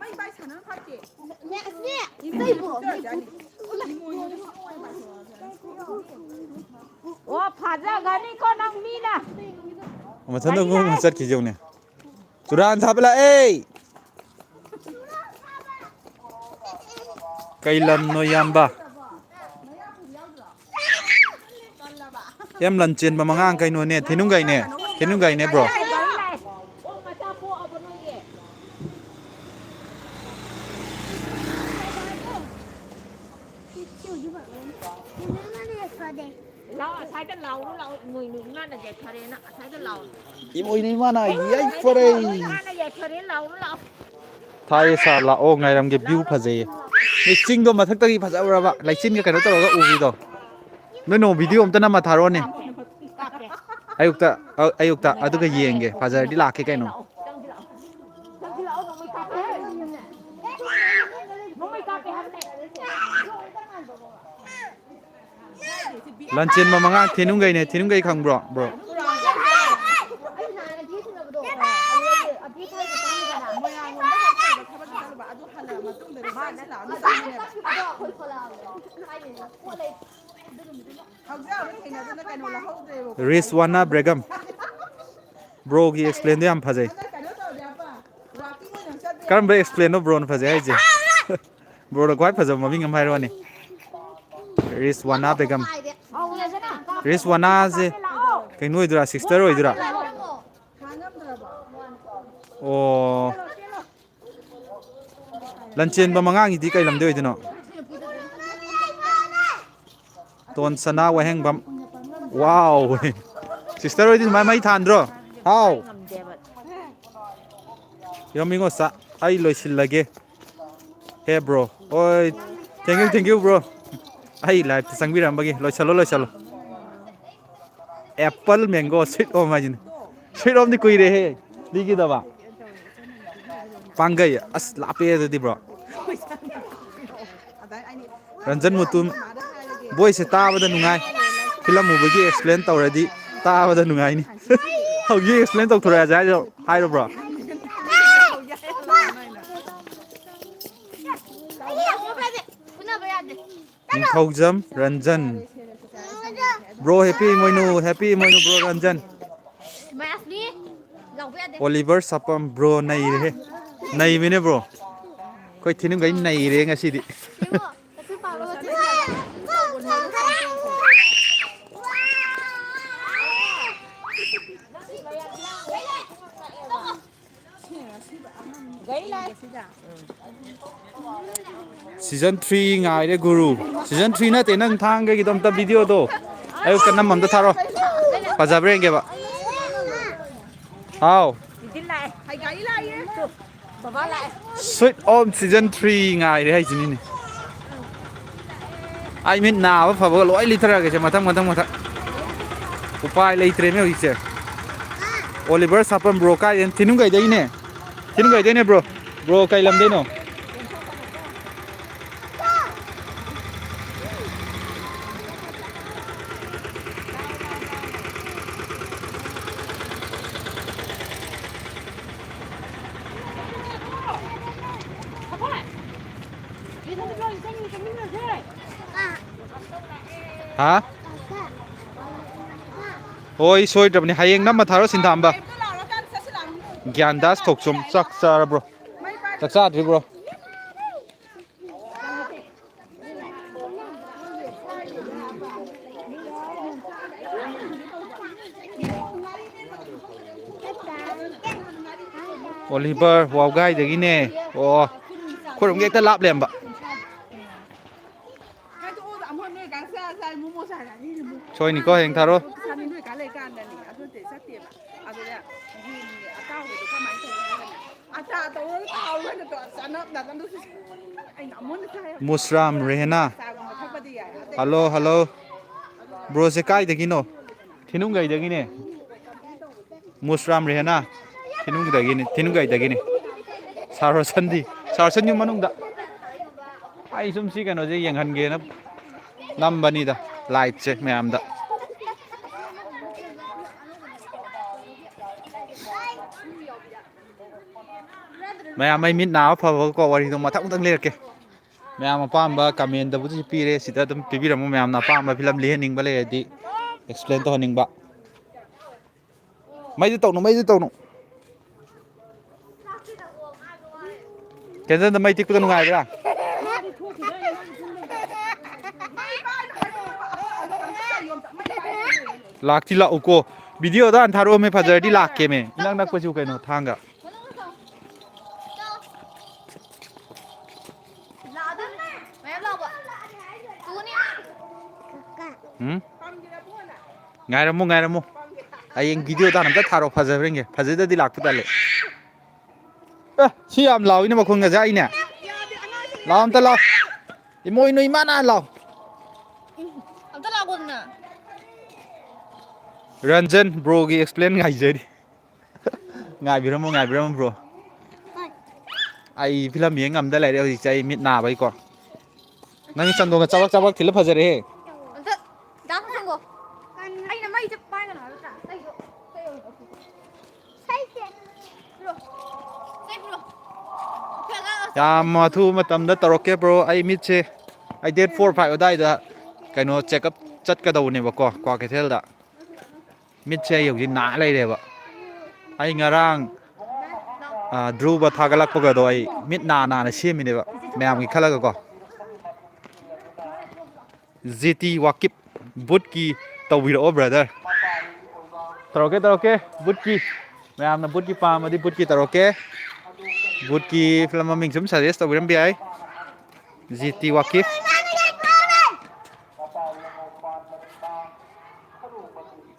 ꯃꯩ ꯄꯥꯏ ꯁꯥꯟꯅ ꯐꯠꯇꯦ꯫ ꯅꯦ, ꯑꯁꯤꯅꯦ꯫ ꯏꯃꯣꯏꯅꯨ ꯆꯥꯖꯥꯅꯤ꯫ ꯑꯣ, ꯐꯥꯖꯒꯅꯤꯀꯣ ꯅꯪ ꯃꯤꯅ꯫ ꯃꯊꯟꯇ ꯒꯨꯝ ꯆꯠꯈꯤꯁꯦ ꯌꯦꯡꯉꯨꯅꯦ꯫ ꯆꯨꯔꯥꯟ ꯊꯥꯕ ꯂꯥꯛꯑꯦ꯫ ꯀꯩ ꯂꯝꯅꯣ ꯏꯌꯥꯝꯕ? ꯑꯦꯝ ꯂꯟꯆꯦꯟꯕ ꯃꯉꯥꯡ ꯀꯩꯅꯣꯅꯦ, ꯊꯤꯅꯨꯡꯒꯩꯅꯦ, ꯊꯤꯅꯨꯡꯒꯩꯅꯦ bro꯫ ꯂꯥꯛꯑꯣ, ꯑꯁ꯭ꯋꯥꯏꯗ ꯂꯥꯎꯔꯨ ꯂꯥꯛꯑꯣ, ꯏꯃꯣꯏꯅꯨ ꯏꯃꯥꯅ ꯌꯥꯏꯐꯔꯦꯅ, ꯑꯁ꯭ꯋꯥꯏꯗ ꯂꯥꯎꯔꯨ꯫ ꯏꯃꯣꯏꯅꯨ ꯏꯃꯥꯅ ꯌꯥꯏꯐꯔꯦ꯫ ꯏꯃꯥꯅ ꯌꯥꯏꯐꯔꯦ, ꯂꯥꯎꯔꯨ ꯂꯥꯛꯑꯣ꯫ ꯊꯥꯏꯌꯦ ꯁꯥꯔ, ꯂꯥꯛꯑꯣ, ꯉꯥꯏꯔꯝꯒꯦ, view ꯐꯖꯩꯌꯦ꯫ ꯅꯣꯏ ꯆꯤꯡꯗꯣ ꯃꯊꯛꯇꯒꯤ ꯐꯖꯕ꯭ꯔꯕ? ꯂꯩꯆꯤꯟꯒ ꯀꯩꯅꯣ ꯇꯧꯔꯒ ꯎꯕꯤꯗꯣ꯫ ꯅꯣꯏ ꯅꯣꯡ video ꯑꯝꯇ ꯅꯝꯃ ꯊꯥꯔꯛꯑꯣꯅꯦ꯫ ꯑꯌꯨꯛꯇ, ꯑ-, ꯑꯌꯨꯛꯇ, ꯑꯗꯨꯒ ꯌꯦꯡꯒꯦ, ꯐꯖꯔꯗꯤ ꯂꯥꯛꯀꯦ ꯀꯩꯅꯣ꯫ ꯂꯟꯆꯦꯟꯕ ꯃꯉꯥ ꯊꯦꯅꯨꯡꯒꯩꯅꯦ꯫ ꯊꯦꯅꯨꯡꯒꯩ ꯈꯪꯕ꯭ꯔꯣ, bro? ꯔꯤꯁꯋꯥꯅꯥ ꯕꯦꯒꯝ꯫ Broꯒꯤ explainꯗꯣ ꯌꯥꯝ ꯐꯖꯩ꯫ ꯀꯔꯝꯕ explainꯅꯣ broꯅ ꯐꯖꯩ ꯍꯥꯏꯁꯦ? Broꯅ ꯈ꯭ꯋꯥꯏ ꯐꯖꯕ ꯃꯃꯤꯡ ꯑꯃ ꯍꯥꯏꯔꯛꯑꯣꯅꯦ꯫ ꯔꯤꯁꯋꯥꯅꯥ ꯕꯦꯒꯝ꯫ ꯔꯤꯁꯋꯥꯅꯥꯁꯦ ꯀꯩꯅꯣ ꯑꯣꯏꯗꯣꯏꯔꯥ? Sister ꯑꯣꯏꯗꯣꯏꯔꯥ? ꯑꯣ꯫ ꯂꯟꯆꯦꯟꯕ ꯃꯉꯥꯡꯒꯤꯗꯤ ꯀꯩ ꯂꯝꯗꯩ ꯑꯣꯏꯗꯣꯏꯅꯣ? ꯇꯣꯟꯁꯅꯥ ꯋꯥꯍꯦꯡꯕꯝ꯫ Wow! Sister ꯍꯣꯏꯗꯤ ꯁꯨꯃꯥꯏ ꯃꯩ ꯊꯥꯟꯗ꯭ꯔꯣ? ꯍꯥꯎ꯫ ꯌꯥꯝꯃꯤꯉꯣ ꯆꯥ, ꯑꯩ ꯂꯣꯏꯁꯤꯜꯂꯒꯦ꯫ ꯍꯦ ꯕ꯭ꯔꯣ꯫ ꯍꯣꯏ, thank you, thank you, bro. ꯑꯩ ꯂꯥꯏꯞꯇ ꯆꯪꯕꯤꯔꯝꯕꯒꯤ꯫ ꯂꯣꯏꯁꯜꯂꯣ, ꯂꯣꯏꯁꯜꯂꯣ꯫ ꯑꯦꯄꯜ ꯃꯦꯡꯒꯣ ꯁ꯭ꯋꯤꯠ ꯍꯣꯝ ꯍꯥꯏꯁꯤꯅꯤ꯫ ꯁ꯭ꯋꯤꯠ ꯍꯣꯝꯗꯤ ꯀꯨꯏꯔꯦꯍꯦ ꯂꯤꯒꯤꯗꯕ꯫ ꯄꯥꯡꯒꯩ꯫ ꯑꯁ, ꯂꯥꯞꯄꯦ ꯑꯗꯨꯗꯤ, ꯕ꯭ꯔꯣ꯫ ꯔꯟꯖꯟ ꯃꯨꯇꯨꯝ꯫ ꯚꯣꯏꯁꯁꯦ ꯇꯥꯕꯗ ꯅꯨꯡꯉꯥꯏ꯫ ꯐꯤꯂꯝ ꯎꯕꯒꯤ ꯑꯦꯛꯁꯄ꯭ꯂꯦꯟ ꯇꯧꯔꯗꯤ ꯇꯥꯕꯗ ꯅꯨꯡꯉꯥꯏꯅꯤ꯫ ꯍꯧꯖꯤꯛ ꯑꯦꯛꯁꯄ꯭ꯂꯦꯟ ꯇꯧꯊꯣꯔꯛꯑꯁꯦ ꯍꯥꯏꯔꯣ, ꯍꯥꯏꯔꯣ, bro? Ningthoujam Ranjan. Bro happy ꯏꯃꯣꯏꯅꯨ, ꯍꯦꯄꯤ ꯏꯃꯣꯏꯅꯨ, bro Ranjan. Oliver Sapam, bro ꯅꯩꯔꯦꯍꯦ꯫ ꯅꯩꯕꯅꯦ, ꯕ꯭ꯔꯣ꯫ ꯑꯩꯈꯣꯏ ꯊꯤꯅꯨꯡꯒꯩ ꯅꯩꯔꯦ ꯉꯁꯤꯗꯤ꯫ Season three ꯉꯥꯏꯔꯦ, ꯒꯨꯔꯨ꯫ Season three ꯅꯠꯇꯦ, ꯅꯪ ꯊꯥꯡꯒꯒꯤꯗꯣ ꯑꯝꯇ videoꯗꯣ ꯑꯌꯨꯛꯇ ꯅꯝ ꯑꯝꯇ ꯊꯥꯔꯣ꯫ ꯐꯖꯕ꯭ꯔꯥ ꯌꯦꯡꯒꯦꯕ꯫ ꯍꯥꯎ꯫ ꯁ꯭ꯋꯤꯠ ꯍꯣꯝ season three ꯉꯥꯏꯔꯦ ꯍꯥꯏꯁꯤꯅꯤꯅꯦ꯫ ꯑꯩ ꯃꯤꯠ ꯅꯥꯕ ꯐꯕꯒ ꯂꯣꯏ ꯂꯤꯠꯊꯔꯛꯑꯒꯦꯁꯦ, ꯃꯊꯪ, ꯃꯊꯪ, ꯃꯊꯪ꯫ ꯎꯄꯥꯏ ꯂꯩꯇ꯭ꯔꯦꯅꯦ ꯍꯧꯖꯤꯛꯁꯦ꯫ ꯑꯣꯂꯤꯚꯔ ꯁꯥꯄꯝ ꯕ꯭ꯔꯣ ꯀꯥꯏꯗꯩꯅꯣ? ꯊꯤꯅꯨꯡꯒꯩꯗꯩꯅꯦ꯫ ꯊꯤꯅꯨꯡꯒꯩꯗꯩꯅꯦ, ꯕ꯭ꯔꯣ꯫ ꯕ꯭ꯔꯣ ꯀꯩ ꯂꯝꯗꯩꯅꯣ? ꯍꯥ? ꯍꯣꯏ, ꯁꯣꯏꯗ꯭ꯔꯕꯅꯤ꯫ ꯍꯌꯦꯡ ꯅꯝꯃ ꯊꯥꯔꯣ, ꯁꯤꯟꯊꯥꯝꯕ꯫ ꯒ꯭ꯌꯥꯟꯗꯥꯁ ꯊꯣꯛꯆꯨꯝ ꯆꯥꯛ ꯆꯥꯔꯕ꯭ꯔꯣ? ꯆꯥꯛ ꯆꯥꯗ꯭ꯔꯤꯕ꯭ꯔꯣ? ꯑꯣꯂꯤꯚꯔ ꯋꯥꯎꯒꯥꯏꯗꯒꯤꯅꯦ꯫ ꯑꯣ, ꯑꯩꯈꯣꯏꯔꯣꯝꯒꯤ ꯍꯦꯛꯇ ꯂꯥꯞ ꯂꯩꯔꯝꯕ꯫ ꯁꯣꯏꯅꯤꯀꯣ, ꯍꯌꯦꯡ ꯊꯥꯔꯣ꯫ ꯅꯠꯇꯦꯕ꯫ ꯑꯗꯨꯗ ꯌꯦꯟꯒꯤ ꯑꯇꯥꯎꯕꯗꯣ ꯀꯃꯥꯏꯅ ꯇꯧꯒꯦ ꯍꯥꯏꯔꯒꯅꯦ, ꯑꯇꯥ ꯇꯧꯔꯒ ꯇꯥꯎꯔꯒ ꯆꯅꯞ ꯅꯞꯅꯞ ꯑꯗꯨꯁꯨ ꯑꯩꯅ ꯑꯃꯨꯟꯅ ꯆꯥꯏ ꯍꯥꯏꯕ꯫ ꯃꯨꯁꯔꯥꯝ ꯔꯦꯍꯅꯥ꯫ ꯆꯥꯒꯨꯝꯕ ꯊꯛꯄꯗꯤ ꯌꯥꯏ꯫ ꯑꯇꯩ ꯍꯜꯂꯣ, ꯍꯜꯂꯣ꯫ ꯕ꯭ꯔꯣꯁꯦ ꯀꯥꯏꯗꯒꯤꯅꯣ? ꯊꯤꯅꯨꯡꯒꯩꯗꯒꯤꯅꯦ꯫ ꯃꯨꯁꯔꯥꯝ ꯔꯦꯍꯅꯥ꯫ ꯊꯤꯅꯨꯡꯒꯩꯗꯒꯤꯅꯤ, ꯊꯤꯅꯨꯡꯒꯩꯗꯒꯤꯅꯤ꯫ ꯁꯥꯔ ꯔꯣꯁꯟꯗꯤ? ꯁꯥꯔ ꯔꯣꯁꯟ ꯌꯨꯝ ꯃꯅꯨꯡꯗ꯫ ꯑꯩ ꯁꯨꯝ ꯁꯤ ꯀꯩꯅꯣꯁꯦ ꯌꯦꯡꯍꯟꯒꯦꯅ ꯅꯝꯕꯅꯤꯗ, ꯂꯥꯏꯠꯁꯦ ꯃꯌꯥꯝꯗ꯫ ꯃꯌꯥꯝ, ꯑꯩ ꯃꯤꯠ ꯅꯥꯕ ꯐꯕꯒꯀꯣ, ꯋꯥꯔꯤꯗꯣ ꯃꯊꯪ ꯃꯊꯪ ꯂꯤꯔꯛꯀꯦ꯫ ꯃꯌꯥꯝ ꯑꯄꯥꯝꯕ ꯀꯃꯦꯟꯗꯕꯨꯗꯤ ꯄꯤꯔꯦ, ꯁꯤꯗ ꯑꯗꯨꯝ ꯄꯤꯕꯤꯔꯝꯃꯨ꯫ ꯃꯌꯥꯝꯅ ꯑꯄꯥꯝꯕ ꯐꯤꯂꯝ ꯂꯤꯍꯟꯅꯤꯡꯕ ꯂꯩꯔꯗꯤ, ꯑꯦꯛꯁꯄ꯭ꯂꯦꯟ ꯇꯧꯍꯟꯅꯤꯡꯕ꯫ ꯃꯩꯗꯨ ꯇꯧꯅꯨ, ꯃꯩꯗꯨ ꯇꯧꯅꯨ꯫ ꯀꯦꯟꯗꯜꯗ ꯃꯩ ꯇꯤꯛꯄꯗ ꯅꯨꯡꯉꯥꯏꯕ꯭ꯔꯥ? ꯂꯥꯛꯇꯤ ꯂꯥꯛꯎꯀꯣ꯫ ꯚꯤꯗꯤꯑꯣꯗ ꯍꯥꯟꯅ ꯊꯥꯔꯛꯑꯣꯃꯦ, ꯐꯖꯔꯗꯤ ꯂꯥꯛꯀꯦꯃꯦ꯫ ꯏꯅꯛ ꯅꯛꯄꯁꯤꯕꯨ ꯀꯩꯅꯣ, ꯊꯥꯡꯒ꯫ ꯃꯌꯥꯝ ꯂꯥꯛꯑꯣꯕ꯫ ꯇꯨꯅꯤ꯫ ꯎꯝ? ꯉꯥꯏꯔꯝꯃꯨ, ꯉꯥꯏꯔꯝꯃꯨ꯫ ꯍꯌꯦꯡ ꯚꯤꯗꯤꯑꯣꯗ ꯍꯥꯟꯅ ꯑꯝꯇ ꯊꯥꯔꯛꯑꯣ, ꯐꯖꯕ꯭ꯔꯥ ꯌꯦꯡꯒꯦ꯫ ꯐꯖꯗꯗꯤ ꯂꯥꯛꯄ ꯇꯜꯂꯦ꯫ ꯑꯦ, ꯁꯤ ꯌꯥꯝ ꯂꯥꯎꯏꯅꯦ ꯃꯈꯣꯟꯒꯁꯦ ꯑꯩꯅꯦ꯫ ꯂꯥꯎ, ꯑꯝꯇ ꯂꯥꯎ꯫ ꯏꯃꯣꯏꯅꯨ ꯏꯃꯥꯅ ꯂꯥꯎ꯫ ꯑꯝꯇ ꯂꯥꯎꯈꯣꯗꯅ꯫ ꯔꯟꯖꯟ, ꯕ꯭ꯔꯣꯒꯤ ꯑꯦꯛꯁꯄ꯭ꯂꯦꯟ ꯉꯥꯏꯖꯔꯤ꯫ ꯉꯥꯏꯕꯤꯔꯝꯃꯣ, ꯉꯥꯏꯕꯤꯔꯝꯃꯣ, ꯕ꯭ꯔꯣ꯫ ꯍꯣꯏ꯫ ꯑꯩ ꯐꯤꯂꯝ ꯌꯦꯡ ꯉꯝꯗ ꯂꯩꯔꯦ ꯍꯧꯖꯤꯛꯁꯦ, ꯑꯩ ꯃꯤꯠ ꯅꯥꯕꯩꯀꯣ꯫ ꯅꯪꯒꯤ ꯆꯟꯗꯣꯟꯒ ꯆꯕꯛ ꯆꯕꯛ ꯊꯤꯜꯂ ꯐꯖꯔꯦꯍꯦ꯫ ꯑꯝꯇ ꯗꯥ ꯁꯪꯒꯣ꯫ ꯑꯩꯅ ꯃꯩꯁꯦ ꯄꯥꯏꯒꯅꯨ ꯍꯥꯏꯕ ꯅꯠꯇ꯭ꯔꯥ? ꯀꯩꯗꯣ? ꯀꯩꯗꯧꯔꯤꯅꯣ? ꯁꯩꯁꯦ꯫ ꯄꯤꯔꯣ꯫ ꯁꯩ ꯄꯤꯔꯣ꯫ ꯑꯩꯈꯣꯏ ꯑꯉꯥꯡ ꯑꯆꯧꯕ ꯌꯥꯝ ꯑꯊꯨꯕ ꯃꯇꯝꯗ ꯇꯧꯔꯛꯀꯦ, ꯕ꯭ꯔꯣ꯫ ꯑꯩ ꯃꯤꯠꯁꯦ, ꯑꯩ ꯗꯦꯠ ꯐꯣꯔ ꯐꯥꯏꯚ ꯑꯗꯨꯋꯥꯏꯗ ꯀꯩꯅꯣ, ꯆꯦꯛꯑꯞ ꯆꯠꯀꯗꯧꯕꯅꯦꯕꯀꯣ, ꯀ꯭ꯋꯥꯀꯩꯊꯦꯜꯗ꯫ ꯃꯤꯠꯁꯦ ꯑꯩ ꯍꯧꯖꯤꯛ ꯅꯥ ꯂꯩꯔꯦꯕ꯫ ꯑꯩ ꯉꯔꯥꯡ, ꯑ, ꯙ꯭ꯔꯨꯕ ꯊꯥꯒꯠꯂꯛꯄꯒꯗꯣ ꯑꯩ ꯃꯤꯠ ꯅꯥ ꯅꯥꯅ ꯁꯦꯝꯃꯤꯅꯦꯕ, ꯃꯌꯥꯝꯒꯤ ꯈꯜꯂꯒꯀꯣ꯫ ꯖꯤ ꯇꯤ ꯋꯥꯀꯤꯞ, ꯕꯨꯠꯀꯤ ꯇꯧꯕꯤꯔꯛꯑꯣ, ꯕ꯭ꯔꯗꯔ꯫ ꯇꯧꯔꯛꯀꯦ, ꯇꯧꯔꯛꯀꯦ, ꯕꯨꯠꯀꯤ꯫ ꯃꯌꯥꯝꯅ ꯕꯨꯠꯀꯤ ꯄꯥꯝꯃꯗꯤ ꯕꯨꯠꯀꯤ ꯇꯧꯔꯛꯀꯦ꯫ ꯕꯨꯠꯀꯤ ꯐꯤꯂꯝ ꯃꯃꯤꯡ ꯁꯨꯝ ꯁꯖꯦꯁ ꯇꯧꯕꯤꯔꯝꯕ ꯌꯥꯏ꯫ ꯖꯤ ꯇꯤ ꯋꯥꯀꯤꯞ꯫ ꯃꯄꯥꯟ ꯂꯝ ꯃꯄꯥꯟ ꯃꯅꯤꯄꯥ ꯈꯨꯔꯨ ꯃꯆꯨꯒꯤ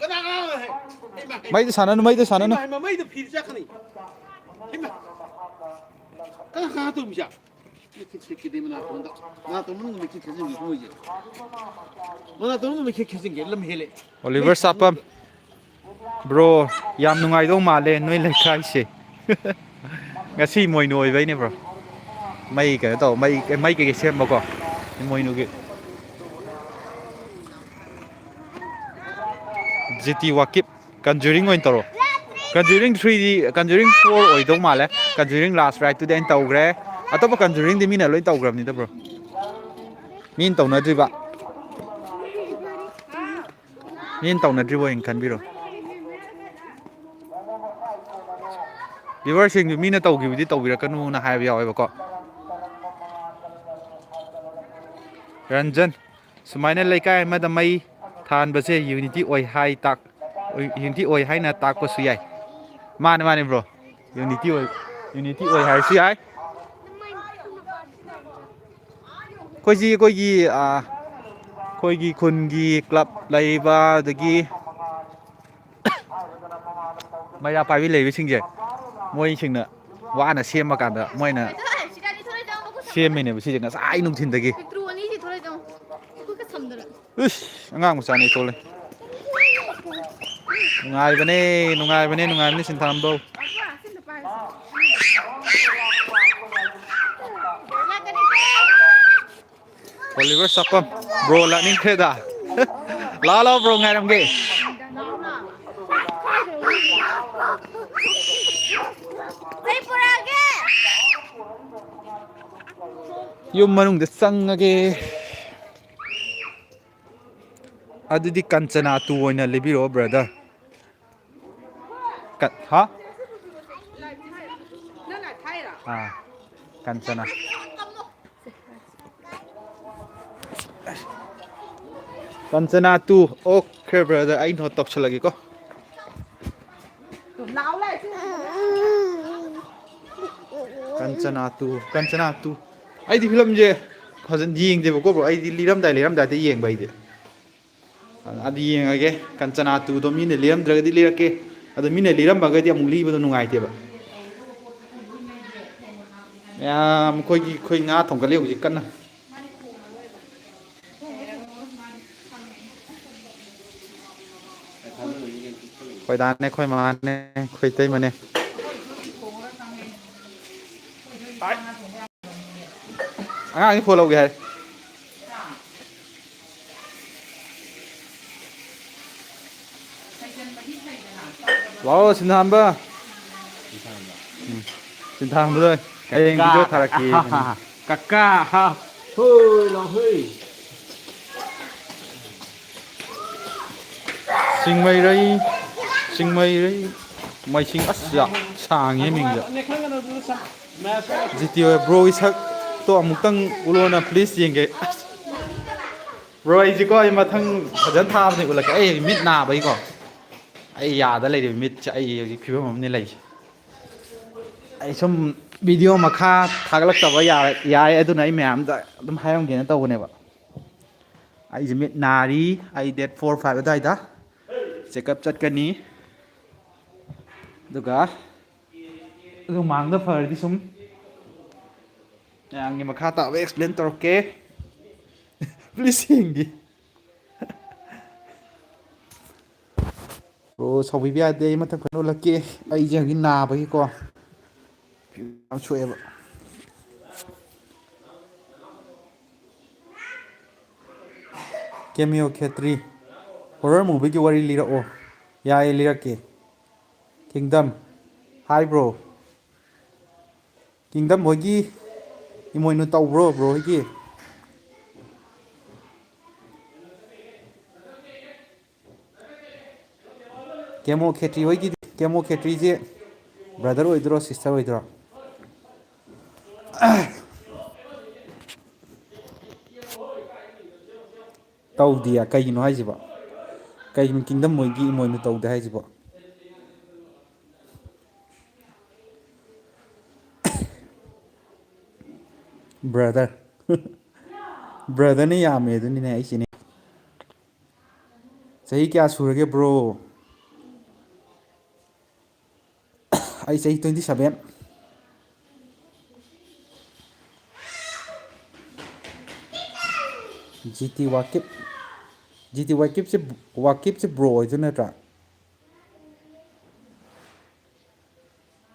ꯀꯅꯥ ꯀꯅꯥꯅꯣ ꯍꯦ? ꯍꯩꯃꯥ, ꯍꯩꯃꯥ꯫ ꯃꯩꯗ ꯁꯥꯟꯅꯅꯨ, ꯃꯩꯗ ꯁꯥꯟꯅꯅꯨ꯫ ꯍꯩꯃꯥ, ꯍꯩꯃꯥ, ꯃꯩꯗ ꯐꯤꯗ ꯆꯠꯈ꯭ꯔꯅꯤ꯫ ꯍꯩꯃꯥ꯫ ꯀꯅꯥ ꯀꯅꯥ ꯇꯧꯔꯤꯁꯦ? ꯃꯩꯈꯦꯠ ꯁꯦꯠꯀꯦꯗꯤ ꯃꯅꯥꯇꯣꯟꯗ꯫ ꯃꯅꯥꯇꯣꯟ ꯃꯅꯨꯡꯗ ꯃꯩꯈꯦꯠ ꯈꯦꯠꯆꯤꯟꯒꯦ ꯃꯣꯏꯁꯦ꯫ ꯃꯅꯥꯇꯣꯟ ꯃꯅꯨꯡꯗ ꯃꯩꯈꯦꯠ ꯈꯦꯠꯆꯤꯟꯒꯦ ꯂꯝ ꯍꯦꯜꯂꯦ꯫ ꯑꯣꯂꯤꯚꯔ ꯁꯥꯄꯝ꯫ ꯕ꯭ꯔꯣ, ꯌꯥꯝ ꯅꯨꯡꯉꯥꯏꯗꯧ ꯃꯥꯜꯂꯦ ꯅꯣꯏ ꯂꯩꯀꯥꯏꯁꯦ꯫ ꯉꯁꯤ ꯏꯃꯣꯏꯅꯨ ꯑꯣꯏꯕꯩꯅꯦ ꯕ꯭ꯔꯣ꯫ ꯃꯩ ꯀꯩꯅꯣ ꯇꯧ, ꯃꯩ, ꯃꯩ ꯀꯩꯀꯩ ꯁꯦꯝꯕꯀꯣ꯫ ꯏꯃꯣꯏꯅꯨꯒꯤ꯫ G T ꯋꯥꯀꯤꯞ꯫ ꯀꯟꯖꯨꯔꯤꯡ ꯑꯣꯏꯅ ꯇꯧꯔꯣ꯫ ꯀꯟꯖꯨꯔꯤꯡ three ꯗꯤ, ꯀꯟꯖꯨꯔꯤꯡ four ꯑꯣꯏꯗꯧ ꯃꯥꯜꯂꯦ꯫ ꯀꯟꯖꯨꯔꯤꯡ ꯂꯥꯁ ꯔꯥꯏꯠꯇꯨꯗꯤ ꯑꯩꯅ ꯇꯧꯈ꯭ꯔꯦ꯫ ꯑꯇꯣꯞꯄ ꯀꯟꯖꯨꯔꯤꯡꯗꯤ ꯃꯤꯅ ꯂꯣꯏ ꯇꯧꯈ꯭ꯔꯕꯅꯤꯗ ꯕ꯭ꯔꯣ꯫ ꯃꯤꯅ ꯇꯧꯅꯗ꯭ꯔꯤꯕ꯫ ꯃꯤꯅ ꯇꯧꯅꯗ꯭ꯔꯤꯕ ꯑꯣꯏꯅ ꯈꯟꯕꯤꯔꯣ꯫ ꯚꯤꯌꯨꯋꯔꯁꯤꯡꯁꯨ ꯃꯤꯅ ꯇꯧꯈꯤꯕꯗꯤ ꯇꯧꯕꯤꯔꯛꯀꯅꯨꯅ ꯍꯥꯏꯕ ꯌꯥꯎꯋꯦꯕꯀꯣ꯫ ꯔꯟꯖꯟ, ꯁꯨꯃꯥꯏꯅ ꯂꯩꯀꯥꯏ ꯑꯃꯗ ꯃꯩ ꯊꯥꯟꯕꯁꯦ ꯌꯨꯅꯤꯇꯤ ꯑꯣꯏ ꯍꯥꯏ ꯇꯥꯛ-, ꯌꯨꯅꯤꯇꯤ ꯑꯣꯏ ꯍꯥꯏꯅ ꯇꯥꯛꯄꯁꯨ ꯌꯥꯏ꯫ ꯃꯥꯅꯦ, ꯃꯥꯅꯦ ꯕ꯭ꯔꯣ, ꯌꯨꯅꯤꯇꯤ ꯑꯣꯏ, ꯌꯨꯅꯤꯇꯤ ꯑꯣꯏ ꯍꯥꯏꯔꯁꯨ ꯌꯥꯏ꯫ ꯑꯩꯈꯣꯏꯁꯤ ꯑꯩꯈꯣꯏꯒꯤ, ꯑꯥ, ꯑꯩꯈꯣꯏꯒꯤ ꯈꯨꯟꯒꯤ ꯀ꯭ꯂꯕ ꯂꯩꯔꯤꯕ, ꯑꯗꯒꯤ ꯃꯩꯔꯥ ꯄꯥꯏꯕꯤ ꯂꯩꯕꯁꯤꯡꯁꯦ, ꯃꯣꯏꯁꯤꯡꯅ ꯋꯥꯅ ꯁꯦꯝꯃꯀꯥꯟꯗ ꯃꯣꯏꯅ ꯁꯦꯝꯃꯤꯅꯦꯕ ꯁꯤꯁꯦ ꯉꯁꯥꯏ ꯅꯨꯡꯊꯤꯟꯗꯒꯤ꯫ ꯏꯁ, ꯑꯉꯥꯡ ꯃꯆꯥꯅꯤ ꯊꯣꯛꯂꯦ꯫ ꯅꯨꯡꯉꯥꯏꯕꯅꯦ, ꯅꯨꯡꯉꯥꯏꯕꯅꯦ, ꯅꯨꯡꯉꯥꯏꯕꯅꯦ ꯁꯤꯟꯊꯥꯝꯕꯧ꯫ Oliver ꯆꯥꯛꯄꯝ, bro ꯂꯥꯛꯅꯤꯡꯈ꯭ꯔꯦꯗ꯫ ꯂꯥꯛꯑꯣ, ꯂꯥꯛꯑꯣ, ꯕ꯭ꯔꯣ ꯉꯥꯏꯔꯝꯒꯦ꯫ ꯌꯨꯝ ꯃꯅꯨꯡꯗ ꯆꯪꯉꯒꯦ꯫ ꯑꯗꯨꯗꯤ ꯀꯟꯆꯅꯥ two ꯑꯣꯏꯅ ꯂꯩꯕꯤꯔꯛꯑꯣ, ꯕ꯭ꯔꯗꯔ꯫ ꯀ-, ꯍꯥ? ꯑꯥ, ꯀꯟꯆꯅꯥ꯫ ꯀꯟꯆꯅꯥ two꯫ ꯑꯣꯀꯦ, ꯕ꯭ꯔꯗꯔ, ꯑꯩ ꯅꯣꯠ ꯇꯧꯁꯜꯂꯒꯦꯀꯣ꯫ ꯀꯟꯆꯅꯥ two, ꯀꯟꯆꯅꯥ two꯫ ꯑꯩꯗꯤ ꯐꯤꯂꯝꯁꯦ ꯐꯖꯅ ꯌꯦꯡꯗꯦꯕꯀꯣ, ꯕ꯭ꯔꯣ꯫ ꯑꯩꯗꯤ ꯂꯤꯔꯝꯗꯥꯏ, ꯂꯤꯔꯝꯗꯥꯏꯗ ꯌꯦꯡꯕ ꯑꯩꯗꯤ꯫ ꯑꯗꯨ ꯌꯦꯡꯉꯒꯦ꯫ ꯀꯟꯆꯅꯥ ꯇꯨꯗꯣ ꯃꯤꯅ ꯂꯤꯔꯝꯗ꯭ꯔꯒꯗꯤ ꯂꯤꯔꯛꯀꯦ꯫ ꯑꯗꯣ ꯃꯤꯅ ꯂꯤꯔꯝꯃꯒꯗꯤ ꯑꯃꯨꯛ ꯂꯤꯕꯗꯣ ꯅꯨꯡꯉꯥꯏꯇꯦꯕ꯫ ꯃꯌꯥꯝ ꯑꯩꯈꯣꯏꯒꯤ, ꯑꯩꯈꯣꯏ ꯉꯥ ꯊꯣꯡꯒꯠꯂꯤ ꯍꯧꯖꯤꯛ ꯀꯟꯅ꯫ ꯑꯩꯈꯣꯏ ꯗꯥꯅꯦ, ꯑꯩꯈꯣꯏ ꯃꯥꯅꯦ, ꯑꯩꯈꯣꯏ ꯏꯇꯩꯃꯅꯦ꯫ ꯑꯉꯥꯡꯒꯤ ꯐꯣꯟ ꯂꯧꯒꯦ ꯍꯥꯏ꯫ ꯂꯥꯛꯑꯣ, ꯁꯤꯟꯊꯥꯝꯕ꯫ ꯎꯝ꯫ ꯁꯤꯟꯊꯥꯝꯕꯗꯣ ꯍꯌꯦꯡ ꯀꯥ-, video ꯊꯥꯔꯛꯀꯦ꯫ ꯀꯀꯥ, ꯍꯥ, ꯍꯣꯏ, ꯂꯥꯛꯑꯣ, ꯍꯣꯏ꯫ ꯆꯤꯡꯃꯩꯔꯩ, ꯆꯤꯡꯃꯩꯔꯩ, ꯃꯩꯁꯤꯡ, ꯑꯁ, ꯌꯥꯝ ꯁꯥꯡꯉꯦ ꯃꯤꯡꯁꯦ꯫ ꯖꯤ ꯇꯤ ꯑꯣꯏ ꯕ꯭ꯔꯣꯒꯤ ꯁꯛꯇꯣ ꯑꯃꯨꯛꯇꯪ ꯎꯠꯂꯣꯅ please ꯌꯦꯡꯒꯦ꯫ ꯑꯁ, ꯕ꯭ꯔꯣ, ꯑꯩꯁꯦꯀꯣ, ꯑꯩ ꯃꯊꯪ ꯐꯖꯅ ꯊꯥꯕꯅꯤ ꯎꯠꯂꯛꯀꯦ꯫ ꯑꯩ ꯃꯤꯠ ꯅꯥꯕꯩꯀꯣ, ꯑꯩ ꯌꯥꯗ ꯂꯩꯔꯤꯕ ꯃꯤꯠꯁꯦ, ꯑꯩ ꯍꯧꯖꯤꯛ ꯐꯤꯕꯝ ꯑꯃꯅꯤ ꯂꯩꯁꯦ꯫ ꯑꯩ ꯁꯨꯝ video ꯃꯈꯥ ꯊꯥꯒꯠꯂꯛꯇꯕ ꯌꯥ-, ꯌꯥꯏ, ꯑꯗꯨꯅ ꯑꯩ ꯃꯌꯥꯝꯗ ꯑꯗꯨꯝ ꯍꯥꯏꯔꯝꯒꯦꯅ ꯇꯧꯕꯅꯦꯕ꯫ ꯑꯩꯁꯦ ꯃꯤꯠ ꯅꯥꯔꯤ꯫ ꯑꯩ date four, five ꯑꯗꯨꯋꯥꯏꯗ check up ꯆꯠꯀꯅꯤ꯫ ꯑꯗꯨꯒ ꯑꯗꯨ ꯃꯥꯡꯗ ꯐꯔꯗꯤ ꯁꯨꯝ ꯃꯌꯥꯝꯒꯤ ꯃꯈꯥ ꯇꯥꯕ explain ꯇꯧꯔꯛꯀꯦ꯫ Please ꯌꯦꯡꯒꯦ꯫ ꯕ꯭ꯔꯣ, ꯁꯥꯎꯕꯤꯕ ꯌꯥꯗꯦ, ꯑꯩ ꯃꯊꯪ ꯐꯖꯅ ꯎꯠꯂꯛꯀꯦ꯫ ꯑꯩꯁꯦ ꯍꯧꯖꯤꯛ ꯅꯥꯕꯒꯤꯀꯣ ꯌꯥꯝ ꯁꯣꯛꯑꯦꯕ꯫ ꯀꯦꯃꯤꯑꯣ ꯈꯦꯇ꯭ꯔꯤ, horror movieꯒꯤ ꯋꯥꯔꯤ ꯂꯤꯔꯛꯑꯣ꯫ ꯌꯥꯏꯌꯦ, ꯂꯤꯔꯛꯀꯦ꯫ Kingdom, hi bro꯫ Kingdom ꯍꯣꯏꯒꯤ ꯏꯃꯣꯏꯅꯨ ꯇꯧꯕ꯭ꯔꯣ, bro ꯍꯣꯏꯒꯤ? ꯀꯦꯃꯣ ꯈꯦꯇ꯭ꯔꯤ ꯍꯣꯏꯒꯤꯗꯤ, ꯀꯦꯃꯣ ꯈꯦꯇ꯭ꯔꯤꯁꯦ brother ꯑꯣꯏꯗꯣꯏꯔꯣ, sister ꯑꯣꯏꯗꯣꯏꯔꯣ? ꯇꯧꯗꯤꯌꯦ꯫ ꯀꯩꯒꯤꯅꯣ ꯍꯥꯏꯁꯤꯕꯣ? ꯀꯩꯒꯤꯅꯣ Kingdom ꯍꯣꯏꯒꯤ ꯏꯃꯣꯏꯅꯨ ꯇꯧꯗꯦ ꯍꯥꯏꯁꯤꯕꯣ? Brother꯫ ꯕ꯭ꯔꯗꯔꯅ ꯌꯥꯝꯃꯦ ꯑꯗꯨꯅꯤꯅꯦ ꯑꯩꯁꯤꯅꯦ꯫ ꯆꯍꯤ ꯀꯌꯥ ꯁꯨꯔꯒꯦ ꯕ꯭ꯔꯣ? ꯑꯩ ꯆꯍꯤ twenty seven꯫ ꯖꯤ ꯇꯤ ꯋꯥꯀꯤꯞ꯫ ꯖꯤ ꯇꯤ ꯋꯥꯀꯤꯞꯁꯦ, ꯋꯥꯀꯤꯞꯁꯦ ꯕ꯭ꯔꯣ ꯑꯣꯏꯗꯣꯏ ꯅꯠꯇ꯭ꯔꯥ?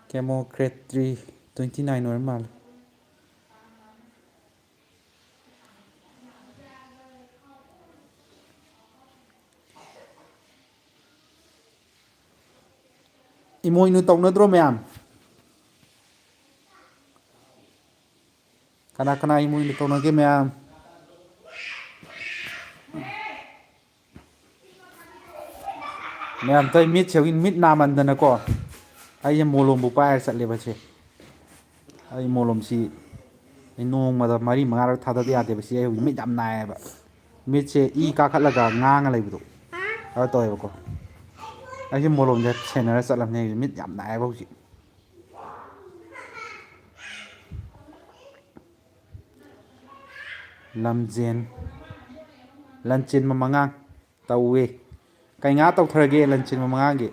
ꯀꯦꯃꯣ ꯀ꯭ꯔꯦꯇ꯭ꯔꯤ twenty nine ꯑꯣꯏꯔ ꯃꯥꯜꯂꯦ꯫ ꯏꯃꯣꯏꯅꯨ ꯇꯧꯅꯗ꯭ꯔꯣ ꯃꯌꯥꯝ? ꯀꯅꯥ ꯀꯅꯥ ꯏꯃꯣꯏꯅꯨ ꯇꯧꯅꯒꯦ ꯃꯌꯥꯝ? ꯃꯌꯥꯝ ꯇꯧ ꯃꯤꯠꯁꯦ ꯍꯧꯖꯤꯛ ꯃꯤꯠ ꯅꯥꯃꯟꯗꯅꯀꯣ ꯑꯩꯁꯦ ꯃꯣꯂꯣꯝꯕꯨ ꯄꯥꯏꯔ ꯆꯠꯂꯦꯕ ꯁꯦ꯫ ꯑꯩ ꯃꯣꯂꯣꯝꯁꯤ ꯑꯩ ꯅꯣꯡꯃꯗ ꯃꯔꯤ ꯃꯉꯥꯔꯛ ꯊꯥꯗꯗ ꯌꯥꯗꯦꯕ ꯁꯤ꯫ ꯑꯩ ꯍꯧꯖꯤꯛ ꯃꯤꯠ ꯌꯥꯝ ꯅꯥꯏꯌꯦꯕ꯫ ꯃꯤꯠꯁꯦ ꯏ ꯀꯥꯈꯠꯂꯒ ꯉꯥꯡꯉ ꯂꯩꯕꯗꯣ ꯑꯗꯨ ꯇꯧꯋꯦꯕꯀꯣ꯫ ꯑꯩꯁꯦ ꯃꯣꯂꯣꯝꯁꯦ ꯁꯦꯟꯅꯔ ꯆꯠꯂꯝꯅꯦ꯫ ꯍꯧꯖꯤꯛ ꯃꯤꯠ ꯌꯥꯝ ꯅꯥꯏꯌꯦꯕ ꯍꯧꯖꯤꯛ꯫ ꯂꯝꯖꯦꯟ, ꯂꯟꯆꯦꯟꯕ ꯃꯉꯥꯡ ꯇꯧꯋꯦ꯫ ꯀꯩ ꯉꯥ ꯇꯧꯊꯔꯒꯦ ꯂꯟꯆꯦꯟꯕ ꯃꯉꯥꯡꯒꯤ?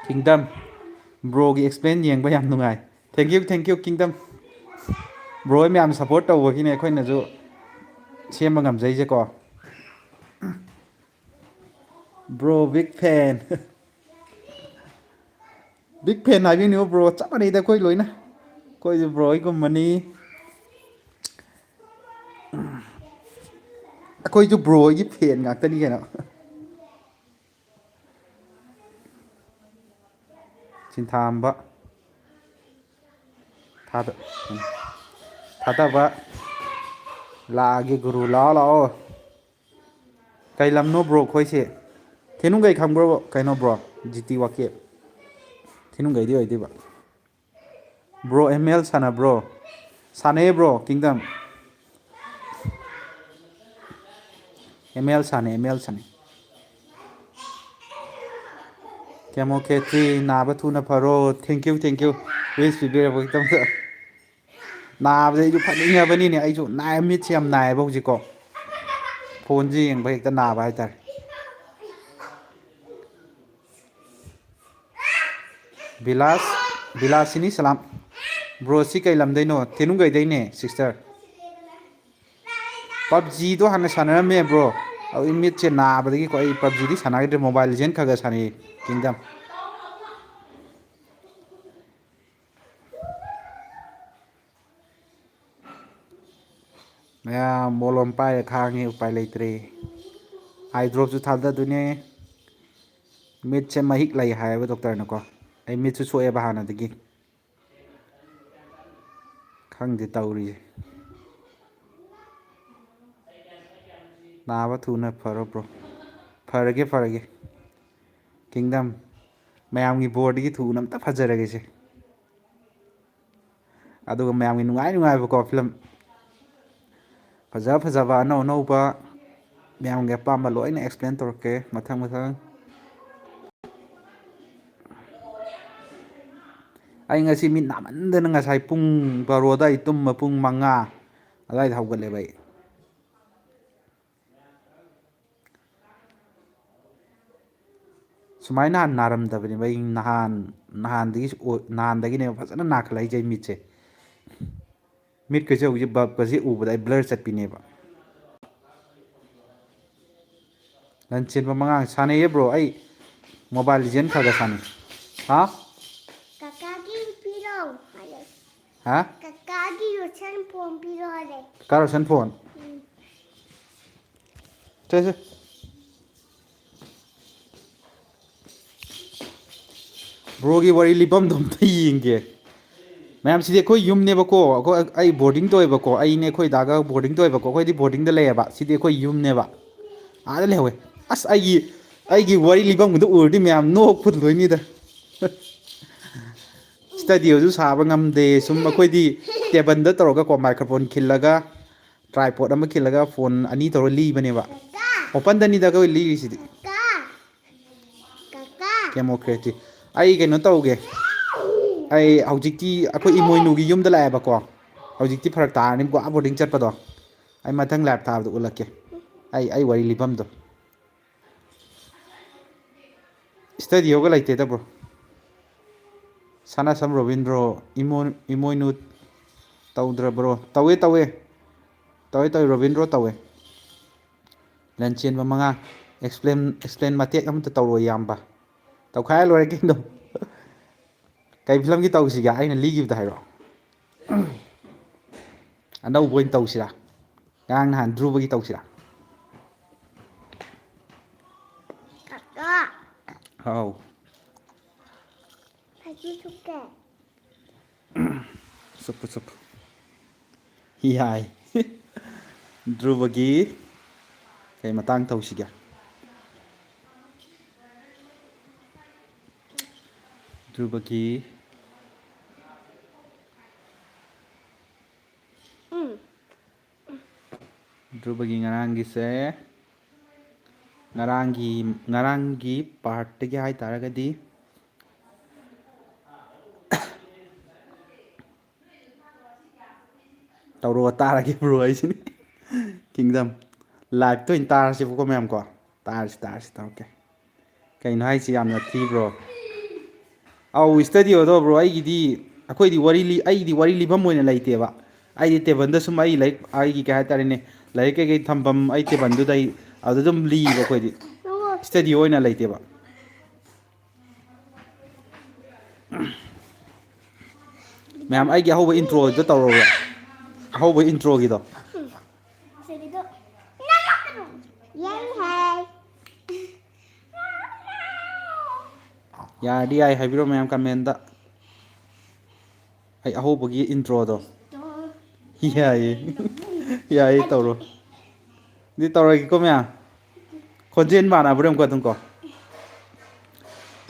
Kingdom, ꯕ꯭ꯔꯣꯒꯤ explain ꯌꯦꯡꯕ ꯌꯥꯝ ꯅꯨꯡꯉꯥꯏ꯫ Thank you, thank you, Kingdom. Bro ꯍꯣꯏ ꯃꯌꯥꯝ support ꯇꯧꯕꯒꯤꯅꯦ ꯑꯩꯈꯣꯏꯅꯁꯨ ꯁꯦꯝꯕ ꯉꯝꯖꯩꯁꯦꯀꯣ꯫ Bro, big fan. Big fan ꯍꯥꯏꯕꯤꯅꯤꯉꯣ ꯕ꯭ꯔꯣ, ꯆꯞ ꯃꯥꯟꯅꯩꯗ ꯑꯩꯈꯣꯏ ꯂꯣꯏꯅ꯫ ꯑꯩꯈꯣꯏꯁꯨ ꯕ꯭ꯔꯣ ꯍꯣꯏꯒꯨꯝꯕꯅꯤ꯫ ꯑꯩꯈꯣꯏꯁꯨ ꯕ꯭ꯔꯣ ꯍꯣꯏꯒꯤ fan ꯉꯥꯛꯇꯅꯤ ꯀꯩꯅꯣ꯫ ꯁꯤꯟꯊꯥꯝꯕ꯫ ꯊꯥꯗ-, ꯎꯝ꯫ ꯊꯥꯗꯕ꯫ ꯂꯥꯛꯑꯒꯦ ꯒꯨꯔꯨ, ꯂꯥꯛꯑꯣ, ꯂꯥꯛꯑꯣ꯫ ꯀꯩ ꯂꯝꯅꯣ ꯕ꯭ꯔꯣ ꯈꯣꯏꯁꯦ? ꯊꯦꯅꯨꯡꯒꯩ ꯈꯪꯕ꯭ꯔꯣ? ꯀꯩꯅꯣ ꯕ꯭ꯔꯣ, ꯖꯤ ꯇꯤ ꯋꯥꯀꯦ꯫ ꯊꯦꯅꯨꯡꯒꯩꯗꯤ ꯑꯣꯏꯗꯣꯏꯕ꯫ ꯕ꯭ꯔꯣ, ꯑꯦꯝ ꯑꯦꯜ ꯁꯥꯟꯅꯕ꯭ꯔꯣ? ꯁꯥꯟꯅꯩꯌꯦ ꯕ꯭ꯔꯣ, Kingdom꯫ ꯑꯦꯝ ꯑꯦꯜ ꯁꯥꯟꯅꯩ, ꯑꯦꯝ ꯑꯦꯜ ꯁꯥꯟꯅꯩ꯫ ꯀꯦꯃꯣ ꯈꯦꯇ꯭ꯔꯤ, ꯅꯥꯕ ꯊꯨꯅ ꯐꯔꯣ꯫ Thank you, thank you. Wish ꯄꯤꯕꯤꯔꯛꯄꯒꯤꯗꯃꯛꯇ꯫ ꯅꯥꯕꯗ ꯑꯩꯁꯨ ꯐꯅꯤꯡꯉꯕꯅꯤꯅꯦ꯫ ꯑꯩꯁꯨ ꯅꯥꯏ, ꯃꯤꯠꯁꯦ ꯌꯥꯝ ꯅꯥꯏꯌꯦꯕ ꯍꯧꯖꯤꯛꯀꯣ꯫ ꯐꯣꯟꯁꯦ ꯌꯦꯡꯕ ꯍꯦꯛꯇ ꯅꯥꯕ ꯍꯥꯏꯇꯥꯔꯦ꯫ ꯕꯤꯂꯥꯁ, ꯕꯤꯂꯥꯁꯤꯅꯤ ꯁꯂꯥꯝ꯫ ꯕ꯭ꯔꯣꯁꯤ ꯀꯩ ꯂꯝꯗꯩꯅꯣ? ꯊꯦꯅꯨꯡꯒꯩꯗꯩꯅꯦ, ꯁꯤꯁꯇꯔ꯫ ꯄꯞꯖꯤꯗꯣ ꯍꯥꯟꯅ ꯁꯥꯟꯅꯔꯝꯃꯦ, ꯕ꯭ꯔꯣ꯫ ꯑꯗꯨ ꯃꯤꯠꯁꯦ ꯅꯥꯕꯗꯒꯤꯀꯣ ꯑꯩ ꯄꯞꯖꯤꯗꯤ ꯁꯥꯟꯅꯈꯤꯗ꯭ꯔꯦ, ꯃꯣꯕꯥꯏꯜ ꯂꯤꯖꯦꯟ ꯈꯔ ꯈꯔ ꯁꯥꯟꯅꯩ, ꯀꯤꯡꯗꯝ꯫ ꯃꯌꯥꯝ ꯃꯣꯂꯣꯝ ꯄꯥꯏꯔ ꯈꯥꯡꯉꯤ, ꯎꯄꯥꯏ ꯂꯩꯇ꯭ꯔꯦ꯫ ꯑꯥꯏ ꯗ꯭ꯔꯣꯞꯁꯨ ꯊꯥꯗꯗꯣꯏꯅꯦ꯫ ꯃꯤꯠꯁꯦ ꯃꯍꯤꯛ ꯂꯩ ꯍꯥꯏꯌꯦꯕ ꯗꯣꯛꯇꯔꯅꯀꯣ꯫ ꯑꯩ ꯃꯤꯠꯁꯨ ꯁꯣꯛꯑꯦꯕ ꯍꯥꯟꯅꯗꯒꯤ꯫ ꯈꯪꯗꯦ ꯇꯧꯔꯤꯁꯦ꯫ ꯅꯥꯕ ꯊꯨꯅ ꯐꯔꯣ, ꯕ꯭ꯔꯣ꯫ ꯐꯔꯒꯦ, ꯐꯔꯒꯦ꯫ ꯀꯤꯡꯗꯝ, ꯃꯌꯥꯝꯒꯤ ꯕꯣꯔꯗꯒꯤ ꯊꯨꯅ ꯑꯝꯇ ꯐꯖꯔꯒꯦꯁꯦ꯫ ꯑꯗꯨꯒ ꯃꯌꯥꯝꯒꯤ ꯅꯨꯡꯉꯥꯏ ꯅꯨꯡꯉꯥꯏꯕꯀꯣ, ꯐꯤꯂꯝ ꯐꯖ ꯐꯖꯕ ꯑꯅꯧ ꯑꯅꯧꯕ ꯃꯌꯥꯝꯒꯤ ꯑꯄꯥꯝꯕ ꯂꯣꯏꯅ ꯑꯦꯛꯁꯄ꯭ꯂꯦꯟ ꯇꯧꯔꯛꯀꯦ ꯃꯊꯪ ꯃꯊꯪ꯫ ꯑꯩ ꯉꯁꯤ ꯃꯤꯠ ꯅꯥꯃꯟꯗꯅ ꯉꯁꯥꯏ ꯄꯨꯡ ꯕꯥꯔꯣ ꯑꯗꯨꯋꯥꯏ ꯇꯨꯝꯕ, ꯄꯨꯡ ꯃꯉꯥ ꯑꯗꯨꯋꯥꯏꯗ ꯍꯧꯒꯠꯂꯦꯕ ꯑꯩ꯫ ꯁꯨꯃꯥꯏꯅ ꯍꯥꯟꯅ ꯅꯥꯔꯝꯗꯕꯅꯦꯕ꯫ ꯑꯩ ꯅꯍꯥꯟ, ꯅꯍꯥꯟꯗꯒꯤ ꯑꯣ-, ꯅꯍꯥꯟꯗꯒꯤꯅꯦꯕ ꯐꯖꯅ ꯅꯥꯈꯠꯂꯛꯏꯁꯦ ꯑꯩ ꯃꯤꯠꯁꯦ꯫ ꯃꯤꯠꯀꯁꯦ ꯍꯧꯖꯤꯛ ꯕꯜꯕꯀꯁꯦ ꯎꯕꯗ ꯑꯩ ꯕ꯭ꯂꯔ ꯆꯠꯄꯤꯅꯦꯕ꯫ ꯂꯟꯆꯦꯟꯕ ꯃꯉꯥꯡ ꯁꯥꯟꯅꯩꯌꯦ ꯕ꯭ꯔꯣ, ꯑꯩ ꯃꯣꯕꯥꯏꯜ ꯂꯤꯖꯦꯟ ꯈꯔ ꯈꯔ ꯁꯥꯟꯅꯩ꯫ ꯍꯥ? ꯀꯀꯥꯒꯤ ꯄꯤꯔꯛꯑꯣ ꯍꯥꯏꯔꯦ꯫ ꯍꯥ? ꯀꯀꯥꯒꯤ ꯔꯣꯁꯟ ꯐꯣꯟ ꯄꯤꯔꯛꯑꯣ ꯍꯥꯏꯔꯦ꯫ ꯀꯀꯥ ꯔꯣꯁꯟ ꯐꯣꯟ? ꯎꯝ꯫ ꯁꯦ, ꯁꯦ꯫ ꯕ꯭ꯔꯣꯒꯤ ꯋꯥꯔꯤ ꯂꯤꯐꯝꯗꯣ ꯑꯝꯇ ꯌꯦꯡꯒꯦ꯫ ꯃꯌꯥꯝ, ꯁꯤꯗꯤ ꯑꯩꯈꯣꯏ ꯌꯨꯝꯅꯦꯕꯀꯣ, ꯑꯩꯈꯣꯏ, ꯑꯩ ꯕꯣꯔꯗꯤꯡ ꯇꯧꯋꯦꯕꯀꯣ, ꯑꯩꯅꯦ ꯑꯩꯈꯣꯏ ꯗꯥꯒ ꯕꯣꯔꯗꯤꯡ ꯇꯧꯋꯦꯕꯀꯣ, ꯑꯩꯈꯣꯏꯗꯤ ꯕꯣꯔꯗꯤꯡꯗ ꯂꯩꯌꯦꯕ, ꯁꯤꯗꯤ ꯑꯩꯈꯣꯏ ꯌꯨꯝꯅꯦꯕ, ꯑꯥꯗ ꯂꯩꯍꯧꯋꯦ꯫ ꯑꯁ, ꯑꯩꯒꯤ, ꯑꯩꯒꯤ ꯋꯥꯔꯤ ꯂꯤꯐꯝꯒꯗꯣ ꯎꯔꯗꯤ ꯃꯌꯥꯝ ꯅꯣꯛꯄꯗ ꯂꯣꯏꯅꯤꯗ꯫ ꯁ꯭ꯇꯗꯤꯑꯣꯁꯨ ꯁꯥꯕ ꯉꯝꯗꯦ, ꯁꯨꯝ ꯑꯩꯈꯣꯏꯗꯤ ꯇꯦꯕꯜꯗ ꯇꯧꯔꯒꯀꯣ, ꯃꯥꯏꯀ꯭ꯔꯣꯐꯣꯟ ꯈꯤꯜꯂꯒ, ꯇ꯭ꯔꯥꯏꯄꯣꯠ ꯑꯃ ꯈꯤꯜꯂꯒ, ꯐꯣꯟ ꯑꯅꯤ ꯇꯧꯔ ꯂꯤꯕꯅꯦꯕ꯫ ꯑꯣꯄꯟꯗꯅꯤꯗ ꯑꯩꯈꯣꯏ ꯂꯤꯔꯤꯁꯤꯗꯤ꯫ ꯀꯥ꯫ ꯀꯥꯀꯥ꯫ ꯀꯦꯃꯣ ꯀ꯭ꯔꯦꯇꯤ꯫ ꯑꯩ ꯀꯩꯅꯣ ꯇꯧꯒꯦ꯫ ꯑꯩ ꯍꯧꯖꯤꯛꯇꯤ ꯑꯩꯈꯣꯏ ꯏꯃꯣꯏꯅꯨꯒꯤ ꯌꯨꯝꯗ ꯂꯥꯛꯑꯦꯕꯀꯣ꯫ ꯍꯧꯖꯤꯛꯇꯤ ꯐꯔꯛ ꯇꯥꯔꯅꯤ ꯒꯣꯋꯥ ꯕꯣꯔꯗꯤꯡ ꯆꯠꯄꯗꯣ꯫ ꯑꯩ ꯃꯊꯪ ꯂꯥꯏꯞ ꯊꯥꯕꯗ ꯎꯠꯂꯛꯀꯦ꯫ ꯑꯩ ꯑꯩ ꯋꯥꯔꯤ ꯂꯤꯐꯝꯗꯣ꯫ ꯁ꯭ꯇꯗꯤꯑꯣꯒ ꯂꯩꯇꯦꯗ ꯕ꯭ꯔꯣ꯫ ꯁꯅꯥꯁꯝ ꯔꯣꯕꯤꯟꯗ꯭ꯔꯣ, ꯏꯃꯣꯏ ꯏꯃꯣꯏꯅꯨ ꯇꯧꯗ꯭ꯔꯕ꯭ꯔꯣ? ꯇꯧꯋꯦ, ꯇꯧꯋꯦ꯫ ꯇꯧꯋꯦ, ꯇꯧꯋꯦ, ꯔꯣꯕꯤꯟꯗ꯭ꯔꯣ ꯇꯧꯋꯦ꯫ ꯂꯟꯆꯦꯟꯕ ꯃꯉꯥ꯫ ꯑꯦꯛꯁꯄ꯭ꯂꯦꯟ ꯑꯦꯛꯁꯄ꯭ꯂꯦꯟ ꯃꯇꯦꯛ ꯑꯃꯇ ꯇꯧꯔꯣ ꯏꯌꯥꯝꯕ꯫ ꯇꯧꯈꯥꯏꯔ ꯂꯣꯏꯔꯦ ꯀꯩꯅꯣ꯫ ꯀꯩ ꯐꯤꯂꯝꯒꯤ ꯇꯧꯁꯤꯒꯦ? ꯑꯩꯅ ꯂꯤꯈꯤꯕꯗ ꯍꯥꯏꯔꯣ꯫ ꯑꯅꯧꯕ ꯑꯣꯏꯅ ꯇꯧꯁꯤꯔꯥ? ꯉꯔꯥꯡ ꯅꯍꯥꯟ ꯙ꯭ꯔꯨꯕꯒꯤ ꯇꯧꯁꯤꯔꯥ? ꯀꯀꯥ꯫ ꯍꯥꯎ꯫ ꯐꯗꯤ ꯁꯨꯞꯀꯦ꯫ ꯁꯨꯞꯄꯨ, ꯁꯨꯞꯄꯨ꯫ ꯌꯥꯏ꯫ ꯙ꯭ꯔꯨꯕꯒꯤ ꯀꯩ ꯃꯇꯥꯡ ꯇꯧꯁꯤꯒꯦ? ꯙ꯭ꯔꯨꯕꯒꯤ ꯎꯝ꯫ ꯙ꯭ꯔꯨꯕꯒꯤ ꯉꯔꯥꯡꯒꯤꯁꯦ, ꯉꯔꯥꯡꯒꯤ, ꯉꯔꯥꯡꯒꯤ ꯄꯥꯔꯠꯇꯒꯤ ꯍꯥꯏ ꯇꯥꯔꯒꯗꯤ, ꯇꯧꯔꯣ, ꯇꯥꯔꯒꯦ ꯕ꯭ꯔꯣ, ꯑꯩꯁꯤꯅꯤ꯫ ꯀꯤꯡꯗꯝ꯫ ꯂꯥꯏꯞꯇ ꯑꯣꯏꯅ ꯇꯥꯔꯁꯦꯕꯀꯣ, ꯃꯌꯥꯝ ꯀꯣ꯫ ꯇꯥꯔꯁꯤ, ꯇꯥꯔꯁꯤ, ꯇꯧꯔꯛꯀꯦ꯫ ꯀꯩꯅꯣ ꯍꯥꯏꯁꯤ, ꯌꯥꯝꯅ ꯊꯤꯕ꯭ꯔꯣ? ꯑꯧ, ꯁ꯭ꯇꯗꯤꯑꯣꯗꯣ ꯕ꯭ꯔꯣ, ꯑꯩꯒꯤꯗꯤ, ꯑꯩꯈꯣꯏꯗꯤ ꯋꯥꯔꯤ ꯂꯤ-, ꯑꯩꯒꯤꯗꯤ ꯋꯥꯔꯤ ꯂꯤꯐꯝ ꯑꯣꯏꯅ ꯂꯩꯇꯦꯕ꯫ ꯑꯩꯗꯤ ꯇꯦꯕꯜꯗ ꯁꯨꯝ ꯑꯩ ꯂꯥꯏꯔꯤꯛ, ꯑꯩꯒꯤ ꯀꯩ ꯍꯥꯏꯇꯥꯔꯦꯅꯦ, ꯂꯥꯏꯔꯤꯛ ꯀꯩꯀꯩ ꯊꯝꯐꯝ ꯑꯩ ꯇꯦꯕꯜꯗꯨꯗ ꯑꯩ ꯑꯗꯨꯗ ꯑꯗꯨꯝ ꯂꯤꯕ ꯑꯩꯈꯣꯏꯗꯤ꯫ ꯁ꯭ꯇꯗꯤꯑꯣ ꯑꯣꯏꯅ ꯂꯩꯇꯦꯕ꯫ ꯃꯌꯥꯝ, ꯑꯩꯒꯤ ꯑꯍꯧꯕ ꯏꯟꯇ꯭ꯔꯣꯗꯣ ꯇꯧꯔꯛꯎꯔꯣ? ꯑꯍꯧꯕ ꯏꯟꯇ꯭ꯔꯣꯒꯤꯗꯣ꯫ ꯌꯥꯔꯗꯤ ꯌꯥꯏ ꯍꯥꯏꯕꯤꯔꯣ ꯃꯌꯥꯝ ꯀꯃꯦꯟꯗ꯫ ꯑꯩ ꯑꯍꯧꯕꯒꯤ ꯏꯟꯇ꯭ꯔꯣꯗꯣ꯫ ꯌꯥꯏꯌꯦ꯫ ꯌꯥꯏꯌꯦ, ꯇꯧꯔꯣ꯫ ꯑꯗꯨꯗꯤ ꯇꯧꯔꯒꯦꯀꯣ ꯃꯌꯥꯝ꯫ ꯈꯣꯟꯖꯦꯜ ꯃꯥꯟꯅꯕ꯭ꯔꯥ ꯌꯦꯡꯉꯨꯀꯣ ꯑꯗꯨꯝ ꯀꯣ꯫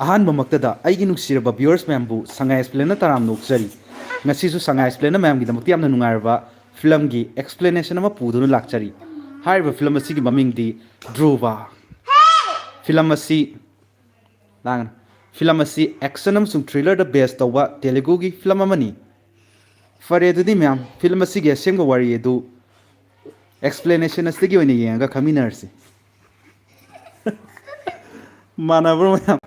ꯑꯍꯥꯟꯕꯃꯛꯇꯗ ꯑꯩꯒꯤ ꯅꯨꯡꯁꯤꯔꯕ viewers ꯃꯌꯥꯝꯕꯨ ꯁꯉꯥꯏ ꯑꯦꯛꯁꯄ꯭ꯂꯦꯟꯅ ꯇꯔꯥꯝꯅ ꯑꯣꯛꯆꯔꯤ꯫ ꯉꯁꯤꯁꯨ ꯁꯉꯥꯏ ꯑꯦꯛꯁꯄ꯭ꯂꯦꯟꯅ ꯃꯌꯥꯝꯒꯤꯗꯃꯛꯇ ꯌꯥꯝꯅ ꯅꯨꯡꯉꯥꯏꯔꯕ ꯐꯤꯂꯝꯒꯤ explanation ꯑꯃ ꯄꯨꯗꯨꯅ ꯂꯥꯛꯆꯔꯤ꯫ ꯍꯥꯏꯔꯤꯕ ꯐꯤꯂꯝ ꯑꯁꯤꯒꯤ ꯃꯃꯤꯡꯗꯤ ꯙ꯭ꯔꯨꯕ꯫ ꯐꯤꯂꯝ ꯑꯁꯤ, ꯂꯥꯡꯒꯅꯨ꯫ ꯐꯤꯂꯝ ꯑꯁꯤ action ꯑꯃꯁꯨꯡ thrillerꯗ base ꯇꯧꯕ ꯇꯦꯂꯨꯒꯨꯒꯤ ꯐꯤꯂꯝ ꯑꯃꯅꯤ꯫ ꯐꯔꯦ ꯑꯗꯨꯗꯤ ꯃꯌꯥꯝ, ꯐꯤꯂꯝ ꯑꯁꯤꯒꯤ ꯑꯁꯦꯡꯕ ꯋꯥꯔꯤ ꯑꯗꯨ ꯑꯦꯛꯁꯄ꯭ꯂꯦꯅꯦꯁꯟ ꯑꯁꯤꯗꯒꯤ ꯑꯣꯏꯅ ꯌꯦꯡꯉꯒ ꯈꯪꯃꯤꯟꯅꯔꯁꯤ꯫ ꯃꯥꯟꯅꯕ꯭ꯔꯣ ꯃꯌꯥꯝ?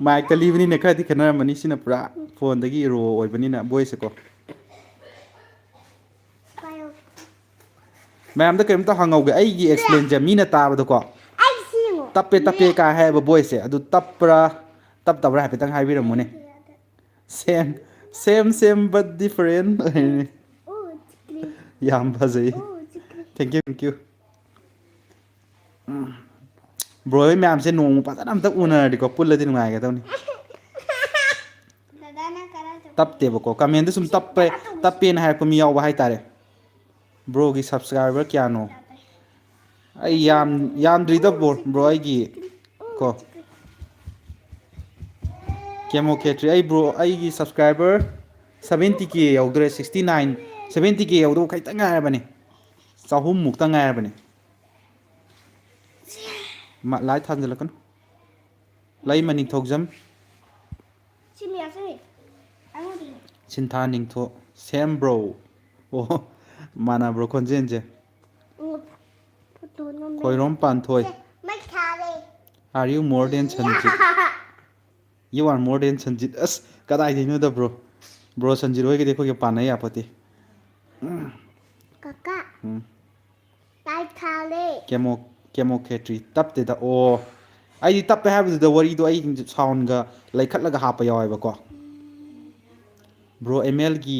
ꯃꯥꯏꯛꯇ ꯂꯤꯕꯅꯤꯅ ꯈꯔꯗꯤ ꯈꯦꯠꯅꯔꯝꯃꯅꯤ꯫ ꯁꯤꯅ ꯄꯨꯔꯥ ꯐꯣꯟꯗꯒꯤ ꯔꯣ ꯑꯣꯏꯕꯅꯤꯅ ꯚꯣꯏꯁꯁꯦꯀꯣ꯫ ꯃꯌꯥꯝꯗ ꯀꯔꯤꯝꯇ ꯍꯪꯍꯧꯒꯦ, ꯑꯩꯒꯤ ꯑꯦꯛꯁꯄ꯭ꯂꯦꯟꯁꯦ ꯃꯤꯅ ꯇꯥꯕꯗꯀꯣ, ꯑꯩ ꯁꯤꯉꯣ꯫ "ꯇꯞꯄꯦ, ꯇꯞꯄꯦ" ꯀꯥꯏ ꯍꯥꯏꯕ ꯚꯣꯏꯁꯁꯦ ꯑꯗꯨ ꯇꯞꯄ꯭ꯔꯥ, ꯇꯞꯇꯕ꯭ꯔꯥ ꯍꯥꯏꯐꯦꯠꯇꯪ ꯍꯥꯏꯕꯤꯔꯝꯃꯨꯅꯦ꯫ Same, same, same but different꯫ ꯑꯣ, ꯆꯤꯛꯂꯤ꯫ ꯌꯥꯝ ꯐꯖꯩ꯫ ꯑꯣ, ꯆꯤꯛꯂꯤ꯫ Thank you, thank you꯫ Um. Bro ꯍꯣꯏ ꯃꯌꯥꯝꯁꯦ ꯅꯣꯡꯃ ꯐꯖꯅ ꯑꯝꯇ ꯎꯅꯔꯗꯤꯀꯣ, ꯄꯨꯜꯂꯗꯤ ꯅꯨꯡꯉꯥꯏꯒꯗꯕꯅꯤ꯫ ꯗꯗꯥꯅ ꯀꯔꯥꯏ ꯆꯠꯈ꯭ꯔꯦ? ꯇꯞꯇꯦꯕꯀꯣ, ꯀꯃꯦꯟꯗ ꯁꯨꯝ ꯇꯞꯄꯦ, ꯇꯞꯄꯦꯅ ꯍꯥꯏꯔꯛꯄ ꯃꯤ ꯌꯥꯎꯕ ꯍꯥꯏꯇꯥꯔꯦ꯫ ꯕ꯭ꯔꯣꯒꯤ ꯁꯕꯁꯀ꯭ꯔꯥꯏꯕꯔ ꯀꯌꯥꯅꯣ? ꯑꯩ ꯌꯥꯝ, ꯌꯥꯝꯗ꯭ꯔꯤꯗ ꯕ꯭ꯔꯣ, ꯕ꯭ꯔꯣ ꯑꯩꯒꯤ ꯀꯣ꯫ ꯀꯦꯃꯣ ꯈꯦꯇ꯭ꯔꯤ, ꯑꯩ ꯕ꯭ꯔꯣ, ꯑꯩꯒꯤ subscriber seventy K ꯌꯧꯗꯣꯔꯦ, sixty nine, seventy K ꯌꯧꯗꯧꯕ ꯈꯤꯇꯪ ꯉꯥꯏꯔꯕꯅꯤ꯫ ꯆꯍꯨꯝ ꯃꯨꯛꯇ ꯉꯥꯏꯔꯕꯅꯤ꯫ ꯃ-, ꯂꯥꯏꯠ ꯊꯥꯟꯖꯜꯂꯛꯀꯅꯨ꯫ ꯂꯩꯃ ꯅꯤꯡꯊꯧꯖꯝ꯫ ꯁꯤ ꯃꯌꯥꯝꯁꯦ ꯑꯉꯧꯕꯤ꯫ ꯁꯤꯟꯊꯥ ꯅꯤꯡꯊꯣ-, same bro꯫ ꯑꯣ, ꯃꯥꯟꯅꯕ꯭ꯔꯣ ꯈꯣꯟꯖꯦꯜꯁꯦ? ꯑꯣ, ꯐꯣꯇꯣ ꯅꯝꯃꯦ꯫ ꯈꯣꯏꯔꯣꯝ ꯄꯥꯟꯊꯣꯏ꯫ ꯁꯦ, ꯃꯩ ꯊꯥꯔꯦ꯫ Are you more than Sanjit? You are more than Sanjit. ꯑꯁ, ꯀꯗꯥꯏꯗꯩꯅꯣꯗ bro? Bro ꯁꯟꯖꯤꯠ ꯍꯣꯏꯒꯗꯤ ꯑꯩꯈꯣꯏꯒ ꯄꯥꯟꯅ ꯌꯥꯄꯣꯠꯇꯦ꯫ ꯀꯀꯥ꯫ ꯎꯝ꯫ ꯂꯥꯏꯠ ꯊꯥꯜꯂꯦ꯫ ꯀꯦꯃꯣ, ꯀꯦꯃꯣ ꯈꯦꯇ꯭ꯔꯤ ꯇꯞꯇꯦꯗ꯫ ꯑꯣ, ꯑꯩꯗꯤ ꯇꯞꯄꯦ ꯍꯥꯏꯕꯗꯨꯗ ꯋꯥꯔꯤꯗꯣ ꯑꯩ soundꯒ ꯂꯩꯈꯠꯂꯒ ꯍꯥꯞꯄ ꯌꯥꯎꯋꯦꯕꯀꯣ꯫ Bro, M Lꯒꯤ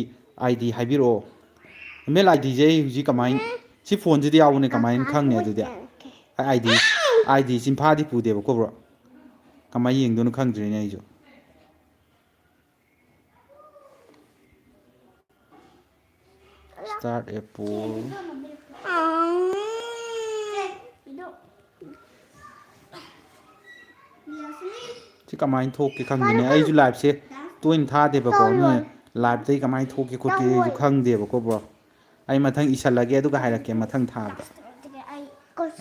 I D ꯍꯥꯏꯕꯤꯔꯛꯑꯣ꯫ M L I Dꯁꯦ ꯑꯩ ꯍꯧꯖꯤꯛ ꯀꯃꯥꯏ-, ꯁꯤ ꯐꯣꯟꯁꯤꯗ ꯌꯥꯎꯕꯅꯦ, ꯀꯃꯥꯏꯅ ꯈꯪꯅꯤ ꯑꯗꯨꯗꯤ? ꯑꯩ I D, I D ꯆꯤꯟꯐꯥꯗꯤ ꯄꯨꯗꯦꯕꯀꯣ bro꯫ ꯀꯃꯥꯏꯅ ꯌꯦꯡꯗꯣꯏꯅꯣ ꯈꯪꯗ꯭ꯔꯤꯅꯦ ꯑꯩꯁꯨ꯫ Start a poll꯫ ꯁꯤ ꯀꯃꯥꯏꯅ ꯊꯣꯛꯀꯦ ꯈꯪꯗꯦꯅꯦ꯫ ꯑꯩꯁꯨ liveꯁꯦ ꯇꯣꯏꯅ ꯊꯥꯗꯦꯕꯀꯣ꯫ ꯅꯣꯏ liveꯇꯒꯤ ꯀꯃꯥꯏꯅ ꯊꯣꯛꯀꯦ ꯈꯣꯠꯀꯦ ꯑꯩꯁꯨ ꯈꯪꯗꯦꯕꯀꯣ bro꯫ ꯑꯩ ꯃꯊꯪ ꯏꯁꯜꯂꯒꯦ ꯑꯗꯨꯒ ꯍꯥꯏꯔꯛꯀꯦ ꯃꯊꯪ ꯊꯥꯕꯗ꯫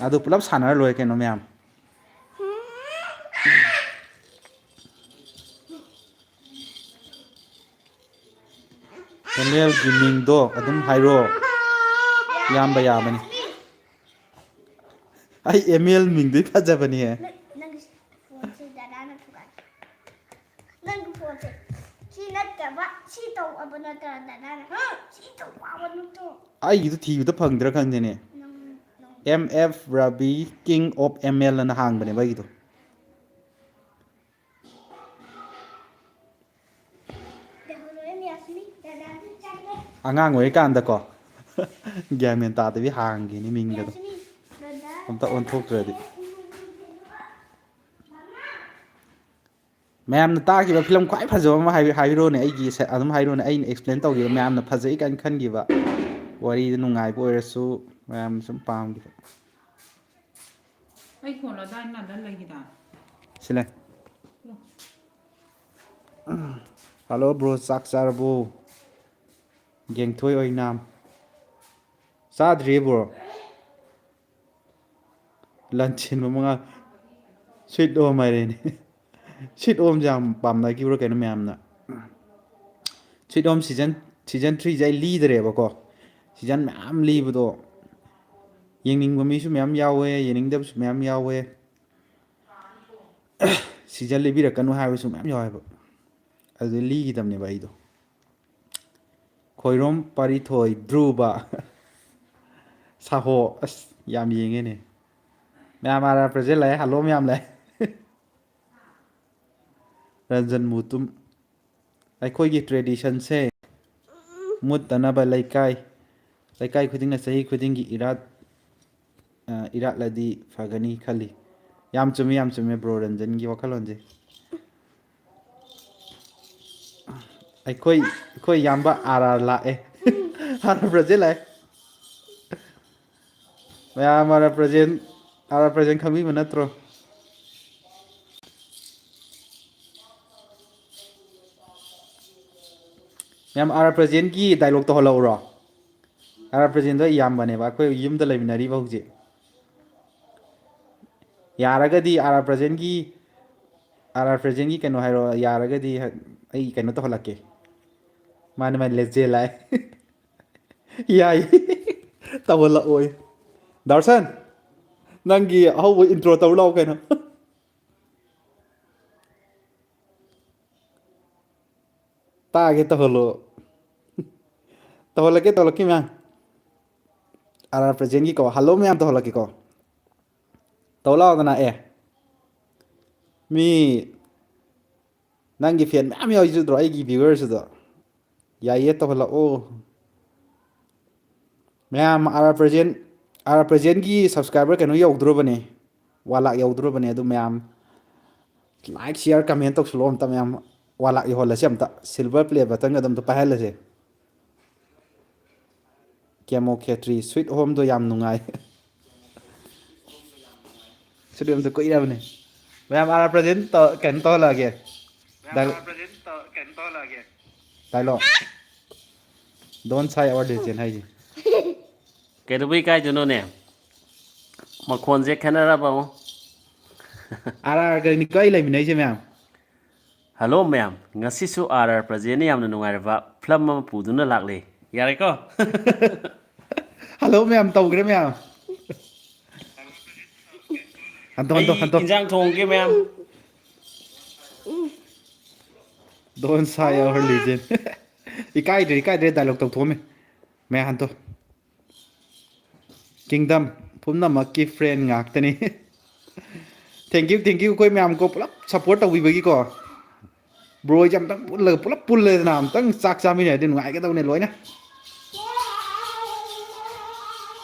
ꯑꯗꯨ ꯄꯨꯂꯞ ꯁꯥꯟꯅꯔ ꯂꯣꯏꯔꯦ ꯀꯩꯅꯣ ꯃꯌꯥꯝ꯫ ꯑꯦꯝ ꯑꯦꯜꯒꯤ ꯃꯤꯡꯗꯣ ꯑꯗꯨꯝ ꯍꯥꯏꯔꯣ, ꯏꯌꯥꯝꯕ ꯌꯥꯕꯅꯤ꯫ ꯑꯩ ꯑꯦꯝ ꯑꯦꯜ ꯃꯤꯡꯗꯨꯗꯤ ꯐꯖꯕꯅꯤꯍꯦ꯫ ꯅꯪ-, ꯅꯪꯒꯤ ꯐꯣꯟꯁꯦ ꯗꯗꯥꯅ ꯊꯨꯒꯥꯏ꯫ ꯅꯪꯒꯤ ꯐꯣꯟꯁꯦ ꯁꯤ ꯅꯠꯇꯕ, ꯁꯤ ꯇꯧꯑꯕ ꯅꯠꯇ꯭ꯔꯥ ꯗꯗꯥꯅ? ꯁꯤ ꯇꯧꯑꯕ ꯅꯠꯇ꯭ꯔꯣ? ꯑꯩꯒꯤꯗꯨ ꯊꯤꯕꯗ ꯐꯪꯗ꯭ꯔꯥ ꯈꯪꯗꯦꯅꯦ꯫ ꯅꯪ, ꯅꯪ꯫ M F Rabi, King of M L ꯑꯅ ꯍꯥꯡꯕꯅꯦꯕ ꯑꯩꯒꯤꯗꯣ꯫ ꯑꯉꯥꯡ ꯑꯣꯏꯔꯤꯀꯥꯟꯗꯀꯣ, ꯒ꯭ꯌꯥꯟ ꯃꯦꯟ ꯇꯥꯗꯕꯤ ꯍꯥꯡꯈꯤꯅꯤ ꯃꯤꯡꯒꯗꯣ꯫ ꯑꯝꯇ ꯑꯣꯟꯊꯣꯛꯇ꯭ꯔꯗꯤ꯫ ꯃꯌꯥꯝꯅ ꯇꯥꯈꯤꯕ ꯐꯤꯂꯝ ꯈ꯭ꯋꯥꯏ ꯐꯖꯕ ꯑꯃ ꯍꯥꯏꯕꯤ-, ꯍꯥꯏꯕꯤꯔꯣꯅꯦ, ꯑꯩꯒꯤ ꯁꯦ-, ꯑꯗꯨꯝ ꯍꯥꯏꯔꯣꯅꯦ, ꯑꯩꯅ explain ꯇꯧꯈꯤꯕ, ꯃꯌꯥꯝꯅ ꯐꯖꯩ ꯀꯥꯏꯅ ꯈꯟꯈꯤꯕ, ꯋꯥꯔꯤꯗ ꯅꯨꯡꯉꯥꯏꯕ ꯑꯣꯏꯔꯁꯨ, ꯃꯌꯥꯝꯅ ꯁꯨꯝ ꯄꯥꯝꯈꯤꯕ꯫ ꯑꯩ ꯐꯣꯟ ꯑꯗꯥꯏ ꯅꯥꯗ ꯂꯩꯈꯤꯗ꯫ ꯁꯤꯂꯦ꯫ ꯍꯜꯂꯣ ꯕ꯭ꯔꯣ, ꯆꯥꯛ ꯆꯥꯔꯕꯣ? ꯒꯦꯡꯊꯣꯏ ꯑꯣꯏꯅꯥꯝ꯫ ꯆꯥꯗ꯭ꯔꯤꯌꯦ ꯕ꯭ꯔꯣ꯫ ꯂꯟꯆꯦꯟꯕ ꯃꯉꯥ꯫ Sweet Home ꯍꯥꯏꯔꯦꯅꯦ꯫ Sweet Homeꯁꯦ ꯌꯥꯝ ꯄꯥꯝꯅꯈꯤꯕ꯭ꯔꯥ ꯀꯩꯅꯣ ꯃꯌꯥꯝꯅ꯫ Sweet Home season, season threeꯁꯦ ꯑꯩ ꯂꯤꯗ꯭ꯔꯦꯕꯀꯣ꯫ Season ꯃꯌꯥꯝ ꯂꯤꯕꯗꯣ ꯌꯦꯡꯅꯤꯡꯕ ꯃꯤꯁꯨ ꯃꯌꯥꯝ ꯌꯥꯎꯋꯦ, ꯌꯦꯡꯅꯤꯡꯗꯕꯁꯨ ꯃꯌꯥꯝ ꯌꯥꯎꯋꯦ꯫ Season ꯂꯤꯕꯤꯔꯛꯀꯅꯨ ꯍꯥꯏꯕꯁꯨ ꯃꯌꯥꯝ ꯌꯥꯎꯋꯦꯕ꯫ ꯑꯗꯨꯗ ꯂꯤꯈꯤꯗꯕꯅꯦꯕ ꯑꯩꯗꯣ꯫ ꯈꯣꯏꯔꯣꯝ ꯄꯥꯔꯤꯊꯣꯏ, ꯙ꯭ꯔꯨꯕ, ꯁꯥꯍꯣ꯫ ꯑꯁ, ꯌꯥꯝ ꯌꯦꯡꯉꯦꯅꯦ꯫ ꯃꯌꯥꯝ ꯑꯥꯔ ꯑꯥꯔ ꯄ꯭ꯔꯖꯦꯟ ꯂꯥꯛꯑꯦ, ꯍꯜꯂꯣ ꯃꯌꯥꯝ ꯂꯥꯛꯑꯦ꯫ ꯔꯟꯖꯟ ꯃꯨꯇꯨꯝ꯫ ꯑꯩꯈꯣꯏꯒꯤ traditionꯁꯦ ꯃꯨꯠꯇꯅꯕ ꯂꯩꯀꯥꯏ, ꯂꯩꯀꯥꯏ ꯈꯨꯗꯤꯡꯅ ꯆꯍꯤ ꯈꯨꯗꯤꯡꯒꯤ ꯏꯔꯥꯠ, ꯑ, ꯏꯔꯥꯠꯂꯗꯤ ꯐꯒꯅꯤ ꯈꯜꯂꯤ꯫ ꯌꯥꯝ ꯆꯨꯝꯃꯤ, ꯌꯥꯝ ꯆꯨꯝꯃꯦ ꯕ꯭ꯔꯣ ꯔꯟꯖꯟꯒꯤ ꯋꯥꯈꯜꯂꯣꯟꯁꯦ꯫ ꯑꯩꯈꯣꯏ, ꯑꯩꯈꯣꯏ ꯏꯌꯥꯝꯕ ꯑꯥꯔ ꯑꯥꯔ ꯂꯥꯛꯑꯦ꯫ ꯑꯥꯔ ꯑꯥꯔ ꯄ꯭ꯔꯖꯦꯟ ꯂꯥꯛꯑꯦ꯫ ꯃꯌꯥꯝ R R Prajen, R R Prajen ꯈꯪꯕꯤꯕ ꯅꯠꯇ꯭ꯔꯣ? ꯃꯌꯥꯝ ꯑꯥꯔ ꯑꯥꯔ ꯄ꯭ꯔꯖꯦꯟꯒꯤ dialogue ꯇꯧꯍꯜꯂꯛꯎꯔꯣ? ꯑꯥꯔ ꯑꯥꯔ ꯄ꯭ꯔꯖꯦꯟꯗꯣ ꯑꯩ ꯏꯌꯥꯝꯕꯅꯦꯕ, ꯑꯩꯈꯣꯏ ꯌꯨꯝꯗ ꯂꯩꯃꯤꯟꯅꯔꯤꯕ ꯍꯧꯖꯤꯛ꯫ ꯌꯥꯔꯒꯗꯤ ꯑꯥꯔ ꯑꯥꯔ ꯄ꯭ꯔꯖꯦꯟꯒꯤ, ꯑꯥꯔ ꯑꯥꯔ ꯄ꯭ꯔꯖꯦꯟꯒꯤ ꯀꯩꯅꯣ ꯍꯥꯏꯔꯣ, ꯌꯥꯔꯒꯗꯤ ꯑꯩ ꯀꯩꯅꯣ ꯇꯧꯍꯜꯂꯛꯀꯦ꯫ ꯃꯥꯅꯦ, ꯃꯥꯅꯦ, ꯂꯦꯖꯦ ꯂꯥꯏ꯫ ꯌꯥꯏ꯫ ꯇꯧꯍꯜꯂꯛꯑꯣꯏ꯫ ꯗꯥꯔꯁꯟ, ꯅꯪꯒꯤ ꯑꯍꯧꯕ intro ꯇꯧ ꯂꯥꯛꯑꯣ ꯀꯩꯅꯣ꯫ ꯇꯥꯒꯦ ꯇꯧꯍꯜꯂꯣ꯫ ꯇꯧꯍꯜꯂꯛꯀꯦ, ꯇꯧꯍꯜꯂꯛꯀꯦ ꯃꯌꯥꯝ꯫ ꯑꯥꯔ ꯑꯥꯔ ꯄ꯭ꯔꯖꯦꯟꯒꯤꯀꯣ, ꯍꯜꯂꯣ ꯃꯌꯥꯝ ꯇꯧꯍꯜꯂꯛꯀꯦꯀꯣ꯫ ꯇꯧ ꯂꯥꯛꯑꯣꯗꯅ, ꯑꯦ꯫ ꯃꯤ ꯅꯪꯒꯤ ꯐꯦꯟ ꯃꯌꯥꯝ ꯌꯥꯎꯔꯤꯗ꯭ꯔꯣ, ꯑꯩꯒꯤ ꯚ꯭ꯌꯨꯋꯔꯁꯤꯗꯣ? ꯌꯥꯏꯌꯦ, ꯇꯧꯍꯜꯂꯛꯑꯣ꯫ ꯃꯌꯥꯝ ꯑꯥꯔ ꯄ꯭ꯔꯖꯦꯟ, ꯑꯥꯔ ꯄ꯭ꯔꯖꯦꯟꯒꯤ ꯁꯕꯁꯀ꯭ꯔꯥꯏꯕꯔ ꯀꯩꯅꯣ ꯌꯧꯗ꯭ꯔꯣꯕꯅꯦ, ꯋꯥꯟ ꯂꯥꯛ ꯌꯧꯗ꯭ꯔꯣꯕꯅꯦ꯫ ꯑꯗꯨ ꯃꯌꯥꯝ ꯂꯥꯏꯛ, ꯁꯤꯌꯥꯔ, ꯀꯃꯦꯟ ꯇꯧꯁꯜꯂꯣ ꯑꯝꯇ ꯃꯌꯥꯝ꯫ ꯋꯥꯟ ꯂꯥꯛ ꯌꯧꯍꯜꯂꯁꯦ ꯑꯝꯇ, ꯁꯤꯜꯚꯔ ꯄ꯭ꯂꯦ ꯕꯇꯟꯒ ꯑꯗꯨꯝ ꯑꯝꯇ ꯄꯥꯏꯍꯜꯂꯁꯦ꯫ ꯀꯦꯃꯣ ꯈꯦꯇ꯭ꯔꯤ, ꯁ꯭ꯋꯤꯠ ꯍꯣꯝꯗꯣ ꯌꯥꯝ ꯅꯨꯡꯉꯥꯏ꯫ ꯁ꯭ꯋꯤꯠ ꯍꯣꯝꯗꯣ ꯀꯨꯏꯔꯕꯅꯦ꯫ ꯃꯌꯥꯝ ꯑꯥꯔ ꯄ꯭ꯔꯖꯦꯟ ꯇꯧ-, ꯀꯩꯅꯣ ꯇꯧꯍꯜꯂꯛꯑꯒꯦ꯫ ꯗꯥꯏꯂꯣ-, dialogue. Don't sigh our legend ꯍꯥꯏꯁꯦ꯫ ꯀꯩꯗꯧꯕꯩ ꯏꯀꯥꯏꯗꯣꯏꯅꯣꯅꯦ? ꯃꯈꯣꯟꯁꯦ ꯈꯦꯠꯅꯔꯕ ꯑꯃꯨꯛ꯫ ꯑꯥꯔ ꯑꯥꯔꯒꯅꯤꯀꯣ ꯑꯩ ꯂꯩꯃꯤꯟꯅꯩꯁꯦ ꯃꯌꯥꯝ꯫ ꯍꯜꯂꯣ ꯃꯌꯥꯝ, ꯉꯁꯤꯁꯨ ꯑꯥꯔ ꯑꯥꯔ ꯄ꯭ꯔꯖꯦꯟꯅ ꯌꯥꯝꯅ ꯅꯨꯡꯉꯥꯏꯔꯕ ꯐꯤꯂꯝ ꯑꯃ ꯄꯨꯗꯨꯅ ꯂꯥꯛꯂꯦ꯫ ꯌꯥꯔꯦꯀꯣ? ꯍꯜꯂꯣ ꯃꯌꯥꯝ, ꯇꯧꯈ꯭ꯔꯦ ꯃꯌꯥꯝ꯫ ꯍꯟꯇꯣ, ꯍꯟꯇꯣ, ꯑꯩ ꯍꯟꯇꯣ꯫ ꯏꯟꯖꯥꯡ ꯊꯣꯡꯒꯦ ꯃꯌꯥꯝ꯫ Don't sigh our legend. ꯏꯀꯥꯏꯗ꯭ꯔꯦ, ꯏꯀꯥꯏꯗ꯭ꯔꯦ, ꯗꯥꯏꯂꯣꯛ ꯇꯧꯊꯣꯛꯑꯝꯃꯦ꯫ ꯃꯌꯥꯝ ꯍꯟꯇꯣ꯫ Kingdom ꯄꯨꯝꯅꯃꯛꯀꯤ friend ꯉꯥꯛꯇꯅꯤ꯫ Thank you, thank you ꯑꯩꯈꯣꯏ ꯃꯌꯥꯝ ꯀꯣ ꯄꯨꯂꯞ support ꯇꯧꯕꯤꯕꯒꯤꯀꯣ꯫ Bro ꯍꯣꯏꯁꯦ ꯑꯝꯇꯪ ꯄꯨꯜꯂꯒ, ꯄꯨꯂꯞ ꯄꯨꯜꯂꯦꯗꯅ ꯑꯝꯇꯪ ꯆꯥꯛ ꯆꯥꯃꯤꯟꯅꯔꯗꯤ ꯅꯨꯡꯉꯥꯏꯒꯗꯧꯅꯦ ꯂꯣꯏꯅ꯫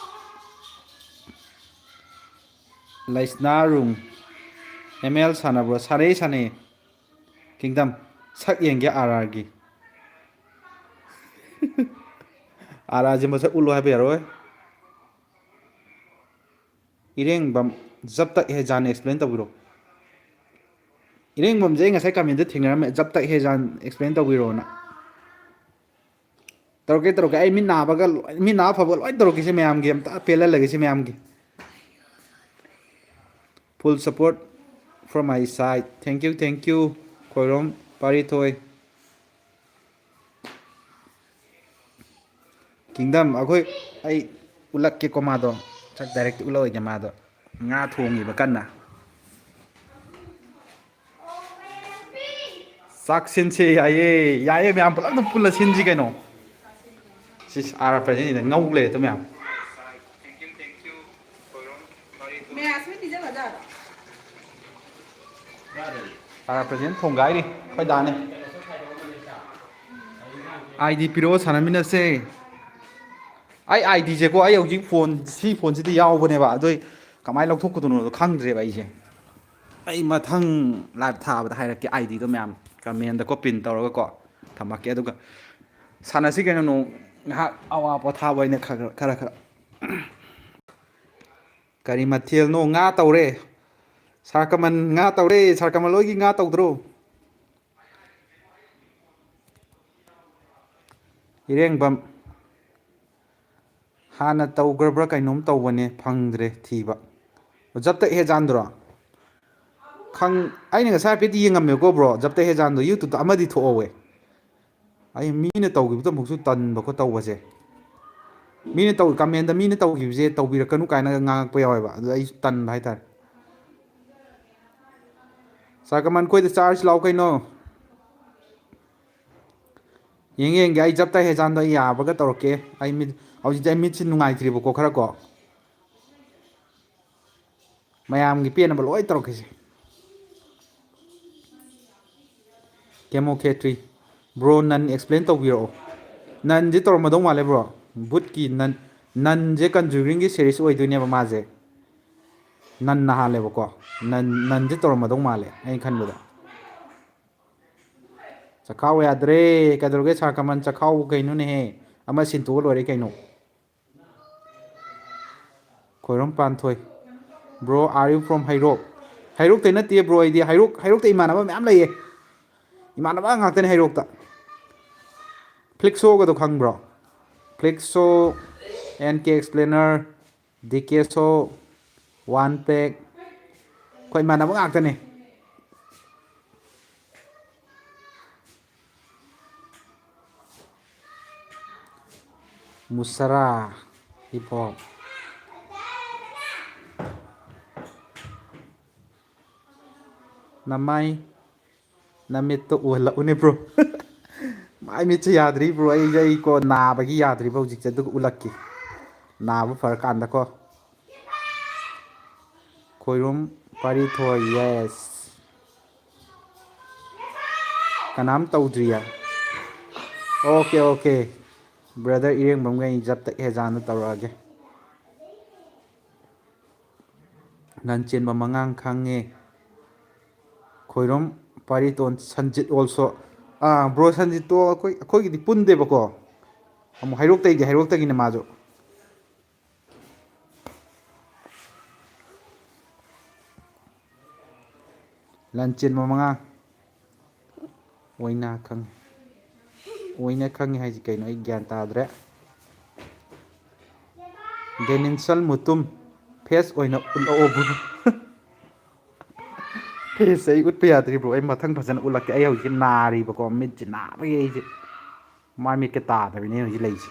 ꯂꯩꯁꯅꯥꯔꯨꯡ꯫ ꯑꯦꯝ ꯑꯦꯜ ꯁꯥꯟꯅꯕ꯭ꯔꯣ? ꯁꯥꯟꯅꯩ, ꯁꯥꯟꯅꯩ꯫ Kingdom, ꯁꯛ ꯌꯦꯡꯒꯦ ꯑꯥꯔ ꯑꯥꯔꯒꯤ꯫ ꯑꯥꯔ ꯑꯥꯔꯁꯦ ꯃꯁꯛ ꯎꯠꯂꯣ ꯍꯥꯏꯕ ꯌꯥꯔꯣꯏ꯫ ꯏꯔꯦꯡꯕꯝ, ꯖꯕ ꯇꯛ ꯍꯦ ꯖꯥꯟ explain ꯇꯧꯕꯤꯔꯣ꯫ ꯏꯔꯦꯡꯕꯝꯁꯦ ꯑꯩ ꯉꯁꯥꯏ comment ꯊꯦꯡꯅꯔꯝꯃꯦ, ꯖꯕ ꯇꯛ ꯍꯦ ꯖꯥꯟ explain ꯇꯧꯕꯤꯔꯣꯅ꯫ ꯇꯧꯔꯛꯀꯦ, ꯇꯧꯔꯛꯀꯦ꯫ ꯑꯩ ꯃꯤꯠ ꯅꯥꯕꯒ ꯂꯣꯏ-, ꯃꯤꯠ ꯅꯥꯕ ꯐꯕꯒ ꯂꯣꯏ ꯇꯧꯔꯛꯀꯦꯁꯦ ꯃꯌꯥꯝꯒꯤ, ꯑꯝꯇ ꯄꯦꯜꯍꯜꯂꯒꯦꯁꯦ ꯃꯌꯥꯝꯒꯤ꯫ Full support from my side. Thank you, thank you, Khoirom ꯄꯥꯔꯤꯊꯣꯏ꯫ Kingdom, ꯑꯩꯈꯣꯏ, ꯑꯩ ꯎꯠꯂꯛꯀꯦꯀꯣ ꯃꯥꯗꯣ꯫ ꯁꯛ direct ꯎꯠꯂꯛꯑꯣꯏꯒꯦ ꯃꯥꯗꯣ꯫ ꯉꯥ ꯊꯣꯡꯉꯤꯕ ꯀꯟꯅ꯫ ꯆꯥꯛ ꯁꯤꯟꯁꯦ, ꯌꯥꯏꯌꯦ꯫ ꯌꯥꯏꯌꯦ, ꯃꯌꯥꯝ ꯄꯨꯂꯞ ꯑꯗꯨꯝ ꯄꯨꯜꯂ ꯁꯤꯟꯁꯤ ꯀꯩꯅꯣ꯫ ꯁꯤꯁ, ꯑꯥꯔ ꯄ꯭ꯔꯖꯦꯟꯁꯤꯗ ꯉꯧ ꯂꯩꯔꯦ ꯑꯗꯨ ꯃꯌꯥꯝ꯫ ꯃꯌꯥꯝꯁꯤꯅ ꯄꯤꯖꯒꯗ꯭ꯔꯥ? ꯑꯥꯔ ꯄ꯭ꯔꯖꯦꯟ ꯊꯣꯡꯒꯥꯏꯔꯤ ꯑꯩꯈꯣꯏ ꯗꯥꯅꯦ꯫ ID ꯄꯤꯔꯛꯑꯣ, ꯁꯥꯟꯅꯃꯤꯟꯅꯁꯦ꯫ ꯑꯩ ID ꯁꯦꯀꯣ, ꯑꯩ ꯍꯧꯖꯤꯛ ꯐꯣꯟ, ꯁꯤ ꯐꯣꯟꯁꯤꯗ ꯌꯥꯎꯕꯅꯦꯕ, ꯑꯗꯨ ꯑꯩ ꯀꯃꯥꯏꯅ ꯂꯧꯊꯣꯛꯀꯗꯣꯏꯅꯣꯗꯣ ꯈꯪꯗ꯭ꯔꯦꯕ ꯑꯩꯁꯦ꯫ ꯑꯩ ꯃꯊꯪ live ꯊꯥꯕꯗ ꯍꯥꯏꯔꯛꯀꯦ IDꯗꯣ ꯃꯌꯥꯝ, commentꯗꯀꯣ pin ꯇꯧꯔꯒꯀꯣ ꯊꯝꯃꯛꯀꯦ, ꯑꯗꯨꯒ ꯁꯥꯟꯅꯁꯤ ꯀꯩꯅꯣ, ꯅꯣꯡ ꯉꯥꯏꯍꯥꯛ ꯑꯋꯥ ꯄꯣꯊꯥꯕ ꯑꯣꯏꯅ ꯈꯔ ꯈꯔ, ꯈꯔ ꯈꯔ꯫ ꯀꯔꯤ ꯃꯊꯦꯜꯅꯣ? ꯉꯥ ꯇꯧꯔꯦ꯫ ꯁꯥꯔ ꯀꯃꯟ ꯉꯥ ꯇꯧꯔꯦ꯫ ꯁꯥꯔ ꯀꯃꯜ ꯍꯣꯏꯒꯤ ꯉꯥ ꯇꯧꯗ꯭ꯔꯣ? ꯏꯔꯦꯡꯕꯝ꯫ ꯍꯥꯟꯅ ꯇꯧꯈ꯭ꯔꯕ꯭ꯔꯥ ꯀꯩꯅꯣꯝ ꯇꯧꯕꯅꯦ, ꯐꯪꯗ꯭ꯔꯦ ꯊꯤꯕ꯫ ꯖꯞꯇ ꯍꯦꯖꯥꯟꯗꯨꯔꯣ? ꯈꯪ-, ꯑꯩꯅ ꯉꯁꯥꯏ ꯍꯥꯏꯐꯦꯠ ꯌꯦꯡꯉꯝꯃꯦꯀꯣ ꯕ꯭ꯔꯣ, ꯖꯞꯇ ꯍꯦꯖꯥꯟꯗꯣ YouTubeꯇ ꯑꯃꯗꯤ ꯊꯣꯛꯍꯧꯋꯦ꯫ ꯑꯩ ꯃꯤꯅ ꯇꯧꯈꯤꯕꯗꯣ ꯑꯃꯨꯛꯁꯨ ꯇꯟꯕ ꯈꯣꯠꯇꯧꯕꯁꯦ꯫ ꯃꯤꯅ ꯇꯧ-, commentꯗ ꯃꯤꯅ ꯇꯧꯈꯤꯕꯁꯦ ꯇꯧꯕꯤꯔꯛꯀꯅꯨ ꯀꯥꯏꯅꯒ ꯉꯥꯡꯉꯛꯄ ꯌꯥꯎꯋꯦꯕ, ꯑꯗꯨꯗ ꯑꯩꯁꯨ ꯇꯟꯕ ꯍꯥꯏꯇꯥꯔꯦ꯫ ꯁꯥꯔ ꯀꯃꯟ, ꯑꯩꯈꯣꯏꯗ charge ꯂꯥꯛꯑꯣ ꯀꯩꯅꯣ꯫ ꯌꯦꯡꯒꯦ, ꯌꯦꯡꯒꯦ, ꯑꯩ ꯖꯞꯇ ꯍꯦꯖꯥꯟꯗꯣ ꯑꯩ ꯌꯥꯕꯒ ꯇꯧꯔꯛꯀꯦ꯫ ꯑꯩ ꯃꯤꯠ, ꯍꯧꯖꯤꯛꯇꯤ ꯑꯩ ꯃꯤꯠꯁꯦ ꯅꯨꯡꯉꯥꯏꯇ꯭ꯔꯤꯕꯀꯣ, ꯈꯔ ꯀꯣ꯫ ꯃꯌꯥꯝꯒꯤ ꯄꯦꯟꯅꯕ ꯂꯣꯏ ꯇꯧꯔꯛꯀꯦꯁꯦ꯫ ꯀꯦꯃꯣ ꯈꯦꯇ꯭ꯔꯤ꯫ ꯕ꯭ꯔꯣ, ꯅꯟ explain ꯇꯧꯕꯤꯔꯛꯑꯣ꯫ ꯅꯟꯁꯦ ꯇꯧꯔꯝꯃꯗꯧ ꯃꯥꯜꯂꯦ ꯕ꯭ꯔꯣ꯫ ꯕꯨꯠꯀꯤ ꯅꯟ, ꯅꯟꯁꯦ Conjuringꯒꯤ series ꯑꯣꯏꯗꯣꯏꯅꯦꯕ ꯃꯥꯁꯦ꯫ ꯅꯟꯅ ꯍꯥꯜꯂꯦꯕꯀꯣ꯫ ꯅꯟ, ꯅꯟꯁꯦ ꯇꯧꯔꯝꯃꯗꯧ ꯃꯥꯜꯂꯦ ꯑꯩꯅ ꯈꯟꯕꯗ꯫ ꯆꯈꯥꯎ ꯌꯥꯗ꯭ꯔꯦ꯫ ꯀꯩꯗꯧꯔꯒꯦ ꯁꯥꯔ ꯀꯃꯟ? ꯆꯈꯥꯎꯕꯨ ꯀꯩꯅꯣꯅꯦꯍꯦ? ꯑꯃ ꯁꯤꯟꯇꯣꯛꯑ ꯂꯣꯏꯔꯦ ꯀꯩꯅꯣ꯫ ꯈꯣꯏꯔꯝ ꯄꯥꯟꯊꯣꯏ꯫ Bro, are you from ꯍꯩꯔꯣꯛ? ꯍꯩꯔꯣꯛꯇꯩ ꯅꯠꯇꯦ ꯕ꯭ꯔꯣ, ꯑꯩꯗꯤ ꯍꯩꯔꯣꯛ, ꯍꯩꯔꯣꯛꯇ ꯏꯃꯥꯟꯅꯕ ꯃꯌꯥꯝ ꯂꯩꯌꯦ꯫ ꯏꯃꯥꯟꯅꯕ ꯉꯥꯛꯇꯅꯦ ꯍꯩꯔꯣꯛꯇ꯫ Flixoꯒꯗꯣ ꯈꯪꯕ꯭ꯔꯣ? Flixo, NK Explainer, DKSO, One Pack, ꯑꯩꯈꯣꯏ ꯏꯃꯥꯟꯅꯕ ꯉꯥꯛꯇꯅꯦ꯫ ꯃꯨꯁꯔꯥ, ꯍꯤꯞ ꯍꯣꯞ꯫ ꯅꯃꯥꯏ ꯅꯃꯤꯠꯇꯣ ꯎꯍꯜꯂꯛꯎꯅꯦ bro꯫ ꯃꯥꯏ ꯃꯤꯠꯁꯦ ꯌꯥꯗ꯭ꯔꯤ bro꯫ ꯑꯩꯁꯦ ꯑꯩꯀꯣ ꯅꯥꯕꯒꯤ ꯌꯥꯗ꯭ꯔꯤꯕ ꯍꯧꯖꯤꯛꯁꯦ, ꯑꯗꯨꯒ ꯎꯠꯂꯛꯀꯦ꯫ ꯅꯥꯕ ꯐꯔꯀꯥꯟꯗꯀꯣ꯫ ꯈꯣꯏꯔꯨꯝ ꯄꯥꯔꯤꯊꯣꯏ, yes꯫ ꯀꯅꯥꯝ ꯇꯧꯗ꯭ꯔꯤꯌꯦ꯫ Okay, okay꯫ Brother ꯏꯔꯦꯡꯕꯝꯒ ꯑꯩ ꯖꯞꯇ ꯍꯦꯖꯥꯟꯗ ꯇꯧꯔꯛꯑꯒꯦ꯫ ꯂꯥꯟꯆꯦꯟꯕ ꯃꯉꯥꯡ ꯈꯪꯉꯦ꯫ ꯈꯣꯏꯔꯣꯝ ꯄꯥꯔꯤꯇꯣꯟ ꯁꯟꯖꯤꯠ also꯫ ꯑꯥ, bro ꯁꯟꯖꯤꯠꯇꯣ ꯑꯩꯈꯣꯏ, ꯑꯩꯈꯣꯏꯒꯤꯗꯤ ꯄꯨꯟꯗꯦꯕꯀꯣ꯫ ꯑꯃꯨꯛ ꯍꯩꯔꯣꯛꯇꯩꯗꯤ, ꯍꯩꯔꯣꯛꯇꯒꯤꯅꯦ ꯃꯥꯁꯨ꯫ ꯂꯥꯟꯆꯦꯟꯕ ꯃꯉꯥ꯫ ꯑꯣꯏꯅ ꯈꯪꯉꯤ꯫ ꯑꯣꯏꯅ ꯈꯪꯉꯤ ꯍꯥꯏꯁꯤ ꯀꯩꯅꯣ? ꯑꯩ ꯒ꯭ꯌꯥꯟ ꯇꯥꯗ꯭ꯔꯦ꯫ ꯗꯦꯅꯤꯟꯁꯟ ꯃꯨꯇꯨꯝ, face ꯑꯣꯏꯅ ꯎꯠꯂꯛꯑꯣ bro꯫ Face ꯑꯩ ꯎꯠꯄ ꯌꯥꯗ꯭ꯔꯤ bro꯫ ꯑꯩ ꯃꯊꯪ ꯐꯖꯅ ꯎꯠꯂꯛꯀꯦ꯫ ꯑꯩ ꯍꯧꯖꯤꯛ ꯅꯥꯔꯤꯕꯀꯣ, ꯃꯤꯠꯁꯦ ꯅꯥꯕꯒꯤ ꯑꯩꯁꯦ ꯃꯥꯏ ꯃꯤꯠꯀ ꯇꯥꯗꯕꯤꯅꯦ ꯍꯧꯖꯤꯛ ꯂꯩꯁꯦ꯫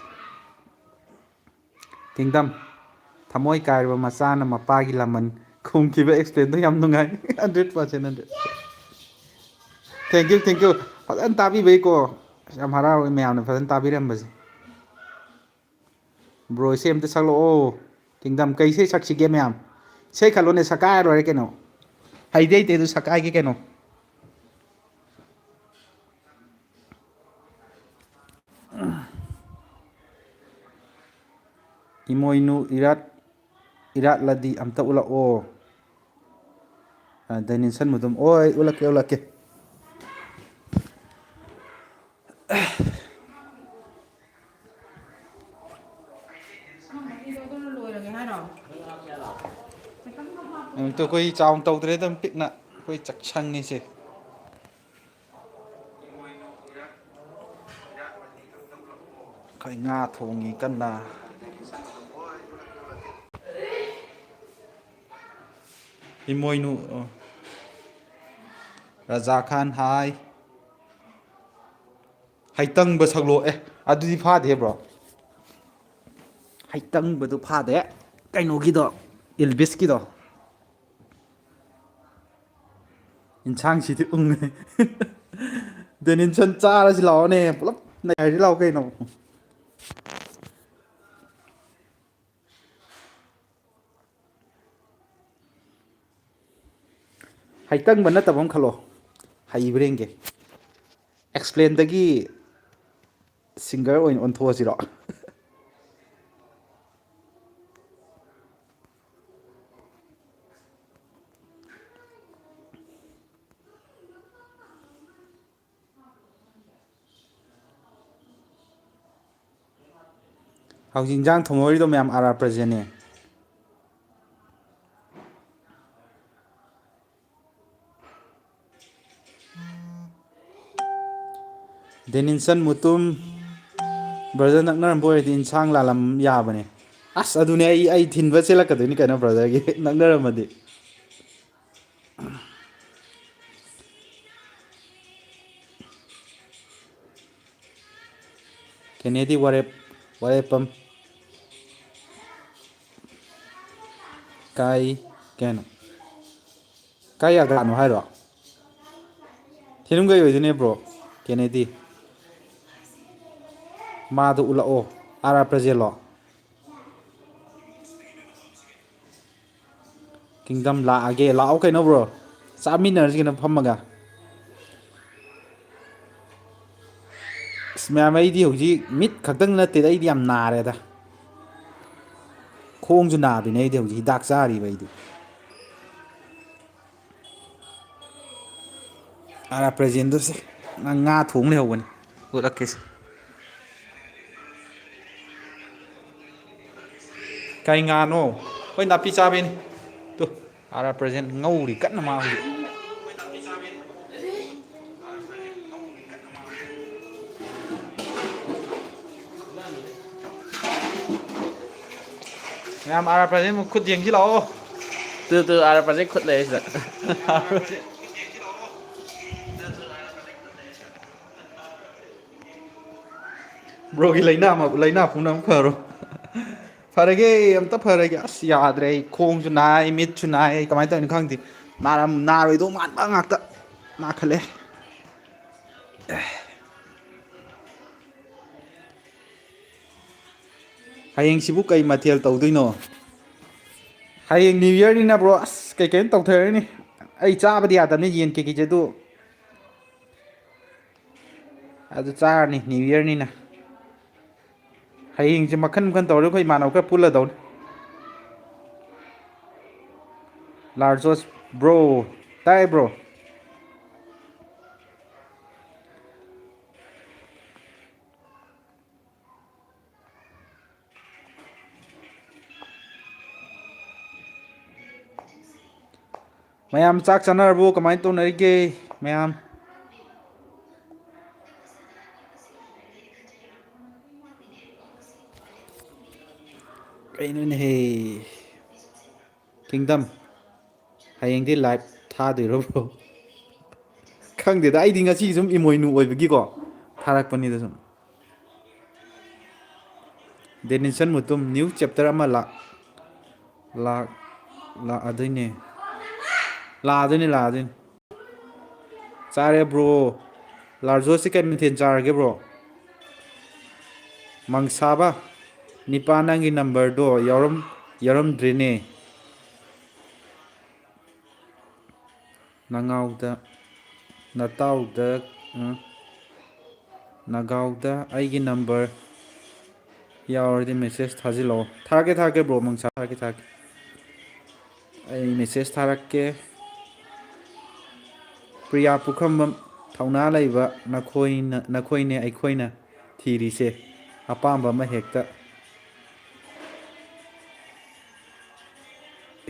Kingdom, ꯊꯃꯣꯏ ꯀꯥꯏꯔꯕ ꯃꯆꯥꯅ ꯃꯄꯥꯒꯤ ꯂꯃꯟ ꯈꯨꯝꯈꯤꯕ explainꯗꯣ ꯌꯥꯝ ꯅꯨꯡꯉꯥꯏ꯫ Hundred percent, hundred꯫ Thank you, thank you꯫ ꯐꯖꯅ ꯇꯥꯕꯤꯕꯩꯀꯣ꯫ ꯌꯥꯝ ꯍꯔꯥꯎꯋꯦ ꯃꯌꯥꯝꯅ ꯐꯖꯅ ꯇꯥꯕꯤꯔꯝꯕꯁꯦ꯫ Bro, ꯏꯁꯩ ꯑꯝꯇ ꯁꯛꯂꯛꯑꯣ꯫ Kingdom, ꯀꯩ ꯏꯁꯩ ꯁꯛꯁꯤꯒꯦ ꯃꯌꯥꯝ? ꯏꯁꯩ ꯈꯜꯂꯣꯅꯦ, ꯁꯛꯀꯥꯏꯔ ꯂꯣꯏꯔꯦ ꯀꯩꯅꯣ꯫ ꯍꯩꯗꯤ ꯍꯩꯇꯦ ꯑꯗꯨ ꯁꯛꯀꯥꯏꯒꯦ ꯀꯩꯅꯣ꯫ ꯏꯃꯣꯏꯅꯨ ꯏꯔꯥꯠ, ꯏꯔꯥꯠꯂꯗꯤ ꯑꯝꯇ ꯎꯠꯂꯛꯑꯣ꯫ ꯑ, ꯗꯥꯏꯅꯦꯟꯁꯟ ꯃꯨꯗꯨꯝ꯫ ꯑꯣ, ꯑꯩ ꯎꯠꯂꯛꯀꯦ, ꯎꯠꯂꯛꯀꯦ꯫ ꯑꯗꯣ ꯑꯩꯈꯣꯏ ꯆꯥꯎꯅ ꯇꯧꯗ꯭ꯔꯦ, ꯑꯗꯨꯝ ꯄꯤꯛꯅ ꯑꯩꯈꯣꯏ ꯆꯥꯛꯁꯪꯅꯤꯁꯦ꯫ ꯑꯩꯈꯣꯏ ꯉꯥ ꯊꯣꯡꯉꯤ ꯀꯟꯅ꯫ ꯏꯃꯣꯏꯅꯨ, ꯑ, ꯔꯖꯥ ꯈꯥꯟ, ꯍꯥꯏ꯫ ꯍꯩꯇꯪꯕ ꯁꯛꯂꯣ꯫ ꯑꯦ, ꯑꯗꯨꯗꯤ ꯐꯥꯗꯦ bro꯫ ꯍꯩꯇꯪꯕꯗꯨ ꯐꯥꯗꯦ꯫ ꯀꯩꯅꯣꯒꯤꯗꯣ, ꯏꯜꯕꯤꯁꯀꯤꯗꯣ꯫ ꯏꯟꯁꯥꯡꯁꯤꯗꯤ ꯎꯪꯉꯦ꯫ ꯗꯦꯅꯤꯟꯁꯟ, ꯆꯥꯔꯁꯤ ꯂꯥꯛꯑꯣꯅꯦ, ꯄꯨꯂꯞ ꯅꯩꯈꯥꯏꯔꯁꯤ ꯂꯥꯛꯑꯣ ꯀꯩꯅꯣ꯫ ꯍꯩꯇꯪꯕ ꯅꯠꯇꯕ ꯑꯃ ꯈꯜꯂꯣ, ꯍꯩꯕ꯭ꯔꯥ ꯌꯦꯡꯒꯦ꯫ ꯑꯦꯛꯁꯄ꯭ꯂꯦꯟꯗꯒꯤ ꯁꯤꯡꯒꯔ ꯑꯣꯏꯅ ꯑꯣꯟꯊꯣꯛꯑꯁꯤꯔꯣ? ꯍꯧꯖꯤꯛ ꯏꯟꯖꯥꯡ ꯊꯣꯡꯍꯧꯔꯤꯗꯣ ꯃꯌꯥꯝ ꯑꯥꯔ ꯑꯥꯔ ꯄ꯭ꯔꯖꯦꯟꯅꯦ꯫ ꯗꯦꯅꯤꯟꯁꯟ ꯃꯨꯇꯨꯝ, ꯕ꯭ꯔꯗꯔ ꯅꯛꯅꯔꯝꯕ ꯑꯣꯏꯔꯗꯤ ꯏꯟꯁꯥꯡ ꯂꯥꯜꯂꯝ ꯌꯥꯕꯅꯦ꯫ ꯑꯁ, ꯑꯗꯨꯅꯦ, ꯑꯩ, ꯑꯩ ꯊꯤꯟꯕ ꯆꯦꯜꯂꯛꯀꯗꯣꯏꯅꯤ ꯀꯩꯅꯣ, ꯕ꯭ꯔꯗꯔꯒꯤ ꯅꯛꯅꯔꯝꯃꯗꯤ꯫ ꯀꯦꯅꯦꯗꯤ ꯋꯥꯔꯦꯞ-, ꯋꯥꯔꯦꯞꯄꯝ꯫ ꯀꯥꯏ, ꯀꯩꯅꯣ? ꯀꯥꯏ ꯌꯥꯒꯥꯅꯣ ꯍꯥꯏꯔꯣ? ꯊꯤꯅꯨꯡꯒꯩ ꯑꯣꯏꯗꯣꯏꯅꯦ, ꯕ꯭ꯔꯣ꯫ ꯀꯦꯅꯦꯗꯤ꯫ ꯃꯥꯗꯣ ꯎꯠꯂꯛꯑꯣ꯫ ꯑꯥꯔ ꯑꯥꯔ ꯄ꯭ꯔꯖꯦꯜꯂꯣ? ꯀꯤꯡꯗꯝ ꯂꯥꯛꯑꯒꯦ꯫ ꯂꯥꯛꯑꯣ ꯀꯩꯅꯣ, ꯕ꯭ꯔꯣ꯫ ꯆꯥꯃꯤꯟꯅꯔꯁꯤ ꯀꯩꯅꯣ ꯐꯝꯃꯒ꯫ ꯑꯁ, ꯃꯌꯥꯝ, ꯑꯩꯗꯤ ꯍꯧꯖꯤꯛ ꯃꯤꯠ ꯈꯛꯇꯪ ꯅꯠꯇꯦꯗ, ꯑꯩꯗꯤ ꯌꯥꯝ ꯅꯥꯔꯦꯗ꯫ ꯈꯣꯡꯁꯨ ꯅꯥꯕꯤꯅꯦ ꯑꯩꯗꯤ ꯍꯧꯖꯤꯛ, ꯍꯤꯗꯥꯛ ꯆꯥꯔꯤꯕ ꯑꯩꯗꯤ꯫ ꯑꯥꯔ ꯑꯥꯔ ꯄ꯭ꯔꯖꯦꯟꯗꯨꯁꯦ ꯉꯥ, ꯉꯥ ꯊꯣꯡ ꯂꯩꯍꯧꯕꯅꯤ꯫ ꯎꯠꯂꯛꯀꯦꯁꯦ꯫ ꯀꯩ ꯉꯥꯅꯣ? ꯑꯩꯈꯣꯏ ꯅꯥꯄꯤ ꯆꯥꯕꯤꯅꯤ꯫ ꯇꯨ, ꯑꯥꯔ ꯑꯥꯔ ꯄ꯭ꯔꯖꯦꯟ ꯉꯧꯔꯤ ꯀꯟꯅ ꯃꯥ ꯍꯧꯖꯤꯛ꯫ ꯃꯌꯥꯝ ꯑꯥꯔ ꯑꯥꯔ ꯄ꯭ꯔꯖꯦꯟ ꯈꯨꯠ ꯌꯦꯡꯁꯤ ꯂꯥꯛꯑꯣ꯫ Two, two, R R present ꯈꯨꯠ ꯂꯩ ꯁꯤꯗ꯫ ꯕ꯭ꯔꯣꯒꯤ ꯂꯥꯏꯅꯥ ꯑꯃ, ꯂꯥꯏꯅꯥ ꯄꯨꯝꯅꯃꯛ ꯐꯔꯣ꯫ ꯐꯔꯒꯦ, ꯑꯝꯇ ꯐꯔꯒꯦ꯫ ꯑꯁ, ꯌꯥꯗ꯭ꯔꯦ꯫ ꯑꯩ ꯈꯣꯡꯁꯨ ꯅꯥꯏ, ꯃꯤꯠꯁꯨ ꯅꯥꯏ꯫ ꯑꯩ ꯀꯃꯥꯏꯅ ꯇꯧꯔꯤꯅꯣ ꯈꯪꯗꯦ꯫ ꯅꯥꯔꯝ-, ꯅꯥꯔꯣꯏꯗꯧ ꯃꯥꯟꯕ ꯉꯥꯛꯇ ꯅꯥꯈꯠꯂꯦ꯫ ꯍꯌꯦꯡꯁꯤꯕꯨ ꯀꯩ ꯃꯊꯦꯜ ꯇꯧꯗꯣꯏꯅꯣ? ꯍꯌꯦꯡ New Yearꯅꯤꯅ, bro, ꯑꯁ, ꯀꯩ ꯀꯩꯅꯣ ꯇꯧꯊꯔꯅꯤ꯫ ꯑꯩ ꯆꯥꯕꯗꯤ ꯌꯥꯗꯕꯅꯤ ꯌꯦꯟ ꯀꯩꯀꯩꯁꯦ, ꯑꯗꯨ ꯑꯗꯨ ꯆꯥꯔꯅꯤ, New Yearꯅꯤꯅ꯫ ꯍꯌꯦꯡꯁꯦ ꯃꯈꯟ ꯃꯈꯟ ꯇꯧꯔꯒ ꯑꯩꯈꯣꯏ ꯏꯃꯥꯟꯅꯕ ꯈꯔ ꯄꯨꯜꯂꯗꯧꯅꯤ꯫ ꯂꯥꯔꯖꯣꯁ bro, ꯇꯥꯏ bro? ꯃꯌꯥꯝ ꯆꯥꯛ ꯆꯥꯅꯔꯕꯣ? ꯀꯃꯥꯏꯅ ꯇꯧꯅꯔꯤꯒꯦ ꯃꯌꯥꯝ? ꯀꯩꯅꯣꯅꯦꯍꯦ? Kingdom, ꯍꯌꯦꯡꯗꯤ live ꯊꯥꯗꯣꯏꯔꯣ, bro? ꯈꯪꯗꯦꯗ, ꯑꯩꯗꯤ ꯉꯁꯤ ꯁꯨꯝ ꯏꯃꯣꯏꯅꯨ ꯑꯣꯏꯕꯒꯤꯀꯣ ꯊꯥꯔꯛꯄꯅꯤꯗ ꯁꯨꯝ꯫ Denison Mutum, new chapter ꯑꯃ ꯂꯥꯛ-, ꯂꯥꯛ-, ꯂꯥꯛꯑꯗꯣꯏꯅꯦ꯫ ꯂꯥꯛꯑꯗꯣꯏꯅꯦ, ꯂꯥꯛꯑꯗꯣꯏꯅꯦ꯫ ꯆꯥꯔꯦ bro꯫ ꯂꯥꯔꯖꯣꯁꯁꯤ ꯀꯩ ꯃꯊꯦꯜ ꯆꯥꯔꯒꯦ bro? ꯃꯪꯁꯥꯕ, ꯅꯤꯄꯥ, ꯅꯪꯒꯤ numberꯗꯣ ꯌꯥꯎꯔꯝ-, ꯌꯥꯎꯔꯝꯗ꯭ꯔꯦꯅꯦ꯫ ꯅꯉꯥꯎꯗ, ꯅꯇꯥꯎꯗ, ꯎꯝ, ꯅꯒꯥꯎꯗ ꯑꯩꯒꯤ number ꯌꯥꯎꯔꯗꯤ message ꯊꯥꯖꯤꯜꯂꯛꯑꯣ꯫ ꯊꯥꯔꯛꯀꯦ, ꯊꯥꯔꯛꯀꯦ bro, ꯃꯪꯁꯥ, ꯊꯥꯔꯛꯀꯦ, ꯊꯥꯔꯛꯀꯦ꯫ ꯑꯩ message ꯊꯥꯔꯛꯀꯦ꯫ ꯄ꯭ꯔꯤꯌꯥ ꯄꯨꯈ꯭ꯔꯝꯕꯝ, ꯊꯧꯅꯥ ꯂꯩꯕ ꯅꯈꯣꯏꯅ, ꯅꯈꯣꯏꯅꯦ ꯑꯩꯈꯣꯏꯅ ꯊꯤꯔꯤꯁꯦ꯫ ꯑꯄꯥꯝꯕ ꯑꯃ ꯍꯦꯛꯇ꯫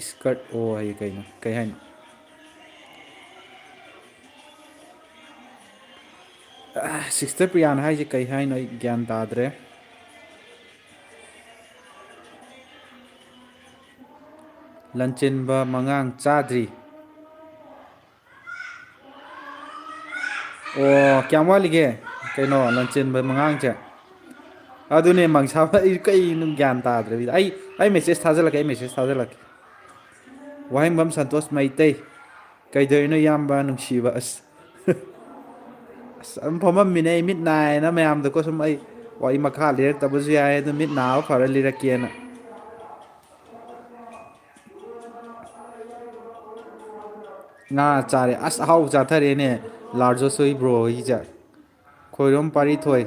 Skirt ꯑꯣ ꯍꯥꯏꯌꯦ ꯀꯩꯅꯣ? ꯀꯩ ꯍꯥꯏꯅꯣ? ꯑꯥ, sister ꯄ꯭ꯔꯤꯌꯥꯅ ꯍꯥꯏꯁꯦ ꯀꯩ ꯍꯥꯏꯅꯣ? ꯑꯩ ꯒ꯭ꯌꯥꯟ ꯇꯥꯗ꯭ꯔꯦ꯫ ꯂꯟꯆꯦꯟꯕ ꯃꯉꯥꯡ ꯆꯥꯗ꯭ꯔꯤ꯫ ꯑꯣ, ꯀꯌꯥꯝ ꯋꯥꯠꯂꯤꯒꯦ? ꯀꯩꯅꯣ, ꯂꯟꯆꯦꯟꯕ ꯃꯉꯥꯡꯁꯦ? ꯑꯗꯨꯅꯦ ꯃꯪꯁꯥꯕ, ꯑꯩ ꯀꯩꯅꯣ ꯒ꯭ꯌꯥꯟ ꯇꯥꯗ꯭ꯔꯦ꯫ ꯑꯩ, ꯑꯩ ꯃꯦꯁꯦꯖ ꯊꯥꯖꯤꯜꯂꯛꯀꯦ, ꯑꯩ ꯃꯦꯁꯦꯖ ꯊꯥꯖꯤꯜꯂꯛꯀꯦ꯫ ꯋꯥꯍꯦꯡꯕꯝ ꯁꯟꯇꯣꯁ ꯃꯩꯇꯩ, ꯀꯩꯗꯧꯔꯤꯅꯣ ꯏꯌꯥꯝꯕ ꯅꯨꯡꯁꯤꯕ? ꯑꯁ, ꯑꯁ, ꯑꯗꯨꯝ ꯐꯝꯃꯝꯃꯤꯅꯦ ꯑꯩ, ꯃꯤꯠ ꯅꯥꯏꯌꯦꯅ ꯃꯌꯥꯝꯗꯀꯣ ꯁꯨꯝ ꯑꯩ ꯋꯥꯔꯤ ꯃꯈꯥ ꯂꯤꯔꯛꯇꯕꯁꯨ ꯌꯥꯏ, ꯑꯗꯨ ꯃꯤꯠ ꯅꯥꯕ ꯐꯔ ꯂꯤꯔꯛꯀꯦꯅ꯫ ꯉꯥ ꯆꯥꯔꯦ꯫ ꯑꯁ, ꯑꯍꯥꯎꯕ ꯆꯥꯊꯔꯦꯅꯦ ꯂꯥꯔꯖꯣꯁ ꯍꯣꯏ ꯕ꯭ꯔꯣ ꯍꯣꯏꯒꯤꯁꯦ꯫ ꯈꯣꯏꯔꯣꯝ ꯄꯥꯔꯤ ꯊꯣꯏ꯫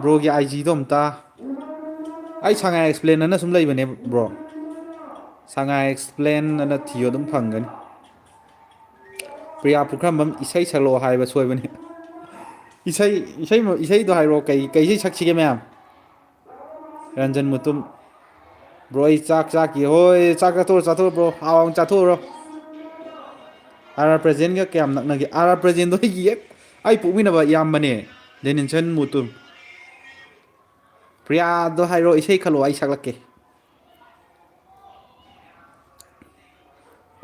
ꯕ꯭ꯔꯣꯒꯤ ꯑꯥꯏꯖꯤꯗꯣ ꯑꯝꯇ꯫ ꯑꯩ ꯁꯉꯥꯏ ꯑꯦꯛꯁꯄ꯭ꯂꯦꯟ ꯑꯅ ꯁꯨꯝ ꯂꯩꯕꯅꯦ ꯕ꯭ꯔꯣ꯫ ꯁꯉꯥꯏ ꯑꯦꯛꯁꯄ꯭ꯂꯦꯟ ꯑꯅ ꯊꯤꯌꯣ, ꯑꯗꯨꯝ ꯐꯪꯒꯅꯤ꯫ ꯄ꯭ꯔꯤꯌꯥ ꯄꯨꯈ꯭ꯔꯝꯕꯝ ꯏꯁꯩ ꯁꯛꯂꯛꯑꯣ ꯍꯥꯏꯕ ꯁꯣꯏꯕꯅꯤ꯫ ꯏꯁꯩ, ꯏꯁꯩ, ꯏꯁꯩꯗꯣ ꯍꯥꯏꯔꯛꯑꯣ, ꯀꯩ, ꯀꯩ ꯏꯁꯩ ꯁꯛꯁꯤꯒꯦ ꯃꯌꯥꯝ? ꯔꯟꯖꯟ ꯃꯨꯇꯨꯝ꯫ ꯕ꯭ꯔꯣ, ꯑꯩ ꯆꯥꯛ ꯆꯥꯈꯤ꯫ ꯍꯣꯏ, ꯆꯥꯛ ꯆꯥꯊꯣꯛꯎꯔꯣ, ꯆꯥꯊꯣꯛꯎꯔꯣ, ꯕ꯭ꯔꯣ꯫ ꯍꯥꯎ ꯍꯥꯎꯅ ꯆꯥꯊꯣꯛꯎꯔꯣ꯫ ꯑꯥꯔ ꯑꯥꯔ ꯄ꯭ꯔꯖꯦꯟꯒ ꯀꯌꯥꯝ ꯅꯛꯅꯒꯦ? ꯑꯥꯔ ꯑꯥꯔ ꯄ꯭ꯔꯖꯦꯟꯗꯣ ꯑꯩꯒꯤ ꯍꯦꯛ ꯑꯩ ꯄꯣꯛꯃꯤꯟꯅꯕ ꯏꯌꯥꯝꯕꯅꯦ, ꯗꯦꯅꯤꯟꯁꯟ ꯃꯨꯇꯨꯝ꯫ ꯄ꯭ꯔꯤꯌꯥꯗꯣ ꯍꯥꯏꯔꯣ, ꯏꯁꯩ ꯈꯜꯂꯣ, ꯑꯩ ꯁꯛꯂꯛꯀꯦ꯫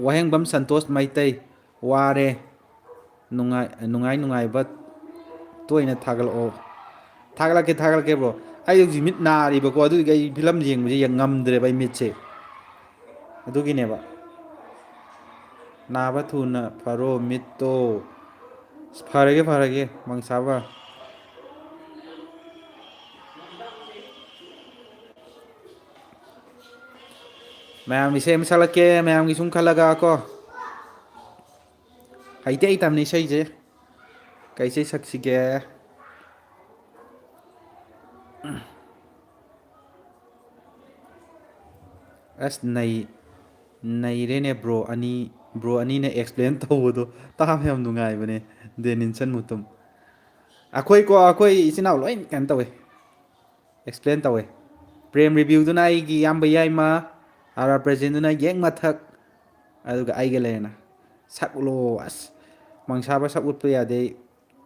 ꯋꯥꯍꯦꯡꯕꯝ ꯁꯟꯇꯣꯁ ꯃꯩꯇꯩ, ꯋꯥꯔꯦ꯫ ꯅꯨꯡꯉꯥꯏ, ꯅꯨꯡꯉꯥꯏ ꯅꯨꯡꯉꯥꯏꯕ ꯇꯣꯏꯅ ꯊꯥꯒꯠꯂꯛꯑꯣ꯫ ꯊꯥꯒꯠꯂꯛꯀꯦ, ꯊꯥꯒꯠꯂꯛꯀꯦ ꯕ꯭ꯔꯣ꯫ ꯑꯩ ꯍꯧꯖꯤꯛ ꯃꯤꯠ ꯅꯥꯔꯤꯕꯀꯣ, ꯑꯗꯨꯒꯤ ꯑꯩ ꯐꯤꯂꯝ ꯌꯦꯡꯕꯁꯦ ꯌꯦꯡ ꯉꯝꯗ꯭ꯔꯦꯕ ꯑꯩ ꯃꯤꯠꯁꯦ꯫ ꯑꯗꯨꯒꯤꯅꯦꯕ꯫ ꯅꯥꯕ ꯊꯨꯅ ꯐꯔꯣ ꯃꯤꯠꯇꯣ꯫ ꯑꯁ, ꯐꯔꯒꯦ, ꯐꯔꯒꯦ, ꯃꯪꯁꯥꯕ꯫ ꯃꯌꯥꯝ ꯏꯁꯩ ꯑꯃ ꯁꯛꯂꯛꯀꯦ, ꯃꯌꯥꯝꯒꯤ ꯁꯨꯝ ꯈꯜꯂꯒ ꯀꯣ꯫ ꯍꯩꯇꯦ, ꯍꯩꯇꯕꯅꯤ ꯏꯁꯩꯁꯦ꯫ ꯀꯩ ꯏꯁꯩ ꯁꯛꯁꯤꯒꯦ? ꯑꯁ, ꯅꯩ-, ꯅꯩꯔꯦꯅꯦ ꯕ꯭ꯔꯣ ꯑꯅꯤ, ꯕ꯭ꯔꯣ ꯑꯅꯤꯅ ꯑꯦꯛꯁꯄ꯭ꯂꯦꯟ ꯇꯧꯕꯗꯣ ꯇꯥꯕ ꯌꯥꯝ ꯅꯨꯡꯉꯥꯏꯕꯅꯦ꯫ ꯗꯦꯅꯤꯟꯁꯟ ꯃꯨꯇꯨꯝ꯫ ꯑꯩꯈꯣꯏ ꯀꯣ, ꯑꯩꯈꯣꯏ ꯏꯆꯤꯟ ꯏꯅꯥꯎ ꯂꯣꯏ ꯀꯩꯅꯣ ꯇꯧꯋꯦ, ꯑꯦꯛꯁꯄ꯭ꯂꯦꯟ ꯇꯧꯋꯦ꯫ ꯄ꯭ꯔꯦꯝ ꯔꯤꯚ꯭ꯌꯨꯗꯨꯅ ꯑꯩꯒꯤ ꯏꯌꯥꯝꯕ ꯌꯥꯏꯃ, ꯑꯥꯔ ꯑꯥꯔ ꯄ꯭ꯔꯖꯦꯟꯗꯨꯅ ꯑꯩꯒꯤ ꯍꯦꯛ ꯃꯊꯛ, ꯑꯗꯨꯒ ꯑꯩꯒ ꯂꯩꯔꯦꯅ꯫ ꯁꯛ ꯎꯠꯂꯣ꯫ ꯑꯁ, ꯃꯪꯁꯥꯕ ꯁꯛ ꯎꯠꯄ ꯌꯥꯗꯦ꯫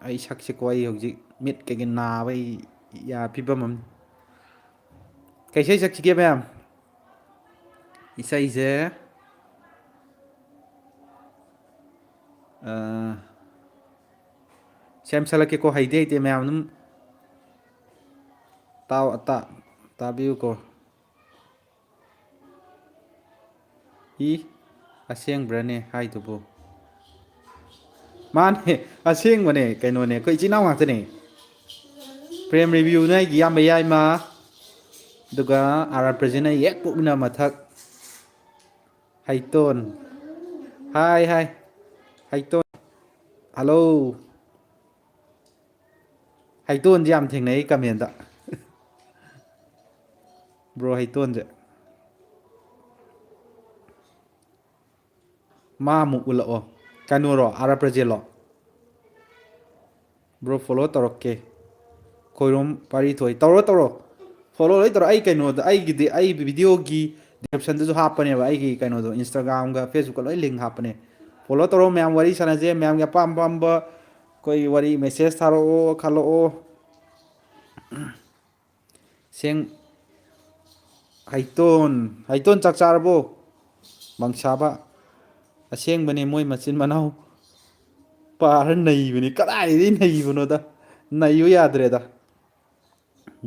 ꯑꯩ ꯁꯛꯁꯦꯀꯣ, ꯑꯩ ꯍꯧꯖꯤꯛ ꯃꯤꯠ ꯀꯩꯀꯩ ꯅꯥꯕ, ꯑꯩ ꯌꯥ ꯐꯤꯕꯝ ꯑꯃ꯫ ꯀꯩ ꯏꯁꯩ ꯁꯛꯁꯤꯒꯦ ꯃꯌꯥꯝ? ꯏꯁꯩꯁꯦ, ꯑ, ꯁꯦꯝ ꯁꯛꯂꯛꯀꯦꯀꯣ, ꯍꯩꯇꯦ ꯍꯩꯇꯦ ꯃꯌꯥꯝ ꯑꯗꯨꯝ꯫ ꯇꯥꯎ ꯑꯇꯥ ꯇꯥꯕꯤꯌꯨꯀꯣ꯫ ꯏ, ꯑꯁꯦꯡꯕ꯭ꯔꯅꯦ ꯍꯥꯏꯗꯨꯕꯨ? ꯃꯥꯅꯦ, ꯑꯁꯦꯡꯕꯅꯦ, ꯀꯩꯅꯣꯅꯦ, ꯑꯩꯈꯣꯏ ꯏꯆꯤꯟ ꯏꯅꯥꯎ ꯉꯥꯛꯇꯅꯦ꯫ ꯄ꯭ꯔꯦꯝ ꯔꯤꯚꯤꯌꯨꯅ ꯑꯩꯒꯤ ꯏꯌꯥꯝꯕ ꯌꯥꯏꯃ, ꯑꯗꯨꯒ ꯑꯥꯔ ꯑꯥꯔ ꯄ꯭ꯔꯖꯦꯟꯅ ꯍꯦꯛ ꯄꯣꯛꯃꯤꯟꯅꯕ ꯃꯊꯛ꯫ ꯍꯩꯇꯣꯟ꯫ ꯍꯥꯏ, ꯍꯥꯏ꯫ ꯍꯩꯇꯣꯟ꯫ ꯍꯜꯂꯣ꯫ ꯍꯩꯇꯣꯟꯁꯦ ꯌꯥꯝ ꯊꯦꯡꯅꯩ ꯀꯃꯦꯟꯗ꯫ ꯕ꯭ꯔꯣ ꯍꯩꯇꯣꯟꯁꯦ꯫ ꯃꯥ ꯑꯃꯨꯛ ꯎꯠꯂꯛꯑꯣ꯫ ꯀꯩꯅꯣꯔꯣ, ꯑꯥꯔ ꯄ꯭ꯔꯖꯦꯜꯂꯣ? ꯕ꯭ꯔꯣ, ꯐꯣꯂꯣ ꯇꯧꯔꯛꯀꯦ꯫ ꯈꯣꯏꯔꯣꯝ ꯄꯥꯔꯤ ꯊꯣꯏ꯫ ꯇꯧꯔꯣ, ꯇꯧꯔꯣ꯫ ꯐꯣꯂꯣ ꯂꯣꯏ ꯇꯧꯔꯣ꯫ ꯑꯩ ꯀꯩꯅꯣꯗ, ꯑꯩꯒꯤꯗꯤ, ꯑꯩ ꯚꯤꯗꯤꯑꯣꯒꯤ ꯗꯤꯁꯀ꯭ꯔꯤꯞꯁꯟꯗꯁꯨ ꯍꯥꯞꯄꯅꯦꯕ, ꯑꯩꯒꯤ ꯀꯩꯅꯣꯗꯣ, ꯏꯟꯁꯇꯥꯒ꯭ꯔꯥꯝꯒ ꯐꯦꯁꯕꯨꯛꯀ ꯂꯣꯏ ꯂꯤꯡ ꯍꯥꯞꯄꯅꯦ꯫ ꯐꯣꯂꯣ ꯇꯧꯔꯣ ꯃꯌꯥꯝ, ꯋꯥꯔꯤ ꯁꯥꯟꯅꯁꯦ, ꯃꯌꯥꯝꯒꯤ ꯑꯄꯥꯝ ꯑꯄꯥꯝꯕ ꯑꯩꯈꯣꯏ ꯋꯥꯔꯤ ꯃꯦꯁꯦꯖ ꯊꯥꯔꯛꯑꯣ, ꯈꯜꯂꯛꯑꯣ꯫ ꯁꯦꯡ-, ꯍꯩꯇꯣꯟ, ꯍꯩꯇꯣꯟ ꯆꯥꯛ ꯆꯥꯔꯕꯣ? ꯃꯪꯁꯥꯕ꯫ ꯑꯁꯦꯡꯕꯅꯦ ꯃꯣꯏ ꯃꯆꯤꯟ ꯃꯅꯥꯎ ꯄꯥꯔ ꯅꯩꯕꯅꯤ꯫ ꯀꯗꯥꯏꯗꯒꯤ ꯅꯩꯕꯅꯣꯗ? ꯅꯩꯌꯨ ꯌꯥꯗ꯭ꯔꯦꯗ꯫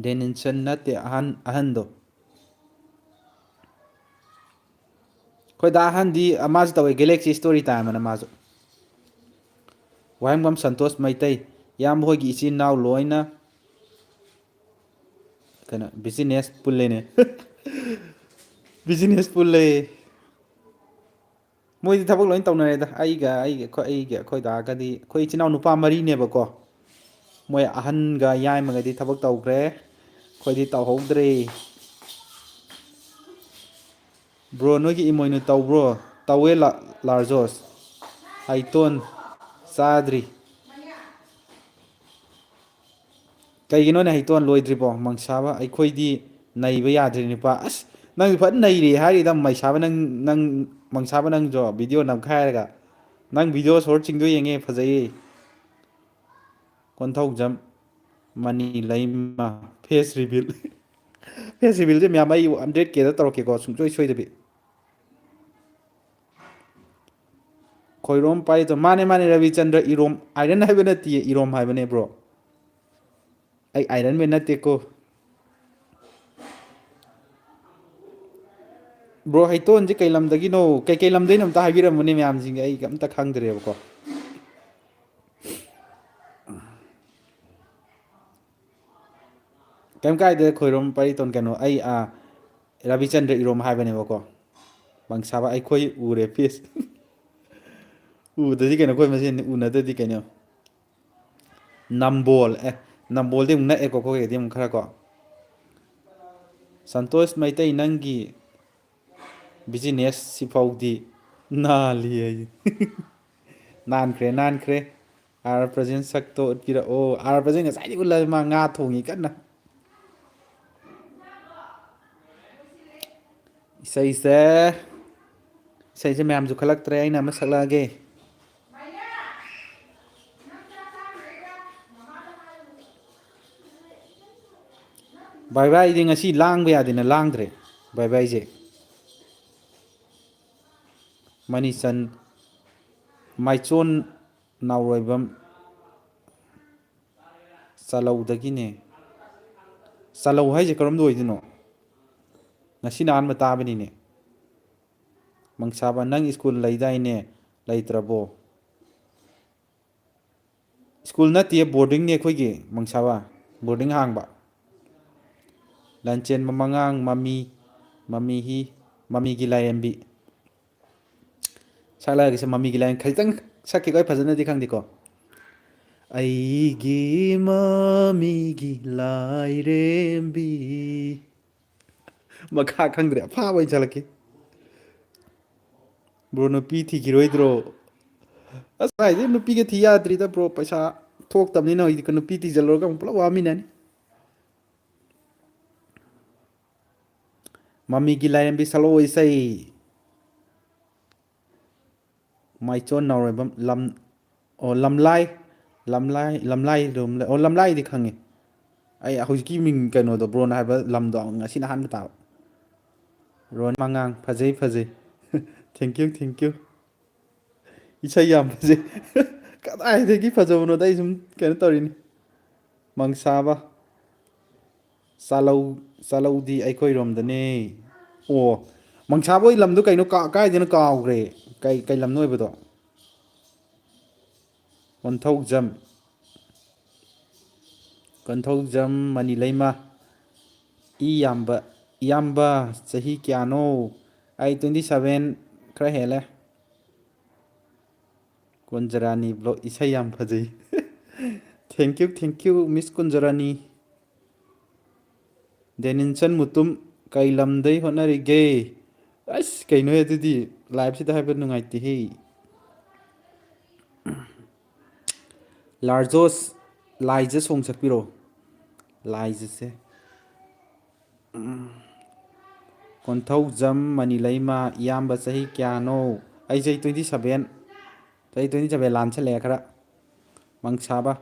ꯗꯦꯅꯤꯟꯁꯟ ꯅꯠꯇꯦ ꯑꯍꯟ, ꯑꯍꯟꯗꯣ꯫ ꯑꯩꯈꯣꯏ ꯗꯥ ꯑꯍꯟꯗꯤ, ꯑ, ꯃꯥꯁꯨ ꯇꯧꯋꯦ, Galaxy Story Time ꯑꯅ ꯃꯥꯁꯨ꯫ ꯋꯥꯍꯦꯡꯕꯝ ꯁꯟꯇꯣꯁ ꯃꯩꯇꯩ, ꯏꯌꯥꯝꯕ ꯍꯣꯏꯒꯤ ꯏꯆꯤꯟ ꯏꯅꯥꯎ ꯂꯣꯏꯅ ꯀꯩꯅꯣ, ꯕꯤꯖꯤꯅꯦꯁ ꯄꯨꯜꯂꯦꯅꯦ꯫ ꯕꯤꯖꯤꯅꯦꯁ ꯄꯨꯜꯂꯦ꯫ ꯃꯣꯏꯗꯤ ꯊꯕꯛ ꯂꯣꯏ ꯇꯧꯅꯔꯦꯗ꯫ ꯑꯩꯒ, ꯑꯩꯒ, ꯑꯩꯈꯣꯏ, ꯑꯩꯒ, ꯑꯩꯈꯣꯏ ꯗꯥꯒꯗꯤ, ꯑꯩꯈꯣꯏ ꯏꯆꯤꯟ ꯏꯅꯥꯎ ꯅꯨꯄꯥ ꯃꯔꯤꯅꯦꯕꯀꯣ꯫ ꯃꯣꯏ ꯑꯍꯟꯒ ꯌꯥꯏꯃꯒꯗꯤ ꯊꯕꯛ ꯇꯧꯈ꯭ꯔꯦ꯫ ꯑꯩꯈꯣꯏꯗꯤ ꯇꯧꯍꯧꯗ꯭ꯔꯦ꯫ ꯕ꯭ꯔꯣ, ꯅꯣꯏꯒꯤ ꯏꯃꯣꯏꯅꯨ ꯇꯧꯕ꯭ꯔꯣ? ꯇꯧꯋꯦ ꯂꯥ-, ꯂꯥꯔꯖꯣꯁ꯫ ꯍꯩꯇꯣꯟ ꯆꯥꯗ꯭ꯔꯤ꯫ ꯀꯩꯒꯤꯅꯣꯅꯦ ꯍꯩꯇꯣꯟ ꯂꯣꯏꯗ꯭ꯔꯤꯕꯣ? ꯃꯪꯁꯥꯕ, ꯑꯩꯈꯣꯏꯗꯤ ꯅꯩꯕ ꯌꯥꯗ꯭ꯔꯤ ꯅꯨꯄꯥ꯫ ꯑꯁ, ꯅꯪ ꯐꯖꯅ ꯅꯩꯔꯦ ꯍꯥꯏꯔꯤꯗ, ꯃꯩꯁꯥꯕ ꯅꯪ, ꯅꯪ, ꯃꯪꯁꯥꯕ ꯅꯪꯁꯨ ꯚꯤꯗꯤꯑꯣ ꯅꯝꯈꯥꯏꯔꯒ꯫ ꯅꯪ ꯚꯤꯗꯤꯑꯣ ꯁꯣꯔꯠꯁꯤꯡꯗꯣ ꯌꯦꯡꯉꯦ, ꯐꯖꯩꯌꯦ꯫ ꯀꯣꯟꯊꯧꯖꯝ ꯃꯅꯤ ꯂꯩꯃ, ꯐꯦꯁ ꯔꯤꯚꯤꯜ꯫ ꯐꯦꯁ ꯔꯤꯚꯤꯜꯁꯦ ꯃꯌꯥꯝ ꯑꯩ ꯍꯟꯗ꯭ꯔꯦꯠ ꯀꯦꯗ ꯇꯧꯔꯛꯀꯦꯀꯣ, ꯁꯨꯡꯁꯣꯏ ꯁꯣꯏꯗꯕꯤ꯫ ꯈꯣꯏꯔꯣꯝ ꯄꯥꯏꯔꯤꯗꯣ, ꯃꯥꯅꯦ, ꯃꯥꯅꯦ, ꯔꯕꯤꯆꯟꯗ꯭ꯔ ꯏꯔꯣꯝ, ꯑꯥꯏꯔꯟ ꯍꯥꯏꯕ ꯅꯠꯇꯤꯌꯦ, ꯏꯔꯣꯝ ꯍꯥꯏꯕꯅꯦ, ꯕ꯭ꯔꯣ꯫ ꯑꯩ ꯑꯥꯏꯔꯟ ꯃꯦꯟ ꯅꯠꯇꯦꯀꯣ꯫ ꯕ꯭ꯔꯣ, ꯍꯩꯇꯣꯟꯁꯦ ꯀꯩ ꯂꯝꯗꯒꯤꯅꯣ? ꯀꯩ ꯀꯩ ꯂꯝꯗꯩꯅꯣ ꯑꯝꯇ ꯍꯥꯏꯕꯤꯔꯝꯃꯨꯅꯦ ꯃꯌꯥꯝꯁꯤꯡꯒꯤ, ꯑꯩ ꯑꯝꯇ ꯈꯪꯗ꯭ꯔꯦꯕꯀꯣ꯫ ꯀꯩꯝ ꯀꯥꯏꯗꯦ, ꯈꯣꯏꯔꯣꯝ ꯄꯥꯏꯔꯤꯇꯣꯟ꯫ ꯀꯩꯅꯣ, ꯑꯩ, ꯑꯥ, ꯔꯕꯤꯆꯟꯗ꯭ꯔ ꯏꯔꯣꯝ ꯍꯥꯏꯕꯅꯦꯕꯀꯣ꯫ ꯃꯪꯁꯥꯕ ꯑꯩꯈꯣꯏ ꯎꯔꯦ ꯐꯦꯁ꯫ ꯎꯗꯗꯤ ꯀꯩꯅꯣ, ꯑꯩꯈꯣꯏ ꯃꯁꯦꯟ ꯎꯅꯗꯗꯤ ꯀꯩꯅꯣ꯫ ꯅꯝꯕꯣꯜ, ꯑꯦ, ꯅꯝꯕꯣꯜꯗꯤ ꯑꯃꯨꯛ ꯅꯛꯑꯦꯀꯣ, ꯑꯩꯈꯣꯏꯒꯗꯤ ꯑꯃꯨꯛ ꯈꯔ ꯀꯣ꯫ ꯁꯟꯇꯣꯁ ꯃꯩꯇꯩ, ꯅꯪꯒꯤ ꯕꯤꯖꯤꯅꯦꯁ ꯁꯤꯐꯥꯎꯗꯤ ꯅꯥꯜꯂꯤ ꯍꯥꯏ꯫ ꯅꯥꯟꯈ꯭ꯔꯦ, ꯅꯥꯟꯈ꯭ꯔꯦ꯫ ꯑꯥꯔ ꯄ꯭ꯔꯖꯦꯟ ꯁꯛꯇꯣ ꯎꯠꯄꯤꯔꯛꯑꯣ꯫ ꯑꯥꯔ ꯄ꯭ꯔꯖꯦꯟ ꯉꯁꯥꯏꯗꯤ ꯎꯠꯂ ꯃꯥ ꯉꯥ ꯊꯣꯡꯉꯤ ꯀꯟꯅ꯫ ꯏꯁꯩꯁꯦ, ꯏꯁꯩꯁꯦ ꯃꯌꯥꯝꯁꯨ ꯈꯜꯂꯛꯇ꯭ꯔꯦ, ꯑꯩꯅ ꯑꯃ ꯁꯛꯂꯛꯑꯒꯦ꯫ ꯚꯥꯏ ꯚꯥꯏꯗꯤ ꯉꯁꯤ ꯂꯥꯡꯕ ꯌꯥꯗꯦꯅ ꯂꯥꯡꯗ꯭ꯔꯦ꯫ ꯚꯥꯏ ꯚꯥꯏꯁꯦ꯫ ꯃꯅꯤꯆꯟ, ꯃꯥꯏꯆꯣꯟ ꯅꯥꯎꯔꯣꯏꯕꯝ, ꯆꯥꯂꯧꯗꯒꯤꯅꯦ꯫ ꯆꯥꯂꯧ ꯍꯥꯏꯁꯦ ꯀꯔꯣꯝꯗ ꯑꯣꯏꯗꯣꯏꯅꯣ? ꯉꯁꯤꯅ ꯑꯍꯥꯟꯕ ꯇꯥꯕꯅꯤꯅꯦ꯫ ꯃꯪꯁꯥꯕ, ꯅꯪ ꯁ꯭ꯀꯨꯜ ꯂꯩꯗꯥꯏꯅꯦ? ꯂꯩꯇ꯭ꯔꯕꯣ? ꯁ꯭ꯀꯨꯜ ꯅꯠꯇꯦ, ꯕꯣꯔꯗꯤꯡꯅꯤ ꯑꯩꯈꯣꯏꯒꯤ, ꯃꯪꯁꯥꯕ꯫ ꯕꯣꯔꯗꯤꯡ ꯍꯥꯡꯕ꯫ ꯂꯟꯆꯦꯟꯕ ꯃꯉꯥꯡ ꯃꯃꯤ, ꯃꯃꯤ ꯍꯤ, ꯃꯃꯤꯒꯤ ꯂꯥꯏꯔꯦꯝꯕꯤ꯫ ꯁꯛꯂꯛꯑꯒꯦꯁꯦ, ꯃꯃꯤꯒꯤ ꯂꯥꯏꯔꯦꯝꯕꯤ꯫ ꯈꯖꯤꯛꯇꯪ ꯁꯛꯈꯤꯀꯣ, ꯑꯩ ꯐꯖꯅꯗꯤ ꯈꯪꯗꯦꯀꯣ꯫ ꯑꯩꯒꯤ ꯃꯃꯤꯒꯤ ꯂꯥꯏꯔꯦꯝꯕꯤ꯫ ꯃꯈꯥ ꯈꯪꯗ꯭ꯔꯦ, ꯑꯐꯥꯕ ꯑꯣꯏꯅ ꯁꯥꯠꯂꯛꯀꯦ꯫ ꯕ꯭ꯔꯣ, ꯅꯨꯄꯤ ꯊꯤꯈꯤꯔꯣꯏꯗ꯭ꯔꯣ? ꯑꯁ, ꯀꯥꯏꯗꯩ ꯅꯨꯄꯤꯒ ꯊꯤ ꯌꯥꯗ꯭ꯔꯤꯗ ꯕ꯭ꯔꯣ, ꯄꯩꯁꯥ ꯊꯣꯛꯇꯕꯅꯤꯅ꯫ ꯍꯧꯖꯤꯛ ꯅꯨꯄꯤ ꯊꯤꯖꯤꯜꯂꯨꯔꯒ ꯑꯃꯨꯛ ꯄꯨꯂꯞ ꯋꯥꯃꯤꯟꯅꯅꯤ꯫ ꯃꯃꯤꯒꯤ ꯂꯥꯏꯔꯦꯝꯕꯤ ꯁꯛꯂꯛꯑꯣ ꯏꯁꯩ꯫ ꯃꯥꯏꯆꯣꯟ ꯅꯥꯎꯔꯦꯝꯕꯝ ꯂꯝ, ꯑꯣ, ꯂꯝꯂꯥꯏ, ꯂꯝꯂꯥꯏ, ꯂꯝꯂꯥꯏ, ꯂꯝꯂꯥꯏ, ꯑꯣ, ꯂꯝꯂꯥꯏꯗꯤ ꯈꯪꯉꯤ꯫ ꯑꯩ ꯍꯧꯖꯤꯛꯀꯤ ꯃꯤꯡ ꯀꯩꯅꯣꯗꯣ, ꯕ꯭ꯔꯣꯅ ꯍꯥꯏꯕ ꯂꯝꯗꯣ ꯉꯁꯤꯅ ꯑꯍꯥꯟꯕ ꯇꯥꯕ꯫ ꯔꯣꯟ ꯃꯉꯥꯡ, ꯐꯖꯩ, ꯐꯖꯩ꯫ Thank you, thank you꯫ ꯏꯁꯩ ꯌꯥꯝ ꯐꯖꯩ꯫ ꯀꯗꯥꯏꯗꯒꯤ ꯐꯖꯕꯅꯣꯗ, ꯑꯩ ꯁꯨꯝ ꯀꯩꯅꯣ ꯇꯧꯔꯤꯅꯤ꯫ ꯃꯪꯁꯥꯕ꯫ ꯆꯥꯂꯧ, ꯆꯥꯂꯧꯗꯤ ꯑꯩꯈꯣꯏꯔꯣꯝꯗꯅꯦ꯫ ꯑꯣ, ꯃꯪꯁꯥꯕꯣꯏ ꯂꯝꯗꯣ ꯀꯩꯅꯣ ꯀꯥ-, ꯀꯥꯏꯗꯅꯣ ꯀꯥꯎꯈ꯭ꯔꯦ꯫ ꯀꯩ, ꯀꯩ ꯂꯝꯅꯣ ꯑꯣꯏꯕꯗꯣ? ꯀꯣꯟꯊꯧꯖꯝ꯫ ꯀꯣꯟꯊꯧꯖꯝ ꯃꯅꯤꯂꯩꯃ꯫ ꯏ ꯌꯥꯝꯕ, ꯏꯌꯥꯝꯕ ꯆꯍꯤ ꯀꯌꯥꯅꯣ? ꯑꯩ twenty seven ꯈꯔ ꯍꯦꯜꯂꯦ꯫ ꯀꯨꯟꯖꯔꯥꯅꯤ vlog ꯏꯁꯩ ꯌꯥꯝ ꯐꯖꯩ꯫ Thank you, thank you, Miss ꯀꯨꯟꯖꯔꯥꯅꯤ꯫ ꯗꯦꯅꯤꯟꯁꯟ ꯃꯨꯇꯨꯝ, ꯀꯩ ꯂꯝꯗꯩ ꯍꯣꯠꯅꯔꯤꯒꯦ? ꯑꯁ, ꯀꯩꯅꯣꯍꯦ ꯑꯗꯨꯗꯤ, live ꯁꯤꯗ ꯍꯥꯏꯕ ꯅꯨꯡꯉꯥꯏꯇꯦꯍꯦ꯫ ꯂꯥꯔꯖꯣꯁ, ꯂꯥꯏꯖ ꯁꯣꯡ ꯁꯛꯄꯤꯔꯣ꯫ ꯂꯥꯏꯖꯁꯦ꯫ ꯎꯝ꯫ ꯀꯣꯟꯊꯧꯖꯝ ꯃꯅꯤꯂꯩꯃ, ꯏꯌꯥꯝꯕ ꯆꯍꯤ ꯀꯌꯥꯅꯣ? ꯑꯩ ꯆꯍꯤ twenty seven꯫ ꯆꯍꯤ twenty seven ꯂꯥꯟꯁꯜꯂꯛꯑꯦ ꯈꯔ꯫ ꯃꯪꯁꯥꯕ,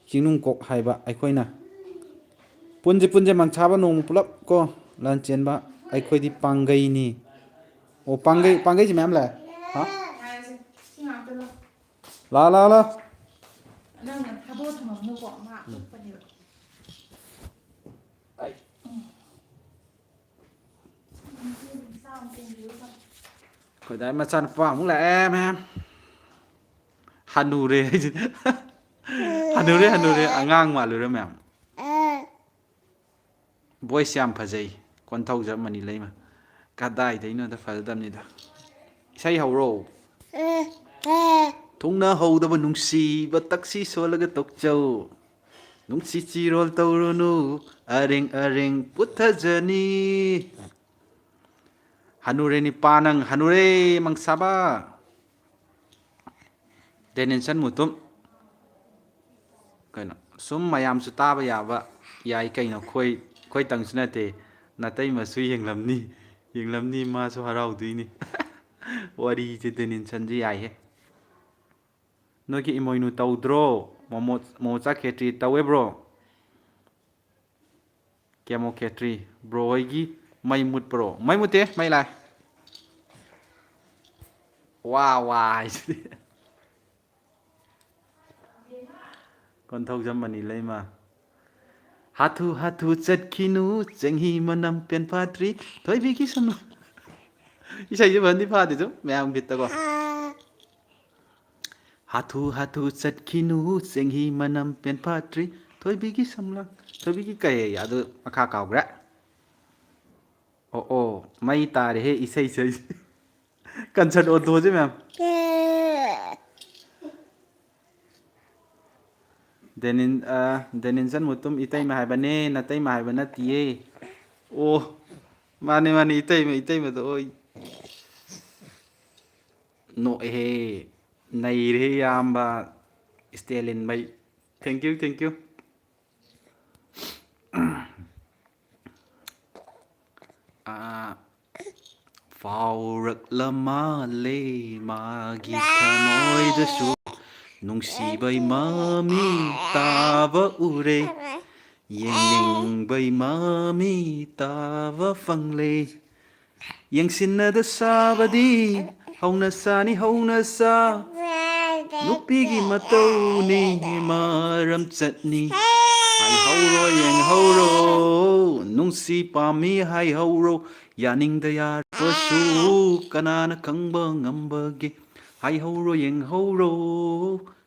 ꯆꯤꯡꯅꯨꯡꯀꯣꯛ ꯍꯥꯏꯕ ꯑꯩꯈꯣꯏꯅ꯫ ꯄꯨꯟꯁꯦ, ꯄꯨꯟꯁꯦ, ꯃꯪꯁꯥꯕ ꯅꯣꯡꯃ ꯄꯨꯂꯞ ꯀꯣ, ꯂꯥꯟꯆꯦꯟꯕ, ꯑꯩꯈꯣꯏꯗꯤ ꯄꯥꯡꯒꯩꯅꯤ꯫ ꯑꯣ, ꯄꯥꯡꯒꯩ, ꯄꯥꯡꯒꯩꯁꯤ ꯃꯌꯥꯝ ꯂꯥꯛꯑꯦ꯫ ꯍꯥ? ꯂꯥ, ꯂꯥ, ꯂꯥ꯫ ꯅꯪꯅ ꯊꯥꯗꯣꯛꯑ ꯊꯝꯃꯝꯅꯨꯀꯣ, ꯃꯥ ꯎꯝ꯫ ꯑꯇꯣꯞꯄꯅꯦꯕ꯫ ꯑꯩ꯫ ꯑꯩꯈꯣꯏ ꯗꯥꯏ ꯃꯆꯥꯅꯨꯄꯥ ꯑꯃꯨꯛ ꯂꯥꯛꯑꯦ, ꯃꯌꯥꯝ꯫ ꯍꯅꯨꯔꯦ ꯍꯥꯏꯁꯤꯅꯦ꯫ ꯍꯅꯨꯔꯦ, ꯍꯅꯨꯔꯦ, ꯑꯉꯥꯡ ꯃꯥꯜꯂꯨꯔꯦ, ꯃꯌꯥꯝ꯫ Voice ꯌꯥꯝ ꯐꯖꯩ, ꯀꯣꯟꯊꯧꯖꯝ ꯃꯅꯤꯂꯩꯃ꯫ ꯀꯗꯥꯏꯗꯩꯅꯣꯗ, ꯐꯖꯗꯕꯅꯤꯗ꯫ ꯏꯁꯩ ꯍꯧꯔꯣ꯫ ꯊꯨꯡꯅ ꯍꯧꯗꯕ ꯅꯨꯡꯁꯤꯕ ꯇꯛꯁꯤ ꯁꯣꯜꯂꯒ ꯇꯣꯛꯆꯧ꯫ ꯅꯨꯡꯁꯤ ꯆꯤꯔꯣꯜ ꯇꯧꯔꯨꯅꯨ, ꯑꯔꯦꯡ ꯑꯔꯦꯡ ꯄꯨꯊꯖꯅꯤ꯫ ꯍꯅꯨꯔꯦ ꯅꯤꯄꯥ ꯅꯪ, ꯍꯅꯨꯔꯦ ꯃꯪꯁꯥꯕ꯫ ꯗꯦꯅꯤꯟꯁꯟ ꯃꯨꯇꯨꯝ꯫ ꯀꯩꯅꯣ, ꯁꯨꯝ ꯃꯌꯥꯝꯁꯨ ꯇꯥꯕ ꯌꯥꯕ ꯌꯥꯏ ꯀꯩꯅꯣ, ꯑꯩꯈꯣꯏ, ꯑꯩꯈꯣꯏꯇꯪꯁꯨ ꯅꯠꯇꯦ, ꯅꯥꯇꯩꯃꯁꯨ ꯌꯦꯡꯂꯝꯅꯤ, ꯌꯦꯡꯂꯝꯅꯤ, ꯃꯥꯁꯨ ꯍꯔꯥꯎꯗꯣꯏꯅꯤ꯫ ꯋꯥꯔꯤꯁꯦ ꯗꯦꯅꯤꯟꯁꯟꯁꯦ ꯌꯥꯏꯍꯦ꯫ ꯅꯣꯏꯒꯤ ꯏꯃꯣꯏꯅꯨ ꯇꯧꯗ꯭ꯔꯣ? ꯃꯣꯃꯣ, ꯃꯣꯃꯣꯆꯥ ꯈꯦꯇ꯭ꯔꯤ ꯇꯧꯋꯦ, bro꯫ ꯀꯦꯃꯣ ꯈꯦꯇ꯭ꯔꯤ, bro ꯍꯣꯏꯒꯤ ꯃꯩ ꯃꯨꯠꯄ꯭ꯔꯣ? ꯃꯩ ꯃꯨꯠꯇꯦ, ꯃꯩ ꯂꯥꯛꯑꯦ꯫ ꯋꯥ, ꯋꯥ ꯍꯥꯏꯁꯤꯗꯤ꯫ ꯀꯣꯟꯊꯧꯖꯝ ꯃꯅꯤꯂꯩꯃ꯫ ꯍꯥꯊꯨ ꯍꯥꯊꯨ ꯆꯠꯈꯤꯅꯨ, ꯆꯦꯡꯍꯤ ꯃꯅꯝ ꯄꯦꯟ ꯐꯥꯠꯇ꯭ꯔꯤ, ꯊꯣꯏꯕꯤꯒꯤ ꯁꯝꯅ꯫ ꯏꯁꯩꯁꯦ ꯐꯖꯅꯗꯤ ꯐꯥꯗꯦ, ꯁꯨꯝ ꯃꯌꯥꯝ ꯕꯤꯠꯇꯀꯣ꯫ ꯍꯥꯊꯨ ꯍꯥꯊꯨ ꯆꯠꯈꯤꯅꯨ, ꯆꯦꯡꯍꯤ ꯃꯅꯝ ꯄꯦꯟ ꯐꯥꯠꯇ꯭ꯔꯤ꯫ ꯊꯣꯏꯕꯤꯒꯤ ꯁꯝꯂꯥꯡ, ꯊꯣꯏꯕꯤꯒꯤ ꯀꯩ ꯑꯗꯨ ꯃꯈꯥ ꯀꯥꯎꯈ꯭ꯔꯦ꯫ ꯑꯣ ꯑꯣ, ꯃꯩ ꯇꯥꯔꯦꯍꯦ ꯏꯁꯩ ꯏꯁꯩ꯫ ꯀꯟꯁꯔꯠ ꯑꯣꯟꯊꯣꯛꯑꯁꯤ ꯃꯌꯥꯝ꯫ ꯗꯦꯅꯤꯟ ꯑ, ꯗꯦꯅꯤꯟꯁꯟ ꯃꯨꯇꯨꯝ ꯏꯇꯩꯃ ꯍꯥꯏꯕꯅꯦ, ꯅꯇꯩꯃ ꯍꯥꯏꯕ ꯅꯠꯇꯤꯌꯦ꯫ ꯑꯣ, ꯃꯥꯅꯦ ꯃꯥꯅꯦ, ꯏꯇꯩꯃ, ꯏꯇꯩꯃꯗꯣ ꯑꯣꯏ꯫ ꯅꯣꯛꯑꯦꯍꯦ, ꯅꯩꯔꯦꯍꯦ ꯏꯌꯥꯝꯕ ꯏꯁꯇꯦꯂꯤꯟ ꯃꯩ꯫ Thank you, thank you꯫ ꯑꯥ, ꯐꯥꯎꯔꯛꯂ ꯃꯥꯜꯂꯦ ꯃꯥꯒꯤ ꯊꯃꯣꯏꯗꯁꯨ ꯅꯨꯡꯁꯤꯕꯩ ꯃꯃꯤ ꯇꯥꯕ ꯎꯔꯦ, ꯌꯦꯡꯅꯤꯡꯕꯩ ꯃꯃꯤ ꯇꯥꯕ ꯐꯪꯂꯦ꯫ ꯌꯦꯡꯁꯤꯟꯅꯗ ꯁꯥꯕꯗꯤ ꯍꯧꯅ ꯁꯥꯅꯤ ꯍꯧꯅ ꯁꯥ꯫ ꯅꯨꯄꯤꯒꯤ ꯃꯇꯧꯅꯤ ꯃꯔꯝ ꯆꯠꯅꯤ꯫ ꯍꯥꯏꯍꯧꯔꯣ ꯌꯦꯡꯍꯧꯔꯣ꯫ ꯅꯨꯡꯁꯤ ꯄꯥꯝꯃꯤ ꯍꯥꯏꯍꯧꯔꯣ꯫ ꯌꯥꯅꯤꯡꯗ ꯌꯥꯔꯕꯁꯨ ꯀꯅꯥꯅ ꯈꯪꯕ ꯉꯝꯕꯒꯦ꯫ ꯍꯥꯏꯍꯧꯔꯣ ꯌꯦꯡꯍꯧꯔꯣ꯫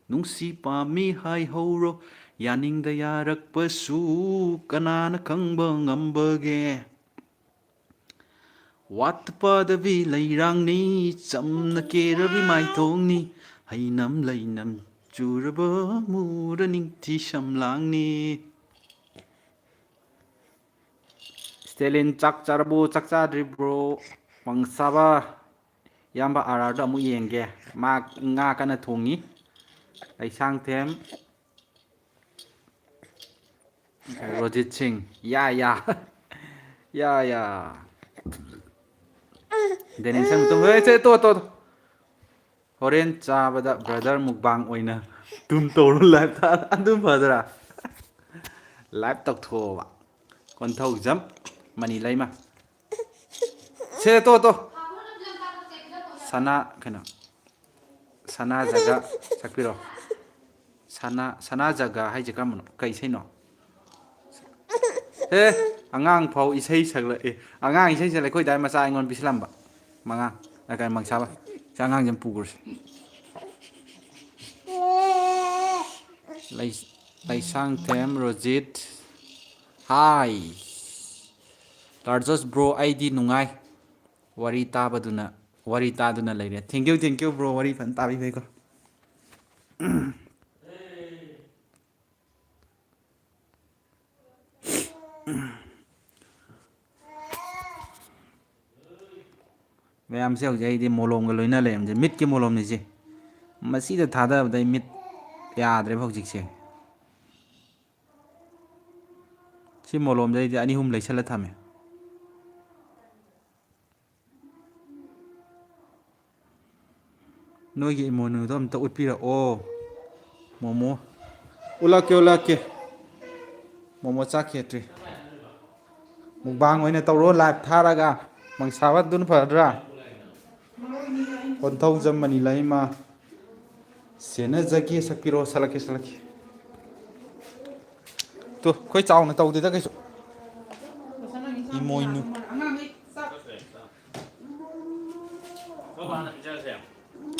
ꯅꯨꯡꯁꯤ ꯄꯥꯝꯃꯤ ꯍꯥꯏꯍꯧꯔꯣ꯫ ꯌꯥꯅꯤꯡꯗ ꯌꯥꯔꯛꯄꯁꯨ ꯀꯅꯥꯅ ꯈꯪꯕ ꯉꯝꯕꯒꯦ꯫ ꯋꯥꯠꯇ ꯄꯥꯗꯕꯤ ꯂꯩꯔꯥꯡꯅꯤ, ꯆꯝꯅ ꯀꯦꯔꯕꯤ ꯃꯥꯏꯊꯣꯡꯅꯤ, ꯍꯩꯅꯝ ꯂꯩꯅꯝ ꯆꯨꯔꯕ ꯃꯨꯔ ꯅꯤꯡꯊꯤ ꯁꯝꯂꯥꯡꯅꯤ꯫ ꯁ꯭ꯇꯦꯂꯤꯟ ꯆꯥꯛ ꯆꯥꯔꯕꯣ? ꯆꯥꯛ ꯆꯥꯗ꯭ꯔꯤꯕ꯭ꯔꯣ? ꯃꯪꯁꯥꯕ ꯏꯌꯥꯝꯕ ꯑꯥꯔ ꯑꯥꯔꯗꯣ ꯑꯃꯨꯛ ꯌꯦꯡꯒꯦ꯫ ꯃꯥ ꯉꯥ ꯀꯟꯅ ꯊꯣꯡꯉꯤ꯫ ꯂꯩꯁꯥꯡꯊꯦꯝ꯫ ꯔꯣꯖꯤꯠ ꯁꯤꯡ꯫ ꯌꯥ, ꯌꯥ꯫ ꯌꯥ, ꯌꯥ꯫ ꯗꯦꯅꯤꯁꯟ ꯃꯇꯨꯡ, ꯍꯦ, ꯁꯦ, ꯇꯣ, ꯇꯣ, ꯇꯣ꯫ ꯍꯣꯔꯦꯟ ꯆꯥꯕꯗ ꯕ꯭ꯔꯗꯔ ꯃꯨꯛꯕꯥꯡ ꯑꯣꯏꯅ ꯇꯨꯝ ꯇꯧꯔꯣ ꯂꯥꯏꯞꯇ꯫ ꯑꯗꯨꯝ ꯐꯗ꯭ꯔꯥ? ꯂꯥꯏꯞ ꯇꯧꯊꯣꯛꯑꯣꯕ꯫ ꯀꯣꯟꯊꯧꯖꯝ ꯃꯅꯤ ꯂꯩꯃ꯫ ꯁꯦ, ꯇꯣ, ꯇꯣ꯫ ꯁꯅꯥ, ꯀꯩꯅꯣ? ꯁꯅꯥ ꯖꯒꯥ ꯁꯛꯄꯤꯔꯣ꯫ ꯁꯅꯥ, ꯁꯅꯥ ꯖꯒꯥ ꯍꯥꯏꯁꯦ ꯀꯔꯝꯕꯅꯣ? ꯀꯩ ꯏꯁꯩꯅꯣ? ꯑꯦ, ꯑꯉꯥꯡ ꯐꯥꯎ ꯏꯁꯩ ꯁꯛꯂꯛꯑꯦ꯫ ꯑꯉꯥꯡ ꯏꯁꯩ ꯁꯛꯂꯛꯑꯦ, ꯑꯩꯈꯣꯏ ꯗꯥꯏ ꯃꯆꯥ ꯑꯩꯉꯣꯟꯗ ꯄꯤꯁꯤꯜꯂꯝꯕ꯫ ꯃꯉꯥ꯫ ꯑ, ꯀꯩꯅꯣ, ꯃꯪꯁꯥꯕ꯫ ꯁꯤ ꯑꯉꯥꯡꯁꯦ ꯑꯃ ꯄꯨꯈ꯭ꯔꯁꯤ꯫ ꯂꯩ-, ꯂꯩꯁꯥꯡꯊꯦꯝ ꯔꯣꯖꯤꯠ꯫ ꯍꯥꯏ꯫ ꯂꯥꯔꯖꯁ ꯕ꯭ꯔꯣ, ꯑꯩꯗꯤ ꯅꯨꯡꯉꯥꯏ꯫ ꯋꯥꯔꯤ ꯇꯥꯕꯗꯨꯅ, ꯋꯥꯔꯤ ꯇꯥꯗꯨꯅ ꯂꯩꯔꯦ꯫ Thank you, thank you, bro. ꯋꯥꯔꯤ ꯐꯖꯅ ꯇꯥꯕꯤꯕꯩꯀꯣ꯫ ꯃꯌꯥꯝꯁꯦ ꯍꯧꯖꯤꯛ ꯑꯩꯗꯤ ꯃꯣꯂꯣꯝꯒ ꯂꯣꯏꯅ ꯂꯩꯔꯝꯁꯦ꯫ ꯃꯤꯠꯀꯤ ꯃꯣꯂꯣꯝꯅꯤꯁꯦ꯫ ꯃꯁꯤꯗ ꯊꯥꯗꯕꯗ ꯑꯩ ꯃꯤꯠ ꯌꯥꯗ꯭ꯔꯦꯕ ꯍꯧꯖꯤꯛꯁꯦ꯫ ꯁꯤ ꯃꯣꯂꯣꯝꯁꯦ ꯑꯩꯗꯤ ꯑꯅꯤ ꯑꯍꯨꯝ ꯂꯩꯁꯜꯂ ꯊꯝꯃꯦ꯫ ꯅꯣꯏꯒꯤ ꯏꯃꯣꯏꯅꯨꯗꯣ ꯑꯝꯇ ꯎꯠꯄꯤꯔꯛꯑꯣ꯫ ꯃꯣꯃꯣ꯫ ꯎꯠꯂꯛꯀꯦ, ꯎꯠꯂꯛꯀꯦ꯫ ꯃꯣꯃꯣ ꯆꯥꯛ ꯈꯦꯇ꯭ꯔꯤ꯫ ꯃꯨꯛꯕꯥꯡ ꯑꯣꯏꯅ ꯇꯧꯔꯣ, live ꯊꯥꯔꯒ꯫ ꯃꯪꯁꯥꯕ ꯑꯗꯨꯅ ꯐꯔꯗ꯭ꯔꯥ? ꯀꯣꯟꯊꯧꯖꯝ ꯃꯅꯤ ꯂꯩꯃ꯫ ꯁꯦꯟꯅꯖꯒꯦ ꯁꯛꯄꯤꯔꯣ, ꯁꯛꯂꯛꯀꯦ, ꯁꯛꯂꯛꯀꯦ꯫ ꯇꯨ, ꯑꯩꯈꯣꯏ ꯆꯥꯎꯅ ꯇꯧꯗꯦꯗ ꯀꯩꯁꯨ꯫ ꯏꯃꯣꯏꯅꯨ꯫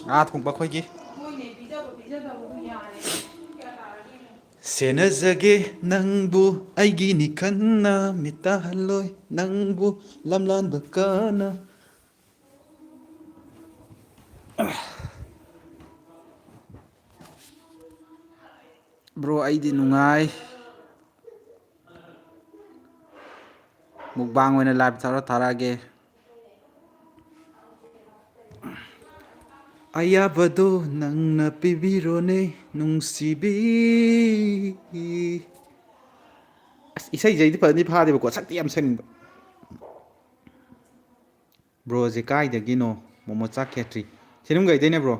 ꯉꯥ ꯊꯣꯡꯕ ꯑꯩꯈꯣꯏꯒꯤ꯫ ꯁꯦꯟꯅꯖꯒꯦ ꯅꯪꯕꯨ ꯑꯩꯒꯤꯅꯤ ꯈꯟꯅ, ꯃꯤꯠ ꯇꯥꯍꯜꯂꯣꯏ ꯅꯪꯕꯨ ꯂꯝꯂꯥꯟꯕ ꯀꯅꯥ꯫ ꯕ꯭ꯔꯣ, ꯑꯩꯗꯤ ꯅꯨꯡꯉꯥꯏ꯫ ꯃꯨꯛꯕꯥꯡ ꯑꯣꯏꯅ live ꯊꯥꯔꯣ, ꯊꯥꯔꯛꯑꯒꯦ꯫ ꯑꯌꯥꯕꯗꯣ ꯅꯪꯅ ꯄꯤꯕꯤꯔꯣꯅꯦ, ꯅꯨꯡꯁꯤꯕꯤ꯫ ꯑꯁ, ꯏꯁꯩꯁꯦ ꯑꯩꯗꯤ ꯐꯖꯅꯗꯤ ꯐꯥꯗꯦꯕꯀꯣ, ꯁꯛꯇꯤ ꯌꯥꯝ ꯁꯛꯅꯤꯡꯕ꯫ ꯕ꯭ꯔꯣꯁꯦ ꯀꯥꯏꯗꯒꯤꯅꯣ? ꯃꯣꯃꯣ ꯆꯥꯛ ꯈꯦꯇ꯭ꯔꯤ꯫ ꯁꯤꯅꯨꯡꯒꯩꯗꯩꯅꯦ, ꯕ꯭ꯔꯣ꯫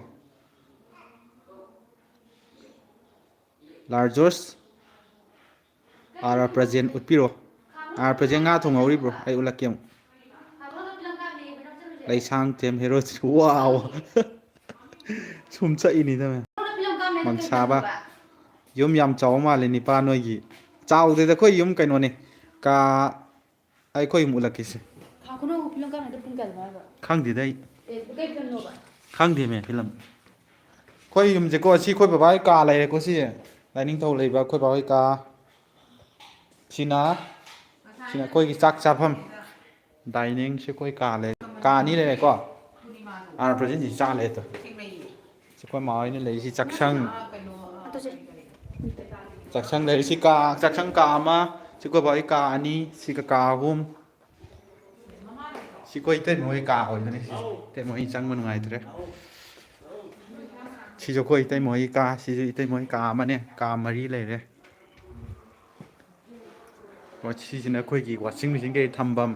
ꯂꯥꯔꯖꯣꯁ, ꯑꯥꯔ ꯄ꯭ꯔꯖꯦꯟ ꯎꯠꯄꯤꯔꯣ꯫ ꯑꯥꯔ ꯄ꯭ꯔꯖꯦꯟ ꯉꯥ ꯊꯣꯡꯍꯧꯔꯤꯕ꯭ꯔꯣ? ꯑꯩ ꯎꯠꯂꯛꯀꯦ ꯑꯃꯨꯛ꯫ ꯂꯩꯁꯥꯡꯊꯦꯝ ꯍꯦꯔꯣ꯫ ꯋꯥꯎ꯫ ꯁꯨꯝ ꯆꯠꯏꯅꯤꯗ ꯃꯌꯥꯝ꯫ ꯃꯪꯁꯥꯕ꯫ ꯌꯨꯝ ꯌꯥꯝ ꯆꯥꯎꯕ ꯃꯥꯜꯂꯦ ꯅꯤꯄꯥ ꯅꯣꯏꯒꯤ꯫ ꯆꯥꯎꯗꯦꯗ, ꯑꯩꯈꯣꯏ ꯌꯨꯝ ꯀꯩꯅꯣꯅꯦ꯫ ꯀꯥ, ꯑꯩꯈꯣꯏ ꯌꯨꯝ ꯎꯠꯂꯛꯀꯦꯁꯦ꯫ ꯉꯥꯏꯈꯣ, ꯅꯪ ꯐꯤꯂꯝ ꯀꯥꯞꯅꯤꯗꯣ ꯄꯨꯡ ꯀꯌꯥꯗꯅꯣ ꯍꯥꯏꯕ? ꯈꯪꯗꯦꯗ ꯑꯩ꯫ ꯑꯦ, ꯀꯩ ꯐꯤꯂꯝꯅꯣꯕ? ꯈꯪꯗꯦꯃꯦ ꯐꯤꯂꯝ꯫ ꯑꯩꯈꯣꯏ ꯌꯨꯝꯁꯦꯀꯣ, ꯑꯁꯤ ꯑꯩꯈꯣꯏ ꯕꯕꯥꯒꯤ ꯀꯥ ꯂꯩꯔꯦꯀꯣ, ꯁꯤ dining ꯇꯧ ꯂꯩꯕ ꯑꯩꯈꯣꯏ ꯕꯥꯒꯤ ꯀꯥ꯫ ꯁꯤꯅ, ꯁꯤꯅ ꯑꯩꯈꯣꯏꯒꯤ ꯆꯥꯛ ꯆꯥꯐꯝ꯫ Dining ꯁꯤ ꯑꯩꯈꯣꯏ ꯀꯥ ꯂꯩ, ꯀꯥ ꯑꯅꯤ ꯂꯩꯔꯦꯀꯣ꯫ ꯑꯥ, ꯄ꯭ꯔꯖꯦꯟꯁꯤ ꯆꯥ ꯂꯩ ꯑꯗꯣ꯫ ꯁꯤ ꯑꯩꯈꯣꯏ ꯃꯥ ꯍꯣꯏꯅ ꯂꯩꯔꯤꯁꯤ ꯆꯥꯛꯁꯪ꯫ ꯑꯗꯨꯁꯦ꯫ ꯆꯥꯛꯁꯪ ꯂꯩꯔꯤꯁꯤ ꯀꯥ, ꯆꯥꯛꯁꯪ ꯀꯥ ꯑꯃ, ꯁꯤ ꯑꯩꯈꯣꯏ ꯕꯥꯒꯤ ꯀꯥ ꯑꯅꯤ, ꯁꯤꯒ ꯀꯥ ꯑꯍꯨꯝ꯫ ꯁꯤ ꯑꯩꯈꯣꯏ ꯏꯇꯩꯃ ꯍꯣꯏ ꯀꯥ ꯑꯣꯏꯗꯣꯏꯅꯤ꯫ ꯁꯤ ꯏꯇꯩꯃ ꯍꯣꯏ ꯆꯪꯕ ꯅꯨꯡꯉꯥꯏꯇ꯭ꯔꯦ꯫ ꯁꯤꯁꯨ ꯑꯩꯈꯣꯏ ꯏꯇꯩꯃ ꯍꯣꯏ ꯀꯥ, ꯁꯤꯁꯨ ꯏꯇꯩꯃ ꯍꯣꯏ ꯀꯥ ꯑꯃꯅꯦ, ꯀꯥ ꯃꯔꯤ ꯂꯩꯔꯦ꯫ ꯍꯣꯏ, ꯁꯤꯁꯤꯅ ꯑꯩꯈꯣꯏꯒꯤ washing machine ꯀꯩ ꯊꯝꯐꯝ꯫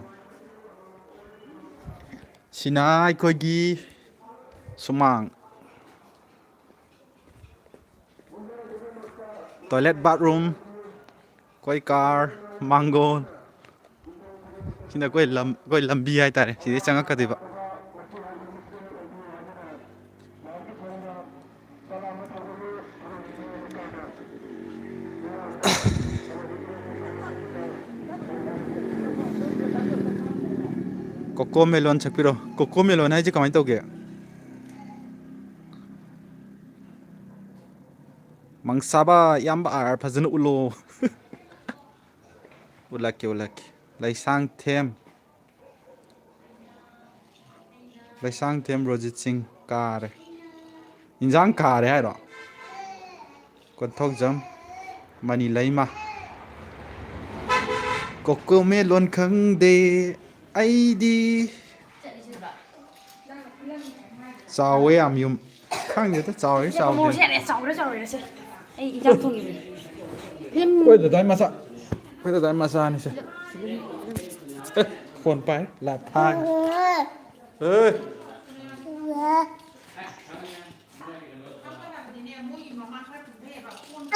ꯁꯤꯅ ꯑꯩꯈꯣꯏꯒꯤ ꯁꯨꯃꯥꯡ꯫ Toilet, bathroom, ꯑꯩꯈꯣꯏ car, ꯃꯥꯡꯒꯣꯜ꯫ ꯁꯤꯅ ꯑꯩꯈꯣꯏ ꯂꯝ, ꯑꯩꯈꯣꯏ ꯂꯝꯕꯤ ꯍꯥꯏꯇꯥꯔꯦ, ꯁꯤꯗꯩ ꯆꯪꯉꯛꯀꯗꯣꯏꯕ꯫ Cocomelon ꯁꯛꯄꯤꯔꯣ꯫ Cocomelon ꯍꯥꯏꯁꯦ ꯀꯃꯥꯏꯅ ꯇꯧꯒꯦ? ꯃꯪꯁꯥꯕ ꯏꯌꯥꯝꯕ ꯑꯥꯔ ꯐꯖꯅ ꯎꯠꯂꯣ꯫ ꯎꯠꯂꯛꯀꯦ, ꯎꯠꯂꯛꯀꯦ꯫ ꯂꯩꯁꯥꯡꯊꯦꯝ꯫ ꯂꯩꯁꯥꯡꯊꯦꯝ ꯔꯣꯖꯤꯠ ꯁꯤꯡ ꯀꯥꯔꯦ꯫ ꯏꯟꯖꯥꯡ ꯀꯥꯔꯦ ꯍꯥꯏꯔꯣ? ꯀꯣꯟꯊꯧꯖꯝ ꯃꯅꯤ ꯂꯩꯃ꯫ Cocomelon ꯈꯪꯗꯦ ꯑꯩꯗꯤ꯫ ꯆꯥꯎꯋꯦ ꯌꯥꯝ ꯌꯨꯝ꯫ ꯈꯪꯗꯦꯗ, ꯆꯥꯎꯔꯦ ꯁꯤꯗ ꯆꯥꯎꯗꯦ꯫ ꯃꯣꯔꯣꯛꯁꯦ ꯌꯥꯔꯦ, ꯆꯥꯎꯔꯦ ꯆꯥꯎꯔꯦ ꯁꯦ꯫ ꯑꯩ ꯏꯟꯖꯥꯡ ꯊꯣꯡꯉꯤꯕꯅꯦ꯫ ꯐꯤꯂꯝ ꯑꯩꯈꯣꯏ ꯗꯗꯥꯏ ꯃꯆꯥ, ꯑꯩꯈꯣꯏ ꯗꯗꯥꯏ ꯃꯆꯥꯅꯤ ꯁꯦ꯫ ꯑꯦ, phone ꯄꯥꯏ, ꯂꯥꯞ ꯊꯥꯒꯦ꯫ ꯑꯦ꯫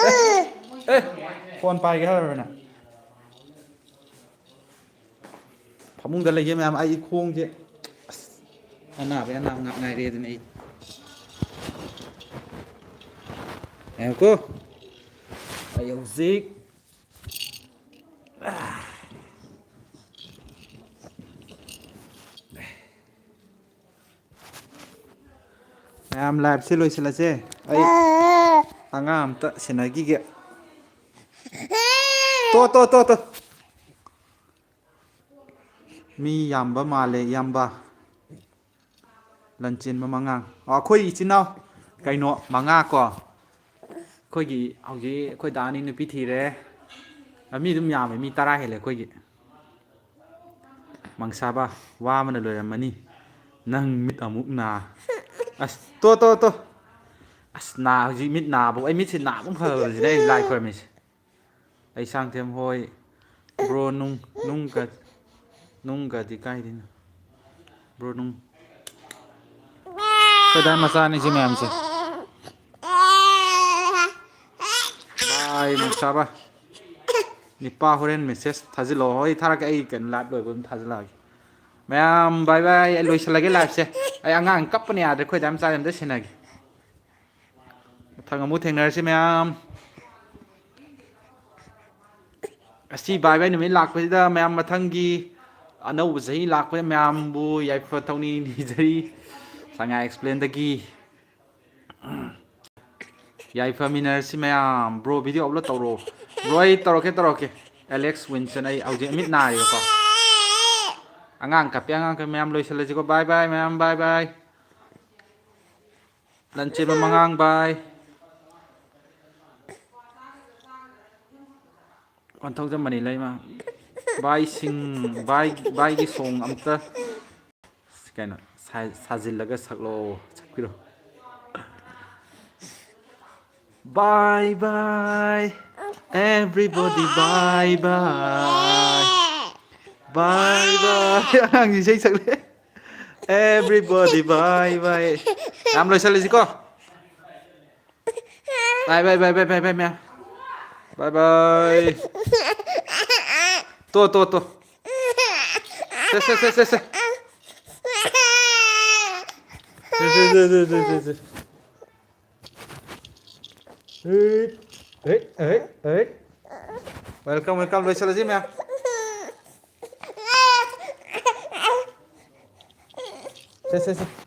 ꯑꯦ, ꯑꯦ, phone ꯄꯥꯏꯒꯦ ꯍꯥꯏꯔꯕꯅꯦ꯫ ꯐꯃꯨꯡꯗ ꯂꯩꯒꯦ ꯃꯌꯥꯝ, ꯑꯩ ꯈꯣꯡꯁꯦ ꯑꯁ ꯑꯅꯥꯕ ꯑꯅꯥꯕ ꯉꯥꯛ ꯉꯥꯏꯔꯦ ꯑꯗꯨꯅ ꯑꯩ ꯉꯥꯏꯈꯣꯀꯣ꯫ ꯑꯩ ꯍꯧꯖꯤꯛ ꯑꯥ, ꯃꯌꯥꯝ, live ꯁꯦ ꯂꯣꯏꯁꯤꯜꯂꯁꯦ꯫ ꯑꯩ ꯑꯉꯥꯡ ꯑꯝꯇ ꯁꯦꯟꯅꯈꯤꯒꯦ꯫ ꯇꯣ, ꯇꯣ, ꯇꯣ, ꯇꯣ꯫ ꯃꯤ ꯌꯥꯝꯕ ꯃꯥꯜꯂꯦ, ꯏꯌꯥꯝꯕ꯫ ꯂꯟꯆꯦꯟꯕ ꯃꯉꯥꯡ꯫ ꯑꯣ, ꯑꯩꯈꯣꯏ ꯏꯆꯤꯟ ꯏꯅꯥꯎ ꯀꯩꯅꯣ ꯃꯉꯥ ꯀꯣ꯫ ꯑꯩꯈꯣꯏꯒꯤ ꯍꯧꯖꯤꯛ ꯑꯩꯈꯣꯏ ꯗꯥ ꯑꯅꯤ ꯅꯨꯄꯤ ꯊꯤꯔꯦ꯫ ꯑ, ꯃꯤ ꯑꯗꯨꯝ ꯌꯥꯝꯃꯦ, ꯃꯤ ꯇꯔꯥ ꯍꯦꯜꯂꯦ ꯑꯩꯈꯣꯏꯒꯤ꯫ ꯃꯪꯁꯥꯕ, ꯋꯥꯕꯅ ꯂꯣꯏꯔꯝꯃꯅꯤ꯫ ꯅꯪ ꯃꯤꯠ ꯑꯃꯨꯛ ꯅꯥ꯫ ꯑꯁ, ꯇꯣ, ꯇꯣ, ꯇꯣ꯫ ꯑꯁ, ꯅꯥ, ꯍꯧꯖꯤꯛ ꯃꯤꯠ ꯅꯥꯕ, ꯑꯩ ꯃꯤꯠꯁꯦ ꯅꯥꯕ ꯐꯔꯕꯁꯤꯗ ꯑꯩ ꯂꯥꯏ ꯈꯣꯏꯔꯝꯃꯤꯁꯦ꯫ ꯑꯩ ꯁꯥꯡꯊꯦꯝ ꯍꯣꯏ, bro ꯅꯨꯡ, ꯅꯨꯡꯒ, ꯅꯨꯡꯒꯗꯤ ꯀꯥꯏꯗꯩꯅꯣ? Bro ꯅꯨꯡ꯫ ꯑꯩꯈꯣꯏ ꯗꯥ ꯃꯆꯥꯅꯤ ꯁꯤ ꯃꯌꯥꯝꯁꯦ꯫ Bye, ꯃꯪꯁꯥꯕ꯫ ꯅꯤꯄꯥ ꯍꯣꯔꯦꯟ message ꯊꯥꯖꯤꯜꯂꯛꯑꯣ꯫ ꯍꯣꯏ, ꯊꯥꯔꯛꯀꯦ꯫ ꯑꯩ ꯀꯩꯅꯣ live ꯂꯣꯏꯕ ꯑꯗꯨꯝ ꯊꯥꯖꯤꯜꯂꯛꯑꯒꯦ꯫ ꯃꯌꯥꯝ, bye bye꯫ ꯑꯩ ꯂꯣꯏꯁꯤꯜꯂꯒꯦ live ꯁꯦ꯫ ꯑꯩ ꯑꯉꯥꯡ ꯀꯞꯄꯅ ꯌꯥꯗ꯭ꯔꯦ꯫ ꯑꯩꯈꯣꯏ ꯗꯥ ꯃꯆꯥꯁꯦ ꯑꯝꯇ ꯁꯦꯟꯅꯒꯦ꯫ ꯃꯊꯪ ꯑꯃꯨꯛ ꯊꯦꯡꯅꯔꯁꯤ ꯃꯌꯥꯝ꯫ ꯑꯁꯤ bye bye ꯅꯨꯃꯤꯠ ꯂꯥꯛꯄꯁꯤꯗ ꯃꯌꯥꯝ ꯃꯊꯪꯒꯤ ꯑꯅꯧꯕ ꯆꯍꯤ ꯂꯥꯛꯄꯗ ꯃꯌꯥꯝꯕꯨ ꯌꯥꯏꯐ ꯊꯧꯅꯤ ꯅꯤꯖꯔꯤ꯫ ꯁꯉꯥꯏ Explain ꯗꯒꯤ꯫ ꯌꯥꯏꯐꯃꯤꯟꯅꯔꯁꯤ ꯃꯌꯥꯝ꯫ Bro, video upload ꯇꯧꯔꯣ꯫ Bro, ꯑꯩ ꯇꯧꯔꯛꯀꯦ, ꯇꯧꯔꯛꯀꯦ꯫ Alex Winson, ꯑꯩ ꯍꯧꯖꯤꯛ ꯃꯤꯠ ꯅꯥꯔꯤꯕꯀꯣ꯫ ꯑꯉꯥꯡ ꯀꯞꯄꯦ, ꯑꯉꯥꯡ ꯀꯞꯄꯦ꯫ ꯃꯌꯥꯝ ꯂꯣꯏꯁꯤꯜꯂꯁꯤꯀꯣ꯫ Bye bye ꯃꯌꯥꯝ, bye bye꯫ ꯂꯟꯆꯦꯟꯕ ꯃꯉꯥꯡ bye꯫ ꯋꯥꯟꯊꯧꯖꯝ ꯃꯅꯤ ꯂꯩꯃ꯫ Bye ꯁꯤꯡ, bye, bye ꯒꯤ song ꯑꯝꯇ ꯀꯩꯅꯣ, ꯁꯥ-, ꯁꯥꯖꯤꯜꯂꯒ ꯁꯛꯂꯛꯑꯣ, ꯁꯛꯄꯤꯔꯣ꯫ Bye bye, everybody, bye bye. Bye bye. ꯑꯉꯥꯡꯁꯤ ꯏꯁꯩ ꯁꯛꯂꯦ꯫ Everybody, bye bye. ꯌꯥꯝ ꯂꯣꯏꯁꯜꯂꯁꯤꯀꯣ꯫ Bye bye, bye bye, bye bye, ꯃꯌꯥꯝ꯫ Bye bye. ꯇꯣ, ꯇꯣ, ꯇꯣ꯫ ꯁꯦ, ꯁꯦ, ꯁꯦ, ꯁꯦ, ꯁꯦ꯫ ꯁꯦ, ꯁꯦ, ꯁꯦ꯫ ꯍꯩꯠ, ꯍꯩꯠ, ꯍꯩꯠ, ꯍꯩꯠ꯫ Welcome, welcome꯫ ꯂꯣꯏꯁꯜꯂꯁꯤ, ꯃꯌꯥꯝ꯫ ꯁꯦ, ꯁꯦ, ꯁꯦ꯫